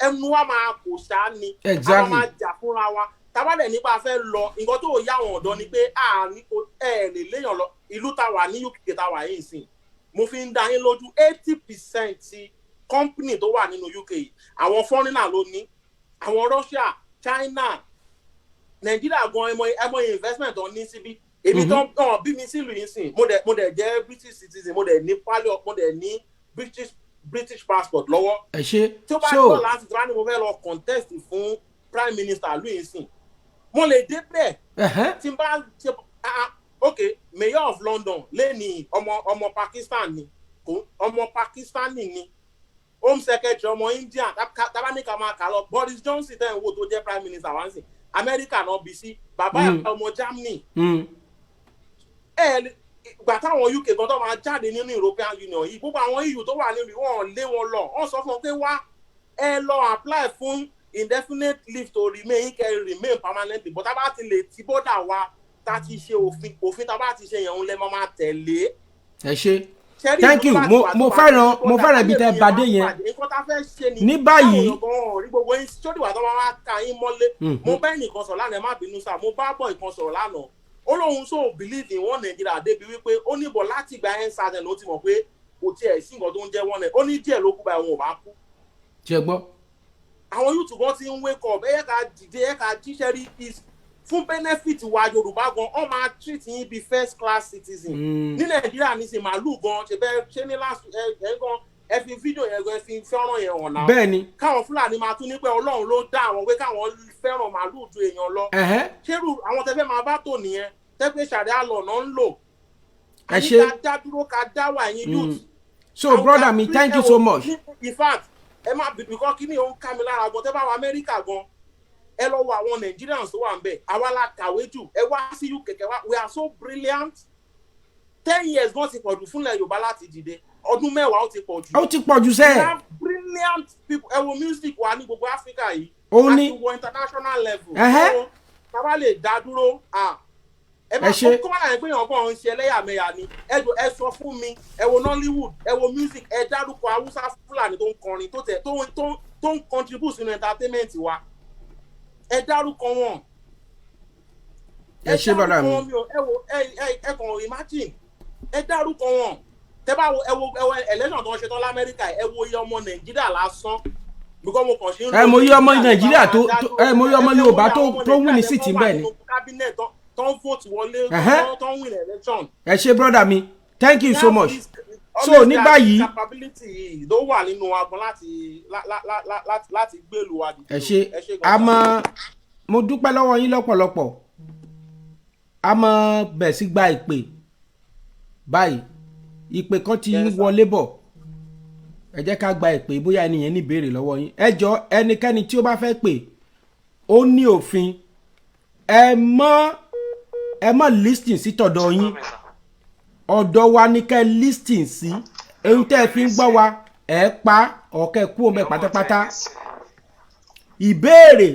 ẹnu wa máa kò ṣáá ni. A máa jà fúnra wa. Tábàdẹ̀ nípa fẹ́ lọ, nǹkan tó yá àwọn ọ̀dọ́ ni pé a ní kò ẹ lè léèyàn lọ ìlú tá wà ní UK tá wà yìí sìn. Mo fi ń dá yín lójú, 80% ti company tó wà nínú UK yìí, àwọn foreigner ló ní, àwọn Russia, China, Nàìjíríà gan, ẹmọ investment tó ní síbí. Èmi tó ń bí mi sílùú yìí sìn, mo dẹ̀ jẹ́ British citizen, mo dẹ̀ ní pálí, mo dẹ̀ ní British passport lọ́wọ́. Ẹ ṣe. Tí ó bá So gbọ́ láti tí wọ́n á ní mo fẹ́ lọ contest fún prime minister ìlú yìí sìn, mo lè débẹ̀. Tí n bá ṣe, ah, ok, mayor of London lẹ́ni, ọmọ Pakistan ni, kò ọmọ Pakistan ni. Home secretary, ọmọ India. Tabanika máa kà lọ. Boris Johnson tẹ̀ ń wò tó jẹ́ prime minister wá ń sìn, Amẹ́ríkà náà bí sí, bàbá ọmọ Germany. Ẹ ìgbà táwọn UK gan tó máa jáde nínú European Union yìí, gbogbo àwọn EU tó wà nílùú wọn lé wọn lọ, wọn sọ fún wọn pé wá, ẹ lọ apply fún indefinite leave to remain, kẹ́ remain permanently, but tá bá ti lè ti border wa, tá ti ṣe òfin, tá bá ti ṣe yẹn, òun lẹ máa tẹ̀lé. Ẹ ṣe, thank you. Mo fẹ́ràn ibi tẹ́ bá dé yẹn. Nǹkan tá fẹ́ ṣe ni Ní báyìí- táwọn èèyàn gan rí gbogbo yín sódì wà tó máa wá ka yín mọ́lé. Mo bá ẹnìkan sọ̀rọ̀ lánàá, ẹ má bínú sá, mo bá bọ̀ ìkan sọ̀rọ̀ lánàá, ó lóun so believe in one Nigeria débi wípé ó ní bọ̀ láti ìgbà EndSARS ló ti mọ̀ pé kò tiẹ̀ sí nǹkan tó ń jẹ́ one Nigeria. Ó ní díẹ̀ ló kú báyìí, òun ò bá kú. Ṣe gbọ́? Àwọn youth gan ti ń wake up. Ẹ yẹ ká dìde, ẹ ká jíṣẹ́ rí is fún benefit wa Yorùbá gan. Ọ máa treat yín bí first class citizen ní Nàìjíríà. Ní sin màálù gan ṣe bẹ́ẹ̀ ṣe ní last ẹ ẹ gan, ẹ fi fídíò yẹn gan, ẹ fi fẹ́ràn yẹn hàn náà. Bẹ́ẹ̀ ni. Káwọn Fúlàní máa tún ní pé Ọlọ́run ló dá àwọn, pé káwọn fẹ́ràn màálù ju èèyàn lọ. Ṣérù àwọn tẹ fẹ́ máa bá tò nìyẹn, tẹ́ pé Sharia law náà ń lò. Ẹ Àní ṣe. ká dá dúró, ká dá wà, ẹ̀yin youth. So brother mi, thank you so much. In fact, ẹ má because kí ni ó ń ká mi lára gan, tẹ́ bá wọ Amẹ́ríkà gan, ẹ lọ wo àwọn Nigerians tó wà ń bẹ̀, àwa la kàwé jù. Ẹ wá sí UK kẹ wá, we are so brilliant. 10 years gan ti pọ̀jù fúnlẹ̀ Yorùbá láti dìde, ọdún 10 ó ti pọ̀ jù. Ó ti pọ̀ jù We sẹ́ẹ̀. have brilliant people. Ẹ wo music wa ní gbogbo Africa yìí, Ó a ní. ti wọ international level. Ẹhẹ́. So, tá bá lè dá dúró, ah, ẹ má Ẹ ṣé. kó má láyé pé èèyàn kàn ń ṣe ẹlẹ́yàmẹ̀yà ni. Ẹ jọ, ẹ sọ fún mi, ẹ wo Nollywood, ẹ wo music, ẹ dárúkọ Haúsá, Fúlàní tó ń kọrin, tó tẹ tó ń contribute sínú entertainment wa, ẹ dárúkọ wọn. Ẹ ṣé, brother mi. Dárúkọ wọn mi ò, ẹ wo, ẹ kàn imagine, ẹ dárúkọ wọn. Tẹ bá wo, ẹ wo election tó ń ṣe tán lamẹ́ríkà, ẹ wo iye ọmọ Nàìjíríà lásán, because mo kàn ṣe ń Ẹ mo yí ọmọ Nàìjíríà ẹ mo yí ọmọ Yorùbá tó win ní seat bẹ́ẹ̀ ni. Cabinet tó ń vote wọlé, tó ń win election. Ẹ ṣé, brother mi, thank you so much. So ní báyìí, capability yìí ló wà nínú wa gan láti gbèlú wa dìde. Ẹ ṣe. A mọ, mo dúpẹ́ lọ́wọ́ yín lọ́pọ̀lọpọ̀. A mọ bẹ̀ sí gba ìpè báyìí. Ìpè kan ti ń wọlé bọ̀. Ẹ jẹ́ ká gba ìpè, bóyá ẹni yẹn ní ìbéèrè lọ́wọ́ yín. Ẹ jọ, ẹnikẹ́ni tí ó bá fẹ́ pè, ó ní òfin. Ẹ mọ́ listen sí tọ̀dọ̀ yín, ọ̀dọ̀ wa ní kẹ́ listen sí. Ohun tẹ́ ẹ fi ń gbọ́ wa, ẹ pa ọ̀kẹ́ kú omi pátápátá. Ìbéèrè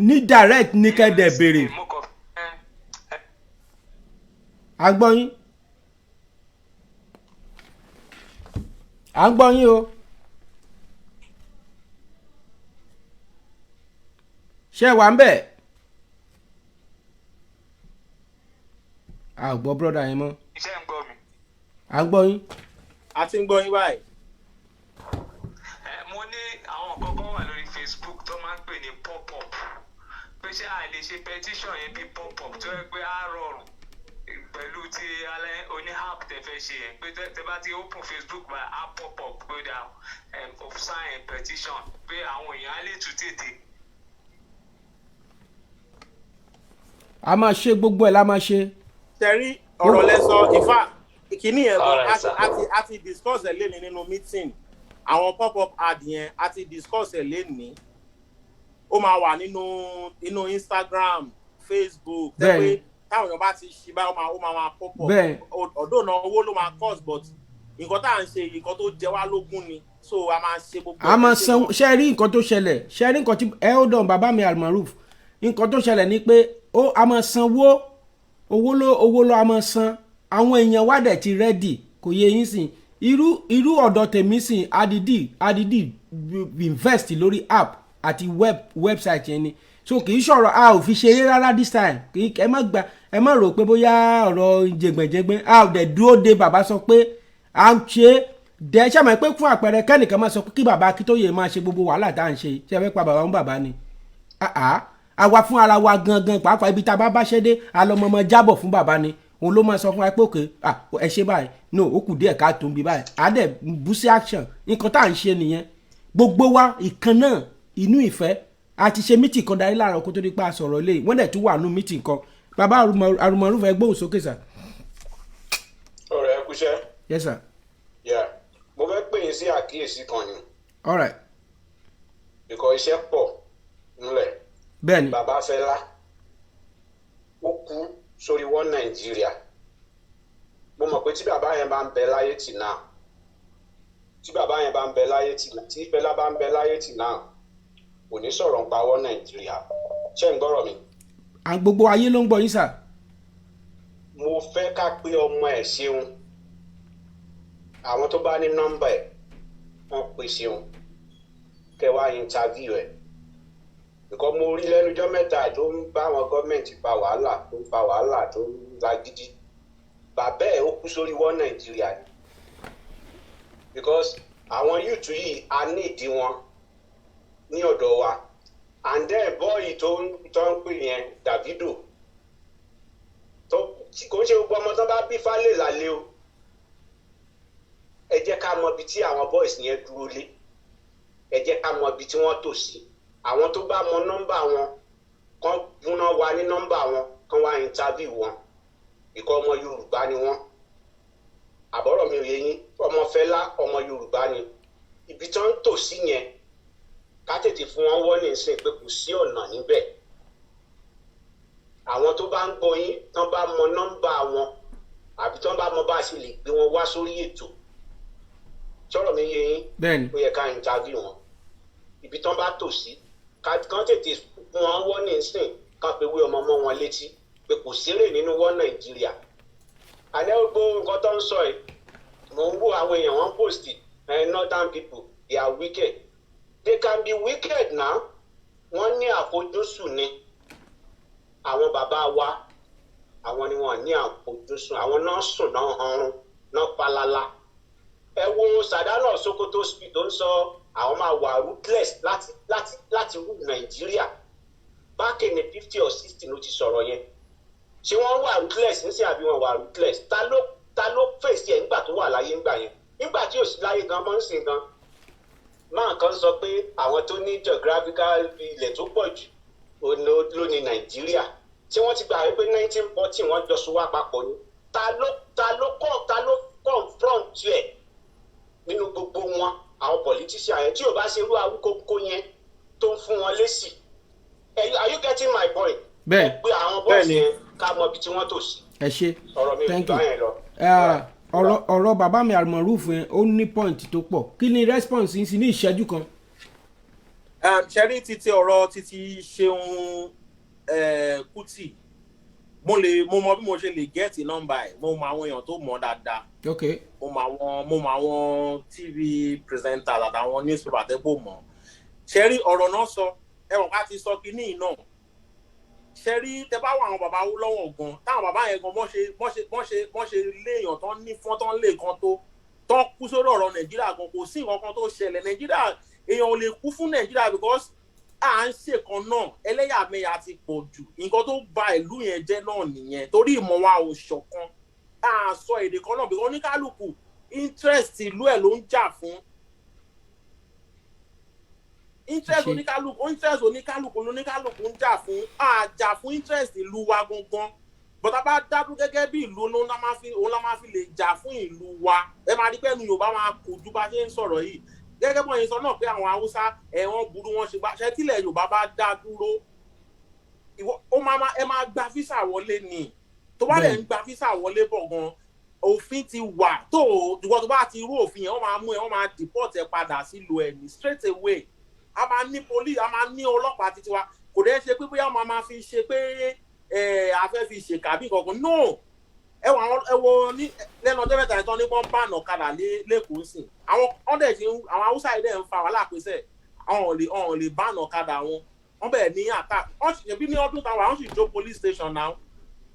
ní direct ní kẹ́ dẹ̀ béèrè. À ń gbọ́ yín, à ń gbọ́ yín o. Ṣé ẹ wà ń bẹ̀? A ò gbọ́ brother yẹn mọ́. Iṣẹ́ ń gbọ́ mi. À ń gbọ́ yín. A ti ń gbọ́ yín báyìí. Ẹ mo ní àwọn kankan wà lórí Facebook tó máa ń pè ní pop up, pé ṣé a lè ṣe petition yẹn bíi pop up tó yẹ pé á rọrùn pẹ̀lú ti alẹ́ oní app tẹ fẹ́ ṣe yẹn, pé tẹ bá ti open Facebook bá á pop up pé dà of sign petition, pé àwọn èèyàn á lè tún tètè. A máa ṣe, gbogbo ẹ̀ la máa ṣe. Tẹ̀rí ọ̀rọ̀ lẹ́sọ ìfà ìkíní yẹn gan, a ti discuss ẹ̀ léni nínú meeting. Àwọn pop up ad yẹn, a ti discuss ẹ̀ léni. Ó máa wà nínú inú Instagram, Facebook, tẹ́ pé táwọn èèyàn bá ti ṣí báyìí, ó máa pop up. Ọ̀dọ́ náà, owó ló máa cost, but nǹkan tá à ń ṣe, nǹkan tó jẹ wá lógún ni, so a máa ṣe gbogbo. A máa san. Ṣe rí nǹkan tó ṣẹlẹ̀? Ṣe rí nǹkan tí ẹ ó dàn, bàbá mi Almaroof? Nǹkan tó ṣẹlẹ̀ ni pé ó a máa sanwó, owó ló a máa san. Àwọn èèyàn wá dẹ̀ ti ready, kò yé yín sìn? Irú ọ̀dọ̀ tèmi sìn, adidi invest lórí app àti website yẹn ni, so kì í ṣọ̀rọ̀ a ò fi ṣeré rárá this time. Kì í, ẹ má gba, ẹ má rò pé bóyá ọ̀rọ̀ jẹ̀gbẹ̀jẹ̀gbẹ̀. A ò dẹ̀ dúró de bàbá sọ pé à ń ṣe é dẹ. Ṣe àmọ́ pé fún àpẹẹrẹ, kẹ́nìkan máa sọ pé kí bàbá Akíntóyè máa ṣe gbogbo wàhálà tá à ń ṣe, ṣe fẹ́ pa bàbá ń bàbá ni? Àwa fún ara wa gangan pàápàá, ibi tá a bá báṣẹ́ dé, alọ́mọmọ jábọ̀ fún bàbá ni. Òun ló máa sọ fún wa pé òkè ẹ ṣe báyìí, no, ó kù díẹ̀ ká tó ń bí báyìí, á dẹ̀ bú sí action. Nǹkan tá à ń ṣe nìyẹn. Gbogbo wa ìkan náà, inú ìfẹ́. A ti ṣe meeting kan darí láàárọ̀ kó tó di pa sọ̀rọ̀ ilé. Wọ́n dẹ̀ tún wà nù meeting kan. Bàbá Arúmọrúfẹ́, gbóhùn sókè sà. Ọ̀rẹ́, ẹ kúṣẹ́. Yes sir. Yeah, mo fẹ́ pè yín sí àkíyèsí kan ni. All right. Because iṣẹ́ pọ̀ ńlẹ̀. Bẹ́ẹ̀ni. Bàbá Fẹlá, ó kú sórí wọ́n Nàìjíríà. Mo mọ̀ pé tí bàbá yẹn bá ń bẹ láyé tì náà, tí bàbá yẹn bá ń bẹ láyé tì, tí Fẹlá bá ń bẹ láyé tì náà, kò ní sọ̀rọ̀ ń pa wọ́n Nàìjíríà. Ṣé ń gbọ́rọ̀ mi? À, gbogbo ayé ló ń gbọ́ yín sà. Mo fẹ́ ká pé ọmọ ẹ̀ ṣeun. Àwọn tó bá ní nọ́mbà ẹ̀, wọ́n pè ṣeun, kẹ́ wá interview ẹ̀, nǹkan mo rí lẹ́nujọ́ mẹ́ta tó ń bá àwọn gọ́ọ̀mẹ̀ntì fa wàhálà, tó ń fa wàhálà, tó ń lagídí. Bàbá ẹ̀, ó kú sórí wọ́n Nàìjíríà ni, because àwọn youth yìí, a ní ìdí wọn ní ọ̀dọ̀ wa. And then boy tó ń pè yẹn, Davido, tó kò ń ṣe gbogbo ọmọ tó bá bí fálẹ̀ lálẹ́ o. Ẹ jẹ́ ká mọ ibi tí àwọn boys yẹn dúró lé. Ẹ jẹ́ ká mọ ibi tí wọ́n tò sí. Àwọn tó bá mọ nọ́mbà wọn, kán gúnná wa ní nọ́mbà wọn, kán wá interview wọn. Ìkọ́ ọmọ Yorùbá ni wọ́n. Àbọ̀rọ̀ mi ò yé yín? Ọmọ Fẹlá, ọmọ Yorùbá ni. Ibi tí wọ́n ń tò sí yẹn, ká tètè fún wọn wọ́n ní ìsìn pé kò sí ọ̀nà níbẹ̀. Àwọn tó bá ń gbọ́ yín, tán bá mọ nọ́mbà wọn àbí tán bá mọ bá a ṣe lè gbé wọn wá sórí ètò, sọ̀rọ̀ mi yé yín? Bẹ́ẹ̀ni. Ó yẹ ká interview wọn, ibi tán bá tò sí, kán tètè fún wọn wọ́n ní ìsìn, ká fi wé ọmọ mọ́ wọn létí pé kò sérè nínú wọ́n Nàìjíríà. Àlẹ́ gbogbo nǹkan tó ń sọ yìí, mò ń wo àwọn èèyàn wọn post northern people, they are wicked. They can be wicked now. Wọ́n ní àfojúsùn ni. Àwọn bàbá wa, àwọn ni wọ́n ní àfojúsùn. Àwọn náà sùn náà hanrun náà falala. Ẹ wo Sardauna Sokoto speech tó ń sọ, àwọn máa wà ruthless láti rule Nàìjíríà. Back in the 50 or 60 ló ti sọ̀rọ̀ yẹn. Ṣé wọ́n wà ruthless nísìnyí àbí wọ́n wà ruthless? Ta ló fèsì ẹ̀ nígbà tó wà láyé ńgbà yẹn? Nígbà tí ò sí láyé gan mọ́ ń sìn gan, máa kan sọ pé àwọn tó ní geographical ilẹ̀ tó pọ̀ jù ló ní Nàìjíríà, tí wọ́n ti gbà wípé 1914 wọ́n jọ so wá papọ̀ ni. Ta ló confront ẹ̀ nínú gbogbo wọn, àwọn politician yẹn, tí ò bá ṣe irú Awíkókó yẹn tó ń fún wọn lésì? Are you getting my point? Bẹ́ẹ̀. Pé àwọn boys yẹn, ká mọ ibi tí wọ́n tò sí. Ẹ ṣe. Ọ̀rọ̀ mi ò Thank jù you. báyẹn lọ. Ọ̀rọ̀ bàbá mi Almoruf yẹn, ó ní point tó pọ̀. Kí ni response yín sí ní ìṣẹ́jú kan? Ṣẹ́rí títí ọ̀rọ̀ títí Ṣeun Kútì, mo mọ bí mo ṣe lè get nọ́mbà ẹ̀. Mo mọ àwọn èèyàn tó mọ̀ dáadáa. Mo mọ àwọn TV presenters àtàwọn newspaper tẹ́pọ̀ mọ̀. Ṣẹ́rí ọ̀rọ̀ náà sọ, ẹ̀wọ̀n ká ti sọ kínní náà. Ṣẹ́rí tẹ bá wọ àwọn bàbá Awólọ́wọ̀ gan, táwọn bàbá yẹn gan bọ́n ṣe léèyàn tán ní fọ́n tán lè kan tó tán kú sórí ọ̀rọ̀ Nàìjíríà gan, kò sí nǹkan kan tó ṣẹlẹ̀. Nàìjíríà, èèyàn ò lè kú fún Nàìjíríà because à ń ṣèkan náà, ẹlẹ́yàmẹ̀yà ti pọ̀ jù. Nǹkan tó ba ìlú yẹn jẹ́ náà nìyẹn, torí ìmọ̀ wa ò ṣọ̀kan, à sọ èdè kan náà, because oníkálukú interest ìlú ẹ̀ ló ń jà fún. Interest Ṣe. oníkálukú, interest oníkálukú lóníkálukú ń jà fún, à jà fún interest ìlú wa gangan. Bọ́tà bá dádúró gẹ́gẹ́ bí ìlú, òun la máa fi lè jà fún ìlú wa. Ẹ máa rí pé ẹnu Yorùbá máa kò ju bá ṣe ń sọ̀rọ̀ yìí. Gẹ́gẹ́ bọ́n yẹn sọ náà pé àwọn Haúsá ẹ̀ wọ́n burú, wọ́n ṣe gbá ṣe. Tílẹ̀ Yorùbá bá dá dúró, ìwọ ó máa ẹ máa gba visa wọlé ni. Tó bá dẹ̀ ń gba visa wọlé bọ̀ gan, òfin ti wà tó ìwọ tó bá ti rú òfin yẹn, wọ́n máa mú ẹ, wọ́n máa deport ẹ padà sílùú ẹ ní straight away. A máa ní police, a máa ní ọlọ́pàá títí wa. Kò dẹ́ ṣe pé bóyá wọ́n máa fi ṣe pé ẹ a fẹ́ fi ṣèkà bí kankan, no. Ẹ wọ àwọn, ẹ wo ní lẹ́nu ọjọ́ 3 yẹn tán ní wọ́n bá ọ̀kadà lẹ́kọ̀ọ́ sìn. Àwọn ọ̀dẹ̀ ṣe ń, àwọn Haúsá yìí dẹ̀ ń fa wàhálà pèsè àwọn ò lè bá ọ̀kadà wọn. Wọ́n bẹ̀rẹ̀ ní attack. Wọ́n sì ṣe bí ní ọdún táwọn àwọn sì jó police station now.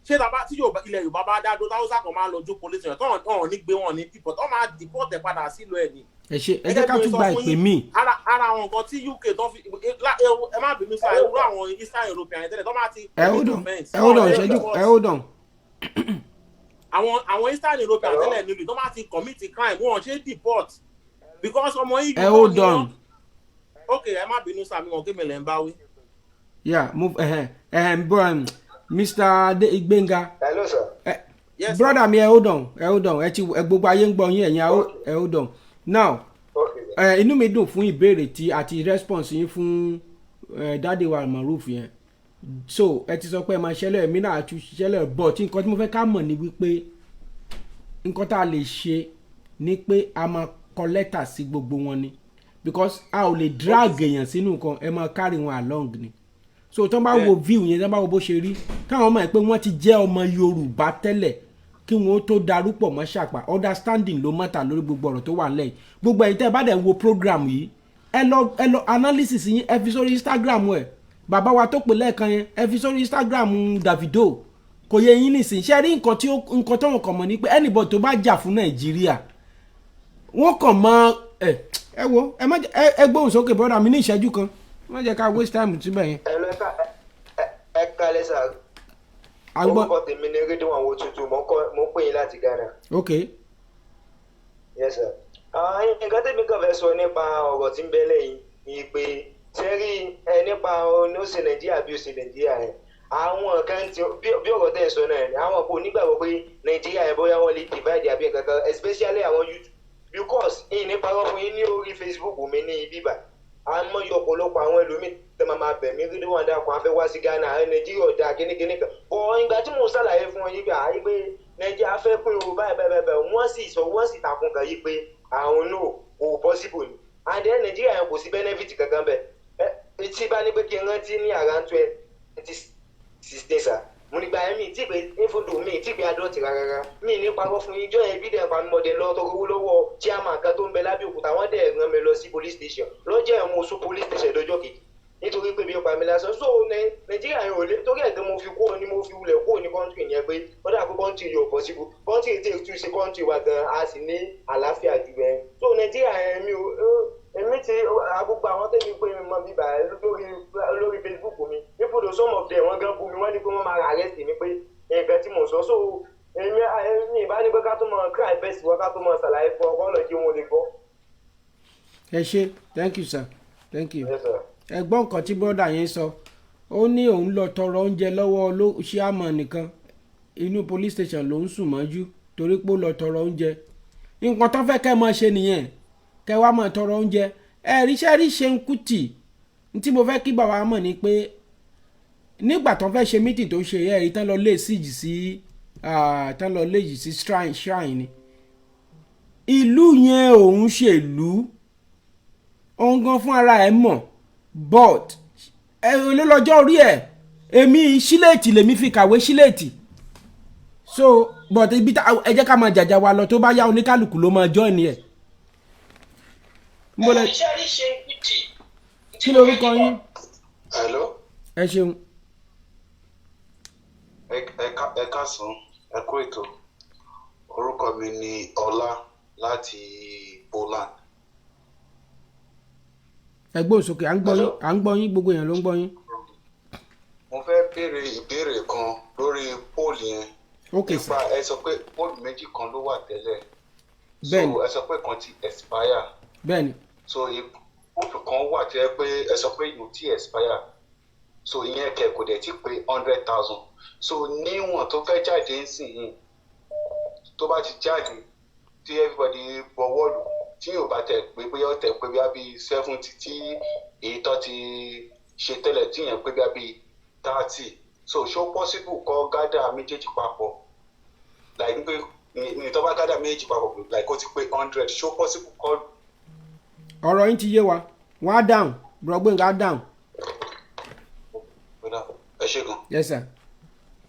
Ṣé tàbá tí Yorùbá, ilẹ̀ Yorùbá bá dá dúró, táwùsà kan máa lọ jó police station tọ́wọ̀n tọ́wọ̀n ní gbé wọn ní deport, wọ́n máa deport ẹ̀ padà sílùú ẹ̀ ní. Ẹ ṣe. Ẹ jẹ́ ká tún gba ìpè míì. Ara àwọn nǹkan tí UK tó fi ẹ má bínú sáà, irú àwọn Eastern European yẹn tẹ́lẹ̀ tó máa ti Ẹ hold on, ẹ hold on ìṣẹ́jú, ẹ hold on. Àwọn Eastern European tẹ́lẹ̀ nílùú tó máa ti commit crime, wọn ṣe deport because ọmọ EU Ẹ hold on. Ok, ẹ má bínú sáà, mi wọn kí mi lẹ́ ń bá wí. Yeah, move bro, Mr. Gbenga. Hello, sir. Yes, brother mi, ẹ hold on, ẹ hold on. Ẹ ti ẹ gbogbo ayé ń gbọ́ yín, ẹ̀yin ẹ hold on now. Ẹ inú mi dùn fún ìbéèrè tí àti response yín fún ẹ daddy wa Maruf yẹn. So ẹ ti sọ pé ẹ máa ṣẹlẹ̀, èmi náà tún ṣẹlẹ̀, but nǹkan tí mo fẹ́ ká mọ̀ ni wípé nǹkan tá a lè ṣe ni pé a máa kọ lẹ́tà sí gbogbo wọn ni, because a ò lè drag èèyàn sínú nǹkan, ẹ máa carry wọn along ni. So tó bá wo view yẹn, tó bá wo bó ṣe rí, káwọn mọ̀ pé wọ́n ti jẹ́ ọmọ Yorùbá tẹ́lẹ̀ kí wọ́n tó darúpọ̀ mọ́ Ṣàpà. Understanding ló matter lórí gbogbo ọ̀rọ̀ tó wà nílẹ̀ yìí. Gbogbo ẹ̀yin tẹ́ ẹ bá dẹ̀ wo program yìí, ẹ lọ analysis yín, ẹ fi sórí Instagram. Ẹ bàbá wa tó pè lẹ́ẹ̀kan yẹn, ẹ fi sórí Instagram Davido. Kò yẹ yín nísìnyí. Ṣe rí nǹkan tí nǹkan tó wọn kàn mọ̀ ni pé anybody tó bá jà fún Nàìjíríà, wọ́n kàn mọ́ ẹ. Ẹ wo, ẹ má ẹ gbóhùn sókè, brother mi, ní ìṣẹ́jú kan. Má jẹ́ ká waste time síbẹ̀ yẹn. Ẹ lọ, ẹ kálẹ́ sà. Orúkọ tèmi ni Rédíò àwọn tuntun. Mo ń pè yín láti Ghana. Ok. Yes, sir. Nǹkan tèmi kàn fẹ́ sọ nípa ọ̀rọ̀ tí ń bẹ lẹ́yìn ni pé sẹ́rí ẹ nípa ó ṣe Nàìjíríà bí ó ṣe Nàìjíríà yẹn, àwọn kan tí bí ọ̀rọ̀ tẹ̀ ń sọ náà ni àwọn kò nígbàgbọ́ pé Nàìjíríà yẹn bóyá wọ́n lè divide àbí nǹkan kan, especially àwọn youth, because ìyìn nípa ọ̀rọ̀ fún yín ní orí Facebook mi ní ibi báyìí, àmọ́ yọ ọ̀pọ̀lọpọ̀ àwọn ẹlòmíì tẹ máa máa bẹ̀ mí, rí wọn dákun, afẹ́ wá sí Ghana, ẹ Nàìjíríà ọ̀dà kínníkínní kan bọ̀. Ìgbà tí mò ń ṣàlàyé fún wọn yìí pé àyè pé Nàìjíríà fẹ́ pín o báyìí báyìí báyìí, wọ́n sì sọ, wọ́n sì takùn kan yìí pé àwọn no, kò possible ni. And then Nàìjíríà yẹn kò sí benefit kankan bẹ́ẹ̀. Ẹ tí bá ní pé kí n rántí ní around 2016 sir, mo ní gba ẹ̀mí tí pé infodo mi tí pé adult rárá, mi ní parọ́ fún yín, jọ́ yẹn bí dẹ̀ pa mi mọ̀dẹ̀ lọ tọrọ owó lọ́wọ́ chairman kan tó ń bẹ lábẹ́òkúta. Wọ́n dẹ̀ rán mi lọ sí police station lọ́jọ́ ẹ̀, mo sún police station lọ́jọ́ kejì nítorí pé bí ó pa mi lásán. So Nàìjíríà yẹn ò lé torí ẹ̀ tó mo fi kúrò ní, mo fi wulẹ̀ kúrò ní country yẹn pé ó dà pé country yóò possible, country tí ètò ṣe country wa gan, a sì ní àlàáfíà jù bẹ́ẹ̀. So Nàìjíríà yẹn, mi ò, èmi ti gbogbo àwọn tẹ́mi pé mi mọ bíbà lórí Facebook mi nípòdò, some of them wọ́n gan bú mi, wọ́n ní pé wọ́n máa arrest mi pé nǹkan tí mò ń sọ. So èmi ìbá ní pé ká tún mọ̀ máa cry bẹ́ẹ̀ sí wọn, ká tó máa ṣàlàyé fún ọ kọ́ lọ kí wọ́n lè gbọ́. Ẹ ṣé, thank you sir, thank you. Yes, sir. Ẹ gbọ́ nǹkan tí brother yẹn sọ. Ó ní òun lọ tọrọ oúnjẹ lọ́wọ́ chairman nìkan, inú police station ló ń sùn mọ́jú torí pé ó lọ tọrọ oúnjẹ. Nǹkan tó fẹ́ kẹ́ máa ṣe nìyẹn, kẹ́ wá máa tọrọ oúnjẹ. Ẹ ríṣẹ́ rí ṣe ń kùtì. Tí mo fẹ́ kí bàbá mọ̀ ni pé nígbà tó fẹ́ ṣe meeting tó ṣe, ẹ rí tán lọ lé siege sí, tán lọ lé sí shrine ni ìlú yẹn. Òun ṣèlú, òun gan fún ara ẹ̀ mọ̀, but ẹ ló lọ́jọ́ orí ẹ̀. Èmi síléètì lèmi fi kàwé síléètì, so but ibi tá ẹ jẹ́ ká máa jàjà wa lọ, tó bá yá, oníkálukú ló máa join ẹ̀. Nbọ́lẹ̀, kí lorúkọ yín? Hello. Ẹ ṣeun. Ẹ káàsán, ẹ kú ètò. Orúkọ mi ni Ọlá láti Poland. Ẹ gbóhùn sókè, à ń gbọ́ yín, à ń gbọ́ yín, gbogbo èèyàn ló ń gbọ́ yín. Mo fẹ́ béèrè ìbéèrè kan lórí poll yẹn. Ok sir. Nípa ẹ sọ pé poll méjì kan ló wà tẹ́lẹ̀. Bẹ́ẹ̀ni. So ẹ sọ pé kan ti expire. Bẹ́ẹ̀ni. So poll kan wà tí ẹ pé ẹ sọ pé yóò ti expire. So ìyẹn kẹ̀ kò dẹ̀ ti pé 100,000. So níwọ̀n tó fẹ́ jáde nísìnyí, tó bá ti jáde tí everybody bọwọ́ lù, tí yóò bá tẹ̀ pé bóyá ó tẹ̀ pé bóyá bíi 70, tí èyí tó ti ṣe tẹ́lẹ̀ tí yẹn pé bóyá bíi 30, so ṣó possible kó gather méjèèjì papọ̀, like pé ní tó bá gather méjèèjì papọ̀, like kó ti pé 100, ṣó possible kó? Ọ̀rọ̀ yín ti yé wa, wọ́n á dáhùn, bro Gbénga á dáhùn. Ẹ ṣé gan. Yes sir.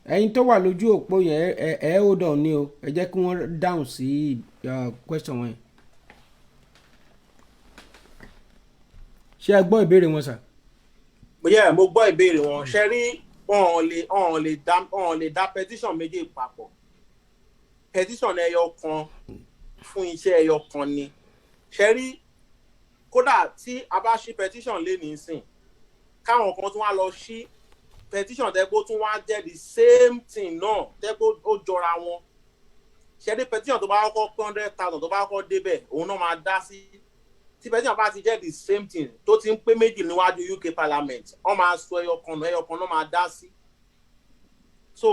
Ẹ̀yin tó wà lójú òpó yẹn, ẹ hold on ní o, ẹ jẹ́ kí wọ́n dáhùn sí question wọn yẹn. Ṣé ẹ gbọ́ ìbéèrè wọn sir? Yeah, mo gbọ́ ìbéèrè wọn. Ṣe rí, wọn ò lè dá petition méjì papọ̀. Petition ẹyọ kan fún iṣẹ́ ẹyọ kan ni. Ṣe rí, kódà tí a bá ṣí petition lé nísìn, káwọn kan tún wá lọ ṣí petition tẹ́ tún wá jẹ́ the same thing náà, tẹ́ ó jọra wọn, ṣe rí, petition tó bá kọ́kọ́ pé 100,000 tó bá kọ́kọ́ débẹ̀, òun náà máa dá sí. Tí petition bá ti jẹ́ the same thing, tó ti ń pé méjì níwájú UK Parliament, wọ́n máa sọ ẹyọ kan náà, ẹyọ kan náà máa dá sí. So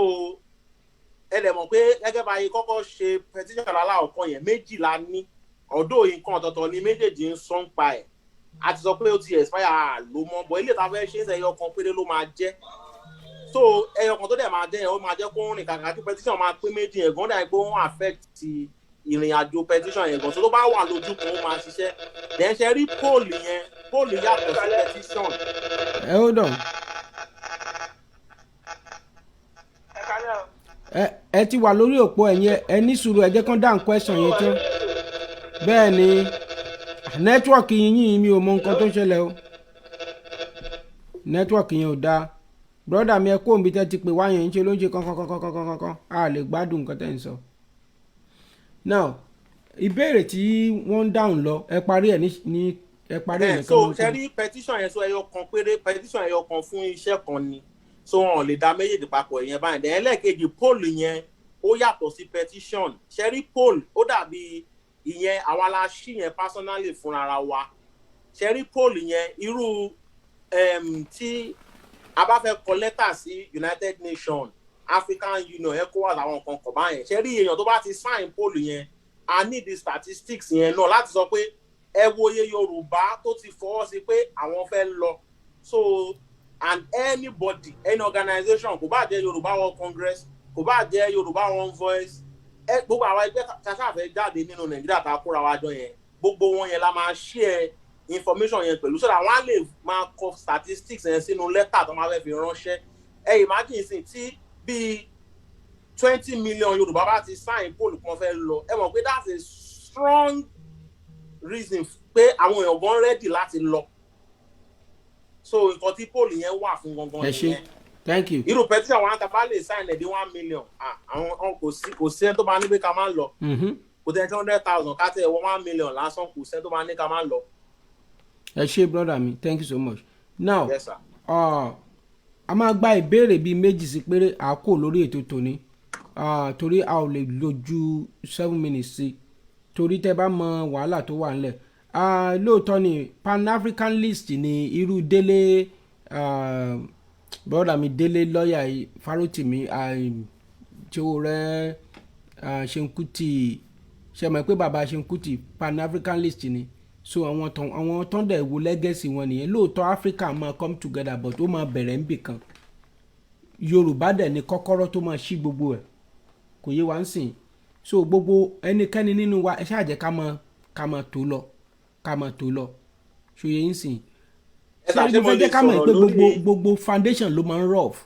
ẹ lè mọ̀ pé gẹ́gẹ́ bá yẹ kọ́kọ́ ṣe petition aláwọ̀kọ́ yẹn, méjì la ní ọ̀dọ́, nǹkan ọ̀tọ̀ọ̀tọ̀ ni méjèèjì ń sọ ń pa ẹ̀. A ti sọ pé ó ti expire, ló mọ́ bọ̀ ilé ìta fẹ́ ṣe é, ẹyọ kan péré ló máa jẹ́. So ẹyọ kan tó dẹ̀ máa jẹ́ yẹn, ó máa jẹ́ kó rìn kàkà kí petition máa pé méjì yẹn gan, dàbí pé ó ń affect ìrìn àjò petition yẹn gan. So tó bá wà lójú kan, ó máa ṣiṣẹ́. Then ṣe rí poll yẹn, poll yàtọ̀ sí petition. Ẹ hold on. Ẹ ti wà lórí òpó ẹ̀yìn, ẹ ní sùúrù, ẹ jẹ́ kán dáhùn question yẹn tán. Bẹ́ẹ̀ ni, network yín, mi ò mọ nǹkan tó ń ṣẹlẹ̀ o, network yẹn ò dáa. Brother mi, ẹ kó òǹbí tẹ́ ti pè wá yẹn, ń ṣe ló ń ṣe kankankankankankan, a lè gbádùn nǹkan tẹ́ ń sọ. Now, ìbéèrè tí wọ́n ń dáhùn lọ, ẹ parí ẹ̀ ní ẹ parí ẹ̀ nìkan. So ṣe rí petition yẹn, so ẹyọ kan péré, petition ẹyọ kan fún iṣẹ́ kan ni, so wọn ò lè dá méjèèjì papọ̀ ìyẹn báyìí. Then ẹlẹ́ẹ̀kejì, poll yẹn, ó yàtọ̀ sí petition. Ṣe rí poll, ó dàbí ìyẹn àwa la ṣí yẹn personally fúnra wa. Ṣe rí poll yẹn, irú tí a bá fẹ́ kọ lẹ́tà sí United Nations, African Union, ECOWAS, àwọn nǹkan kan báyẹn, ṣe rí, èèyàn tó bá ti sign poll yẹn, a need the statistics yẹn náà láti sọ pé ẹ wo iye Yorùbá tó ti fọwọ́ sí pé àwọn fẹ́ lọ. So and anybody, any organization, kò bá jẹ́ Yorùbá World Congress, kò bá jẹ́ Yorùbá One Voice, ẹ gbogbo àwọn ẹgbẹ́ tá a ṣàfẹ́ jáde nínú Nàìjíríà, tá a kóra wa jọ yẹn, gbogbo wọn yẹn la máa share information yẹn pẹ̀lú, so that wọ́n á lè máa kọ statistics yẹn sínú lẹ́tà tó máa fẹ́ fi ránṣẹ́. Ẹ imagine sin tí bíi 20 million Yorùbá bá ti sign poll kan fẹ́ lọ, ẹ mọ̀ pé that's a strong reason pé àwọn èèyàn gan ready láti lọ. So nǹkan tí poll yẹn wà fún gangan Ẹ ṣé, nìyẹn. Thank you. Irú petition wọn ta bá lè sign ẹ̀ dé 1 million, àwọn kò sí ẹni tó máa ní pé ká má lọ. Kò tẹ́ 200,000, ká tẹ̀ wọ 1 million lásán, kò sí ẹni tó máa ní ká má lọ. Ẹ ṣé brother mi, thank you so much. Now Yes, sir. a máa gba ìbéèrè bíi méjì sí péré, àákò lórí ètò tòní. Torí a ò lè lò ju 7 minutes sí, torí tẹ́ bá mọ wàhálà tó wà ńlẹ̀. Lóòótọ́ ni Pan-Africanist ni irú Délé, brother mi Délé lọ́ọ̀yà Fárótìmí tí ó rẹ́ Ṣeun Kútì. Ṣe mọ̀ pé bàbá Ṣeun Kútì Pan-Africanist ni? So àwọn tán dẹ̀ wo legacy wọn nìyẹn. Lóòótọ́, Africa máa come together, but ó máa bẹ̀rẹ̀ níbì kan. Yorùbá dẹ̀ ni kọ́kọ́rọ́ tó máa ṣí gbogbo ẹ̀. Kò yé wa ń sìn? So gbogbo ẹnikẹ́ni nínú wa, ẹ ṣáà jẹ́ ká máa tó lọ, ká máa tó lọ. Ṣòye ń sìn? Ẹ sà, ṣé ṣé mo mo fẹ́ lè jẹ́ ká mọ̀ sọ̀rọ̀ pé gbogbo lórí gbogbo foundation ló máa ń rough,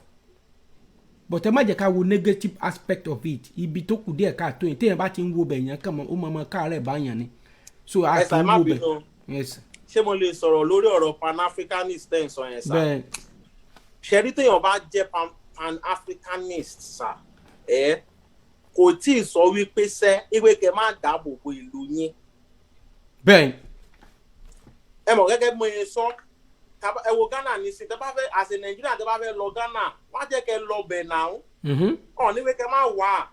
but ẹ má jẹ́ ká wo negative aspect of it. Ibi tó kù díẹ̀ káàtó yìí, téèyàn bá ti ń wo bẹ̀ yẹn kàn mọ́, ó máa ma káàárẹ̀ báyàn ni. So a Ẹ kì sà, ẹ í má wo bẹ̀. bínú. Yes. Ṣé mo lè sọ̀rọ̀ lórí ọ̀rọ̀ Pan-Africanist tẹ́ ń sọ yẹn, sà? Bẹ́ẹ̀. Ṣẹ̀rí, téèyàn bá jẹ́ Pan-Africanist, sà, ẹ kò tí ì sọ wípé sẹ́ ìwé kẹ má dáàbò bo ìlú yín. Ẹ mọ̀, gẹ́gẹ́ bí mo yẹn sọ, ẹ wo Ghana nísìnyí. Tẹ́ bá fẹ́, as a Nigerian, tẹ́ bá fẹ́ lọ Ghana, wọ́n á jẹ́ kẹ́ lọ bẹ̀ náà. Ọ̀ níwé kẹ́ má wà.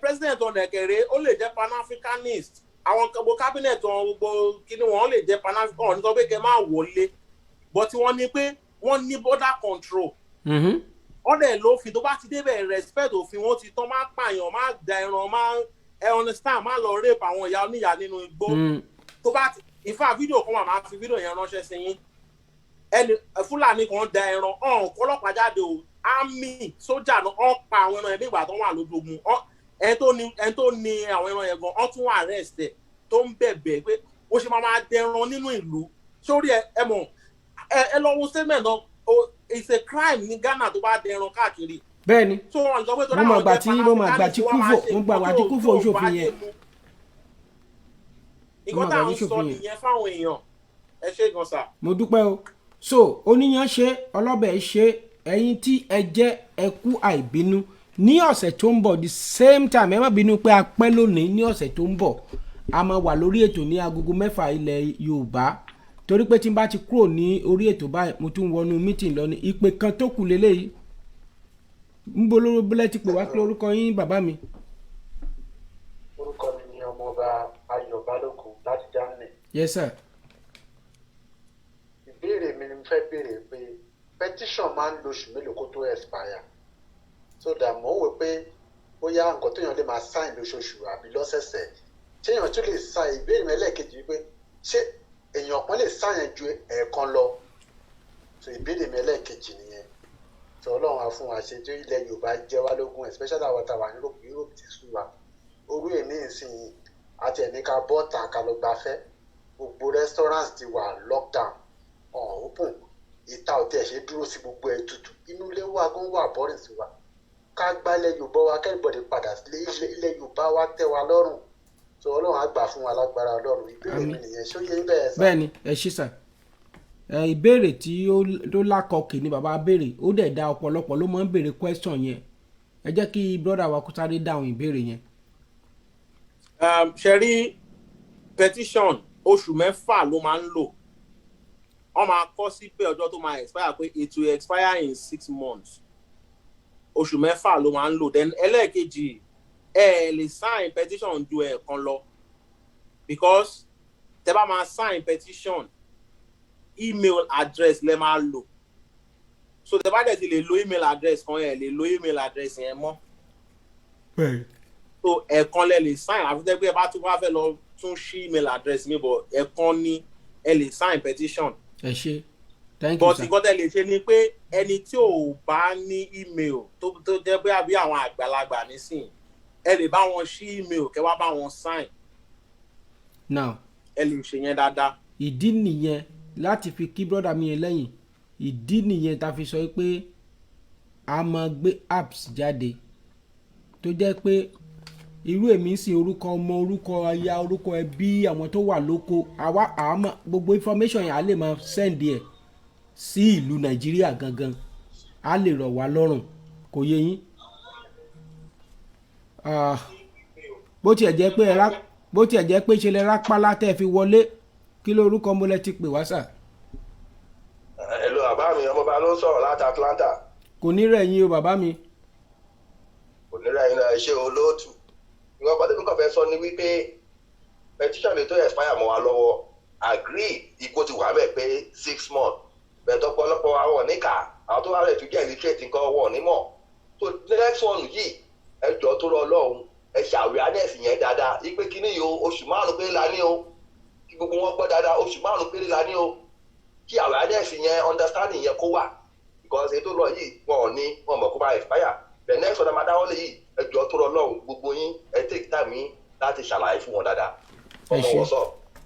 President ọ̀nẹ̀kẹ̀rẹ̀, ó lè jẹ́ Pan-Africanist. Àwọn gbogbo cabinet wọn, gbogbo kíní wọn, ó lè jẹ́ Pan-African. Ní sọ pé kẹ́ má wọlé, but wọ́n ní pé wọ́n ní border control. Wọ́n dẹ̀ lófin. Tó bá ti débẹ̀, respect òfin. Wọn ti tán, má pààyàn, má da ẹran, má, ẹ understand, má lọ rape àwọn ìyá oníyà nínú igbó. Tó bá ti, in fact, fídíò kan wà, máa fi fídíò yẹn ránṣẹ́ sí yín. Ẹni Fúlàní kan da ẹran ọ̀hún, kọlọ́pàá jáde o, army sójà náà ọ̀ pa àwọn ẹran yẹn bí ìgbà tó wà lójú ogun. Ẹni tó ní àwọn ẹran yẹn gan, ọ̀ tún arrest ẹ̀, tó ń bẹ̀bẹ̀ pé ó ṣe máa máa dẹran nínú ìlú sórí ẹ. Ẹ mọ̀, ẹ lọ wo statement náà o. It's a crime ní Ghana tó bá dẹran káàkiri. Bẹ́ẹ̀ni. So wọn sọ pé torí Mo mọ̀ àwọn gbà jẹ́ tí mo mọ̀ gbà tí Pan-Africanist, wọ́n máa Kúfò ṣe mo gbà gbà nǹkan tí tí Kúfò ò ṣòfin bá yẹn. mu. Mo Nǹkan mọ̀ tá à gbà ń tí sọ ṣòfin yẹn. nìyẹn fáwọn èèyàn. Ẹ ṣé gan, sà. Mo dúpẹ́ o. So oníyan ṣe, ọlọ́bẹ̀ ṣe, ẹ̀yin tí ẹ jẹ́, ẹ kú àìbínú. Ní ọ̀sẹ̀ tó ń bọ̀, the same time, ẹ má bínú pé a pẹ́ lónìí. Ní ọ̀sẹ̀ tó ń bọ̀, a máa wà lórí ètò ní agogo 6 ilẹ̀ Yorùbá, torí pé tí n bá ti kúrò ní orí ètò báyìí, mo tún wọnú meeting lọ ní. Ìpè kan tó kù lélẹ́yìí ń bolówó bílẹ̀ ti pè wá. Kí lórúkọ yín, bàbá mi? Orúkọ mi ni Ọmọọba Ayọ̀ Balógun láti Germany. Yes, sir. Ìbéèrè mi ni mo fẹ́ béèrè pé petition máa ń lo oṣù mélòó kó tó expire, so that mo ń wò pé bóyá nǹkan téèyàn lè máa sign lóṣooṣù àbí lọ́sẹ̀ẹ̀sẹ̀, ṣé èèyàn tún lè sign? Ìbéèrè mi ẹlẹ́ẹ̀kejì wípé ṣé èèyàn kan lè sign ju ẹ̀ẹ̀kan lọ? So ìbéèrè mi ẹlẹ́ẹ̀kejì nìyẹn. So Ọlọ́run á fún wa ṣe tó. Ilẹ̀ Yorùbá jẹ́ wá lógún, especially àwọn táwa ní Europe. Europe ti sú wa. Orú èmi ìsinyìí àti ẹ̀mí ká bọ́ọ̀tà ká lọ gbafẹ́, gbogbo restaurants ti wà lockdown, ọ̀n open, ìta ò tiẹ̀ ṣe dúró sí, gbogbo ẹ̀ tutù, inú ilé wa gan wà boring sí wa. Ká gbálẹ̀ Yorùbá wa, kí everybody padà sílé. Ilẹ̀ Yorùbá wa tẹ́ wa lọ́rùn. So Ọlọ́run á gbà fún wa lágbára Ọlọ́run. Ìbéèrè mi Àmín. nìyẹn. Ṣó yé bẹ́ẹ̀, sà? Bẹ́ẹ̀ni, ẹ ṣí, sà. Ẹ ìbéèrè tí ó tó lákọkì ni bàbá béèrè. Ó dẹ̀ da, ọ̀pọ̀lọpọ̀ ló máa ń béèrè question yẹn. Ẹ jẹ́ kí brother wa kó sáré dáhùn ìbéèrè yẹn. Ṣe rí petition, oṣù 6 ló máa ń lò. Wọ́n máa kọ sí pé ọjọ́ tó máa expire, pé it will expire in 6 months. Oṣù 6 ló máa ń lò. Then ẹlẹ́ẹ̀kejì, ẹ lè sign petition ju ẹ̀ẹ̀kan lọ, because tẹ bá máa sign petition, email address lẹ máa lò. So tẹ bá dẹ̀ ti lè lo email address kan, ẹ lè lo email address yẹn mọ́. So ẹ̀ẹ̀kan lẹ lè sign, àfi tẹ́ pé ẹ bá tún wá fẹ́ lọ tún ṣí email address mi bọ̀. Ẹ̀ẹ̀kan ni ẹ lè sign petition. Ẹ ṣé, thank you, But sir. nǹkan tẹ́ lè ṣe ni pé ẹni tí ò bá ní email, tó jẹ́ pé àbí àwọn àgbàlagbà nísìn, ẹ lè bá wọn ṣí email, kẹ́ wá bá wọn sign. Now Ẹ lè ṣe yẹn dáadáa. Ìdí nìyẹn láti fi kí brother mi yẹn lẹ́yìn. Ìdí nìyẹn tá a fi sọ pé a máa gbé apps jáde, tó jẹ́ pé irú èmi ń sin orúkọ ọmọ, orúkọ aya, orúkọ ẹbí, àwọn tó wà lóko àwa, àmọ́ gbogbo information yẹn, a lè máa send ẹ̀ sí ìlú Nàìjíríà gangan, a lè rọ̀ wá lọ́rùn. Kò yé yín? Ah, bó tiẹ̀ jẹ́ pé ẹ rá, bó tiẹ̀ jẹ́ pé ṣe lẹ rápálá tẹ́ ẹ fi wọlé. Kí lórúkọ mo lẹ ti pè wá, sà? Hello, bàbá mi, Ọmọọba ló ń sọ̀rọ̀ láti Atlanta. Kò ní rẹ̀ yín o, bàbá mi. Kò ní ra iná. Ẹ ṣe olóòtú. Ìwọ̀n pàdé mi kàn fẹ́ sọ ni wípé petition lè tó expire mọ́ wa lọ́wọ́. Agree, ikú ti wà bẹ́ẹ̀ pé 6 months bẹ́ẹ̀, tọ́pọ̀lọpọ̀ àwọn oníkà, àwọn tó wà rẹ̀ tún jẹ́ illiterate, nǹkan wọ̀ onímọ̀. So next one yìí, ẹ jọ tó rọ Ọlọ́run, ẹ ṣe awareness yẹn dáadáa ipe kíní yìí o, oṣù 5 péré la ní o. Kí gbogbo wọn gbọ́ dáadáa, oṣù 5 péré la ní o. Kí awareness yẹn, understanding yẹn kó wà, because ètò lọ yìí, wọn ò ní wọn mọ̀ kó máa expire. The next one máa dáwọ́lé yìí, ẹ jọ tó rọ Ọlọ́run, gbogbo yín, ẹ take time yín láti ṣàlàyé fún wọn dáadáa. Ẹ ọmọ ṣé. Wọn sọ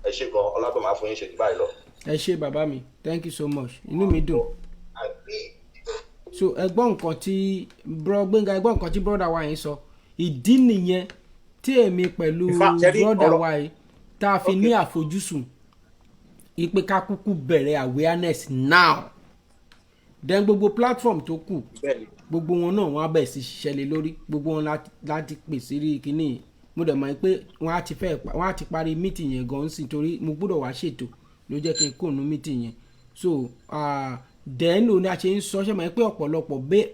ẹ ṣe gan, ọlágbọ̀n máa fún yín ṣe jù báyìí lọ. Ẹ ṣé bàbá mi, thank you so much, inú mi dùn. So ẹ gbọ́ nǹkan tí bro Gbénga, ẹ gbọ́ nǹkan tí brother wa yẹn sọ. Ìdí nìyẹn tí èmi pẹ̀lú In fact, ṣe rí brother ọ̀rọ̀ wa yìí tá a fi ní àfojúsùn ipe ká kúkú bẹ̀rẹ̀ awareness now, then gbogbo platform tó kù, gbogbo wọn náà, wọn á bẹ̀ sí ṣiṣẹ́ lé lórí. Gbogbo wọn láti pèsè rí kínní yìí. Mo dẹ̀ mọ̀ pé wọ́n á ti fẹ́ wọ́n á ti parí meeting yẹn gan sí, torí mo gbọ́dọ̀ wá ṣètò ló jẹ́ kí n kó nu meeting yẹn. So then òní a ṣe ń sọ, ṣe mọ̀ pé ọ̀pọ̀lọpọ̀ bẹ́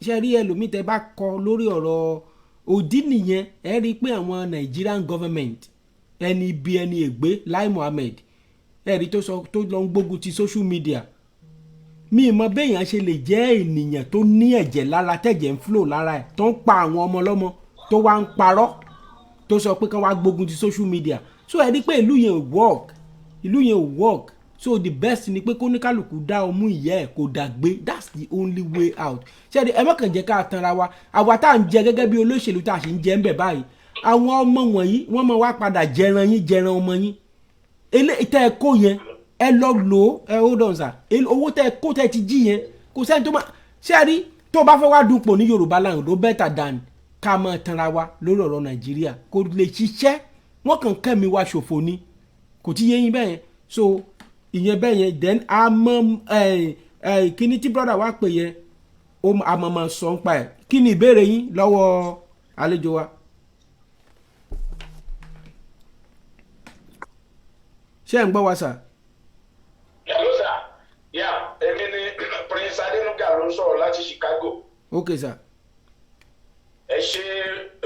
ṣe rí ẹlòmíì tẹ́ bá kọ lórí ọ̀rọ̀ òdì nìyẹn. Ẹ rí i pé àwọn Nigerian government, ẹni ibi, ẹni ègbé, Lai Mohammed, ẹ rí tó sọ tó lọ ń gbógun ti social media. Mi mọ béèyàn ṣe lè jẹ́ ènìyàn tó ní ẹ̀jẹ̀ lára, tẹ̀jẹ̀ ń flow lára ẹ̀, tó ń pa àwọn ọmọ ọlọ́mọ, tó wá ń parọ́, tó sọ pé kán wá gbógun ti social media. So ẹ rí pé ìlú yẹn ò work, ìlú yẹn ò work. So the best ni pé kóníkálukú dá ọmú ìyá ẹ̀ kó dàgbé. That's the only way out. Ṣé ẹ má kàn jẹ́ ká tanra wa. Àwa tá à ń jẹ gẹ́gẹ́ bí olóṣèlú tá a sì ń jẹ ń bẹ̀ báyìí, àwọn ọmọ wọ̀nyí, wọ́n máa wá padà jẹran yín, jẹran ọmọ yín. Eléyìí tẹ́ ẹ kó yẹn, ẹ lọ lò ó. Ẹ hold on sir. Owó tẹ́ ẹ kó, tẹ́ ẹ ti jí yẹn, kò sẹ́ni tó máa ṣé ẹ rí tó bá fẹ́ wá dupò ní Yorùbá land, ló better than ká máa tanra wa lórí ọ̀rọ̀ Nàìjíríà. Kò lè ṣiṣẹ́, wọ́n kàn kẹ́mi wa ṣòfò ni. Kò tí yé yín bẹ́ẹ̀ yẹn. So ìyẹn bẹ́ẹ̀ yẹn. Then a mọ ẹ ẹ kíní tí brother wa pè yẹn, ó a mọ̀ mọ̀ sọ ń pa ẹ̀. Kí ni ìbéèrè yín lọ́wọ́ àlejò wa? Ṣé ẹ̀ ń gbọ́ wa sà? Hello sir. Yeah, èmi ni Prince Adenuga ló ń sọ̀rọ̀ láti Chicago. Ok sir. Ẹ ṣe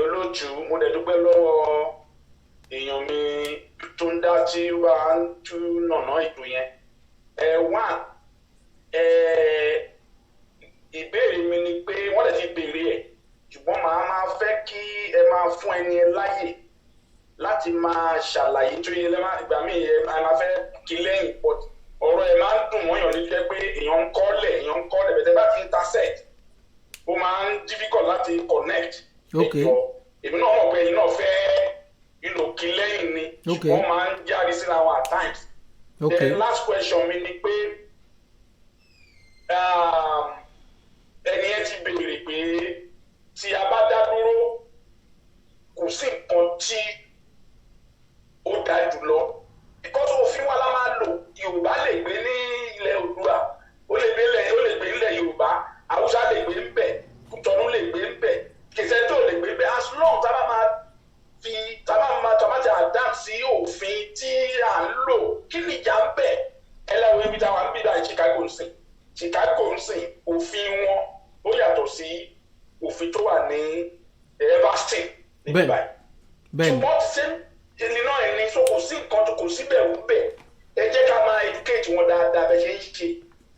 olóòtú, mo dẹ̀ dúpẹ́ lọ́wọ́ èèyàn mi tó ń dá tí ó bá ń tú nànà ètò yẹn. Ẹ wá ẹ, ìbéèrè mi ni pé wọ́n dẹ̀ ti béèrè ẹ̀, ṣùgbọ́n màá máa fẹ́ kí ẹ máa fún ẹni ẹ láyè láti máa ṣàlàyé tó yẹ lẹ́mà. Ìgbà míì ẹ máa fẹ́ kí lẹ́yìn, but ọ̀rọ̀ ẹ máa ń dùn mọ́yàn ní jẹ́ pé èèyàn ń kọ́lẹ̀ bẹ̀tẹ̀ bá ti intersect, ó máa ń difficult láti connect. Ẹ̀jọ̀, èmi náà mọ̀ pé ẹ̀yin náà fẹ́ kí lẹ́yìn ni, ṣùgbọ́n máa ń jáde síra wọn at times. The last question mi ni pé ẹni yẹn ti béèrè pé tí a bá dá dúró, kò sí nǹkan tí ó dáa jùlọ, because òfin wa la máa lò. Yorùbá lè gbé ní ilẹ̀ Oòduà, ó lè gbé nílẹ̀ Yorùbá, Haúsá lè gbé ńbẹ̀, Kútọ́nù lè gbé ńbẹ̀, kìsẹ́ tó lè gbé ńbẹ̀, as long tá a bá máa fi tá a bá máa tá a bá ti adapt sí òfin tí à ń lò, kí ni ìjà ń bẹ̀? Ẹ lẹ́wọ̀n ibi táwa ń bí báyìí, Chicago ń sìn, Chicago ń sìn, òfin wọn ó yàtọ̀ sí òfin tó wà ní Evanston níbí báyìí. Bẹ́ẹ̀ ni. Ṣùgbọ́n same Illinois ni, so kò sí nǹkan tó kò sí bẹ̀rù bẹ̀. Ẹ jẹ́ ká máa educate wọn dáadáa bẹ́ẹ̀ ṣe ń ṣe.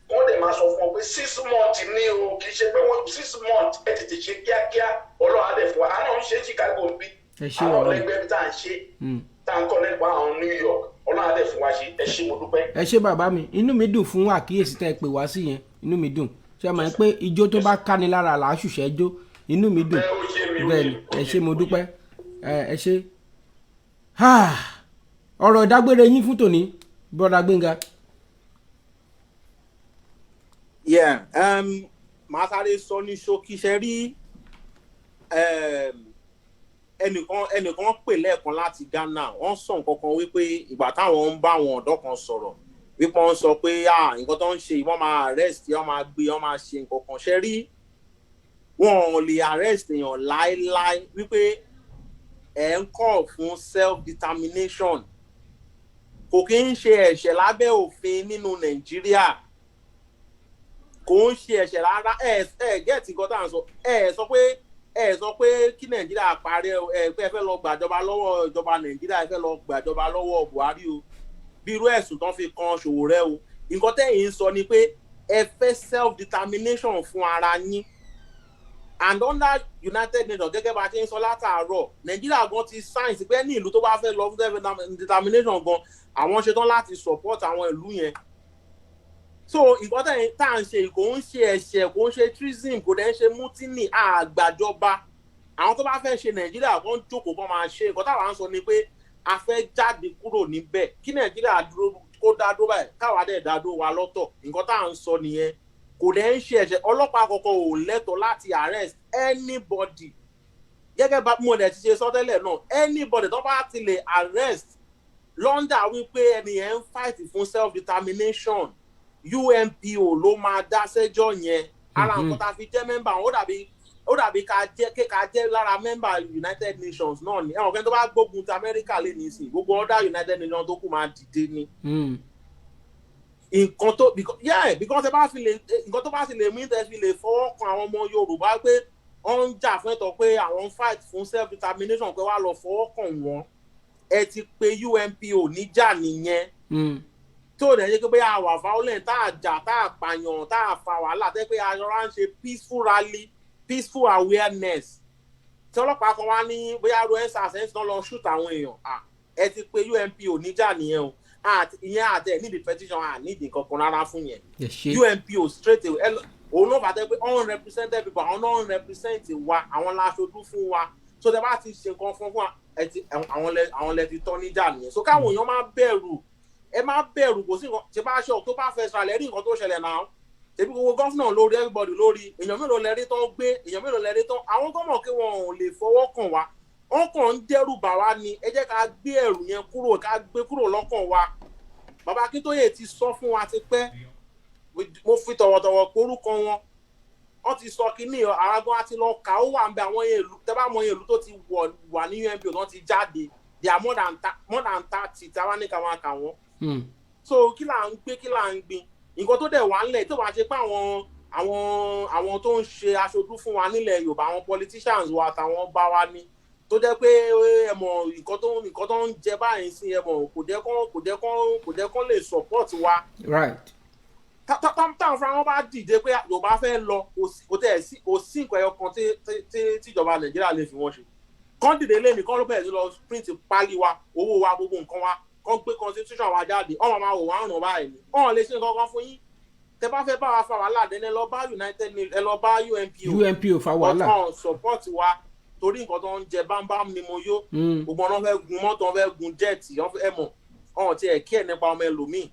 Wọ́n dẹ̀ máa sọ fún wọn pé 6 months ní o, kì í ṣe pé wọ́n 6 months. Ẹ tètè ṣe kíákíá, Ọlọ́run á dẹ̀ fún wa. Àná ń ṣe Chicago ń bí Ẹ ṣé àwọn bàbá mi. ọlẹ́gbẹ́ tá à ń ṣe, tá à ń connect wá àwọn New York. Ọlọ́run á dẹ̀ fún wa ṣe. Ẹ ṣé, mo dúpẹ́. Ẹ ṣé bàbá mi, inú mi dùn fún àkíyèsí tẹ́ ẹ pè wá sí yẹn. Inú mi dùn. Ṣé ẹ mọ̀ pé ijó tó bá káni lára là á ṣùṣẹ́ jó? Inú mi dùn. Bẹ́ẹ̀ ni, ẹ ṣé, mo dúpẹ́. Ẹ ṣé. Ah, ọ̀rọ̀ ìdágbére yín fún tòní, brother Gbénga. Yeah, màá sáré sọ ní ṣókí. Ṣe rí ẹnìkan pè lẹ́ẹ̀kan láti Ghana, wọ́n sọ nǹkan kan wípé ìgbà táwọn ń bá àwọn ọ̀dọ́ kan sọ̀rọ̀, wípé wọ́n sọ pé ah, nǹkan tó ń ṣe yìí, wọ́n máa arrest, wọ́n máa gbé, wọ́n máa ṣe nǹkan kan. Ṣe rí, wọn ò lè arrest èèyàn láéláé. Wípé ẹ̀ ń call fún self determination, kò kí ń ṣe ẹ̀ṣẹ̀ lábẹ́ òfin nínú Nàìjíríà, kò ń ṣe ẹ̀ṣẹ̀ rárá. Ẹ get nǹkan tá à ń sọ? Ẹ sọ pé Ẹ sọ pé kí Nàìjíríà parẹ́ o, ẹ pé ẹ fẹ́ lọ gbàjọba lọ́wọ́ ìjọba Nàìjíríà, ẹ fẹ́ lọ gbàjọba lọ́wọ́ Buhari o, bí irú ẹ̀sùn tán fi kan Sowore o. Nǹkan tẹ́yìn ń sọ ni pé ẹ fẹ́ self determination fún ara yín, and under United Nations, gẹ́gẹ́ bá a ṣe ń sọ látàárọ̀, Nàìjíríà gan ti sign sí pé ní ìlú tó bá fẹ́ lọ fún self determination gan, àwọn ṣetán láti support àwọn ìlú yẹn. So nǹkan tá à ń ṣe kò ń ṣe ẹ̀ṣẹ̀, kò ń ṣe treason, kò dẹ̀ ń ṣe mutiny. Àgbàjọba, àwọn tó bá fẹ́ ṣe Nàìjíríà kan jókòó kan máa ṣe. Nǹkan táwa ń sọ ni pé a fẹ́ jáde kúrò níbẹ̀, kí Nàìjíríà dúró, kó dá dúró báyìí, káwa dẹ̀ dá dúró wa lọ́tọ̀. Nǹkan tá à ń sọ nìyẹn, kò dẹ̀ ń ṣe ẹ̀ṣẹ̀. Ọlọ́pàá kọ̀ọ̀kan ò lẹ́tọ̀ọ́ láti arrest anybody. Gẹ́gẹ́ bá mo dẹ̀ ti ṣe sọ tẹ́lẹ̀ náà, anybody tó bá ti lè arrest under wípé ẹni yẹn ń fight fún self determination, UNPO ló máa dá sẹ́jọ́ yẹn. Ara nǹkan tá a fi jẹ́ member, ó dàbí ká jẹ́ lára member United Nations náà ni. Ẹ̀wọ̀n kẹ́ni tó bá gbógun ti Amẹ́ríkà lè ní ìsìn, gbogbo other United Nations tó kù máa dìde ni. Nǹkan tó because, yeah, because ẹ bá fi lè, nǹkan tó bá sì lè mú tẹ́ fi lè fọwọ́ kan àwọn ọmọ Yorùbá pé wọ́n ń jà fún ẹ̀tọ́, pé àwọn ń fight fún self determination, pé wàá lọ fọwọ́ kàn wọ́n, ẹ ti pe UNPO níjà nìyẹn. Tí ò dẹ̀ ṣe pé bóyá a wà violent, tá a jà, tá a pààyàn, tá a fa wàhálà, tẹ́ pé a rọra ń ṣe peaceful rally, peaceful awareness, tí ọlọ́pàá kan wá ní bóyá ro EndSARS ẹ̀ ń sọ lọ shoot àwọn èèyàn, ẹ ti pe UNPO níjà nìyẹn o. Ìyẹn àti ẹ̀ nídìí petition, à nídìí kankan rárá fún yẹn. UNPO straight away, òun náà fàtẹ́ pé unrepresented people, àwọn náà represent wa, àwọn la ṣojú fún wa. So tẹ bá ti ṣe nǹkan fún wa, ẹ ti àwọn lẹ ti tọ́ níjà nìyẹn. So káwọn èèyàn má bẹ̀rù, ẹ má bẹ̀rù. Kò sí nǹkan ṣe bá ṣe October 1 rally, rí nǹkan tó ṣẹlẹ̀ náà. Ṣebí gbogbo governor lórí, everybody lórí. Èèyàn mélòó lẹ rí tán gbé? Èèyàn mélòó lẹ rí tán? Àwọn gómìnà kí wọn ò lè fọwọ́ kàn wá, wọn kàn ń dẹ́rù bà wá ni. Ẹ jẹ́ ká gbé ẹ̀rù yẹn kúrò, ká gbé kúrò lọ́kàn wa. Bàbá Akíntóyè ti sọ fún wa ti pẹ́, mo fi tọ̀wọ̀tọ̀wọ̀ porúkọ wọn, wọ́n ti sọ kínní àràgán àti lọ kà ó wà ń bẹ. Àwọn ìlú tẹ́ bá mọ ìlú tó ti wà ní UNPO tó ti jáde, they are more than 30, tí a wá ní ká máa kà wọ́n. So kí là ń gbé, kí là ń gbin? Nǹkan tó dẹ̀ wà ńlẹ̀ tó bá ṣe pé àwọn tó ń ṣe aṣojú fún wa nílẹ̀ Yorùbá, àwọn politicians wa àtàwọn ọba wa ni, tó jẹ́ pé ẹ mọ̀ nǹkan tó ń jẹ báyìí sí, ẹ mọ̀, kò jẹ́ kán lè support wa. Táwọn fúnra wọn bá dìde pé Yorùbá fẹ́ lọ, kò tẹ̀ sí, kò sí nǹkan ẹyọ kan tí tíjọba Nàìjíríà lè fi wọ́n ṣe. Kán dìde lẹ́nu, kán ló bẹ̀rẹ̀ sí lọ print pálí wa, owó wa, gbogbo nǹkan wa, kán gbé constitution wa jáde, ọ̀n máa wò wá ràn báyìí ni. Ọ̀n lè ṣe nǹkan kan fún yín. Tẹ bá fẹ́ bá wa fa wàhálà dẹ́nẹ́, lọ bá United Nations, ẹ lọ bá UNPO. UNPO fa wàhálà. Ọ̀tàn support wa torí nǹkan tó ń jẹ bámbám ni mo yó. Gbogbo ọ̀nà fẹ́ gun mọ́tò, wọ́n fẹ́ gun jet, wọ́n fẹ́ mọ̀ ọ̀hún tí ẹ̀ kí ẹ̀ nípa ọmọ ẹlòmíì.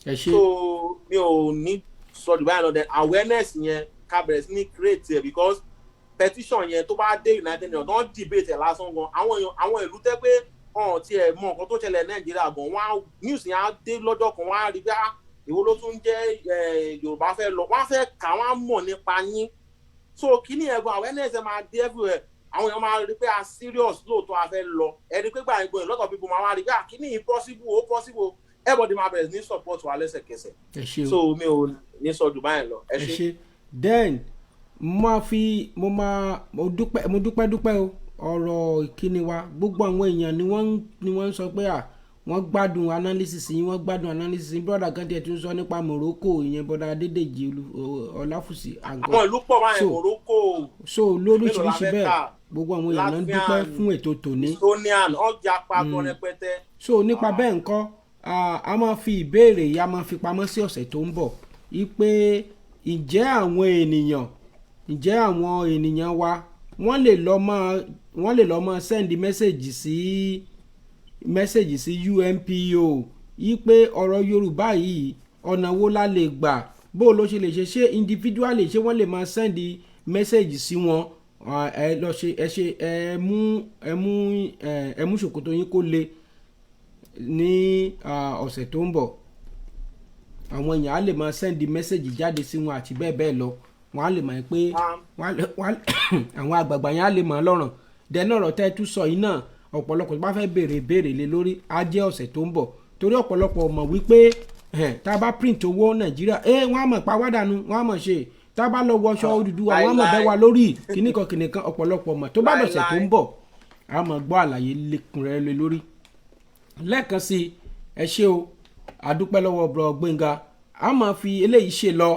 Ẹ ṣe. So mi ò ní sọ jù báyìí lọ. Then awareness yẹn, ká bẹ̀rẹ̀ sí ní create ẹ̀, because petition yẹn, tó bá dé United Nations, tó ń debate ẹ̀ lásán gan, àwọn èèyàn, àwọn ìlú tẹ́ pé ọ̀hún tí ẹ̀ mọ nǹkan tó ṣẹlẹ̀ Nàìjíríà gan, wọ́n á news yẹn á dé lọ́jọ́ kan, wọ́n á rí bí èwo ló tún jẹ́ Yorùbá fẹ́ lọ, wọ́n á fẹ́ kà, wọ́n á mọ̀ nípa yín. So kíní ẹ̀gbọ́n, awareness ẹ̀ máa dé everywhere. Àwọn èèyàn máa rí pé a serious lóòótọ́, a fẹ́ lọ. Ẹ rí pé gbà yín gbọ́n, a lot of people máa wá rí pé kíní yìí possible, ó possible, everybody máa bẹ̀rẹ̀ sí ní support wa lẹ́sẹ̀kẹsẹ̀. Ẹ ṣe o. So mi ò ní sọ jù báyìí lọ. Ẹ ẹ ṣe. ṣe. Then mo máa fi mo máa mo dúpẹ́, mo dúpẹ́ dúpẹ́ o. Ọ̀rọ̀ ìkíni wa, gbogbo àwọn èèyàn ni wọ́n ń sọ pé à wọ́n gbádùn analysis yín, wọ́n gbádùn analysis yín. Brother kan tiẹ̀ tún sọ nípa Morocco, ìyẹn brother Adédèjì Ọláfùsì àgọ́. Àwọn ìlú pọ̀ báyìí, Morocco. So lóríṣiríṣi Mélòó la fẹ́ bẹ́ẹ̀ kà? Gbogbo àwọn èèyàn náà ń dúpẹ́ Latvian, fún ètò tòní. Estonian, ọjà pa gan rẹpẹtẹ. So nípa bẹ́ẹ̀ ńkọ́, a máa fi ìbéèrè yìí, a máa fi pamọ́ sí ọ̀sẹ̀ tó ń bọ̀, wípé ǹjẹ́ àwọn ènìyàn wa wọ́n lè lọ máa send message sí UNPO wípé ọ̀rọ̀ Yorùbá yìí, ọ̀nà wo la lè gbà, bó ló ṣe lè ṣe ṣe individually, ṣé wọ́n lè máa send message sí wọn? Ẹ lọ ṣe, ẹ ṣe, ẹ mú ṣòkòtò yín kó le ní ọ̀sẹ̀ tó ń bọ̀. Àwọn èèyàn á lè máa send message jáde sí wọn àti bẹ́ẹ̀ bẹ́ẹ̀ lọ. Wọ́n á lè mọ̀ pé àwọn àgbààgbà yẹn á lè mọ̀ lọ́rùn. Dẹ́nu ọ̀rọ̀ tẹ́ ẹ tún sọ yìí náà, ọ̀pọ̀lọpọ̀ tó bá fẹ́ béèrè béèrè lé lórí, á jẹ́ ọ̀sẹ̀ tó ń bọ̀, torí ọ̀pọ̀lọpọ̀ mọ̀ wípé tá a bá print owó Nàìjíríà, wọ́n á mọ̀ pa wádànù, wọ́n á mọ̀ ṣe. Tá a bá lọ wọṣọ Odùduwà, wọn á mọ̀ bẹ́ wa lórí kìnnìkan kìnnìkan. Ọ̀pọ̀lọpọ̀ mọ̀. Tó bá dọ̀sẹ̀ tó ń bọ̀, a máa gbọ́ àlàyé lẹ́kùnrẹ́rẹ́ lé lórí. Lẹ́ẹ̀kan sí i, ẹ ṣé o, àdúpẹ́ lọ́wọ́ bro Gbénga. A máa fi eléyìí ṣe lọ.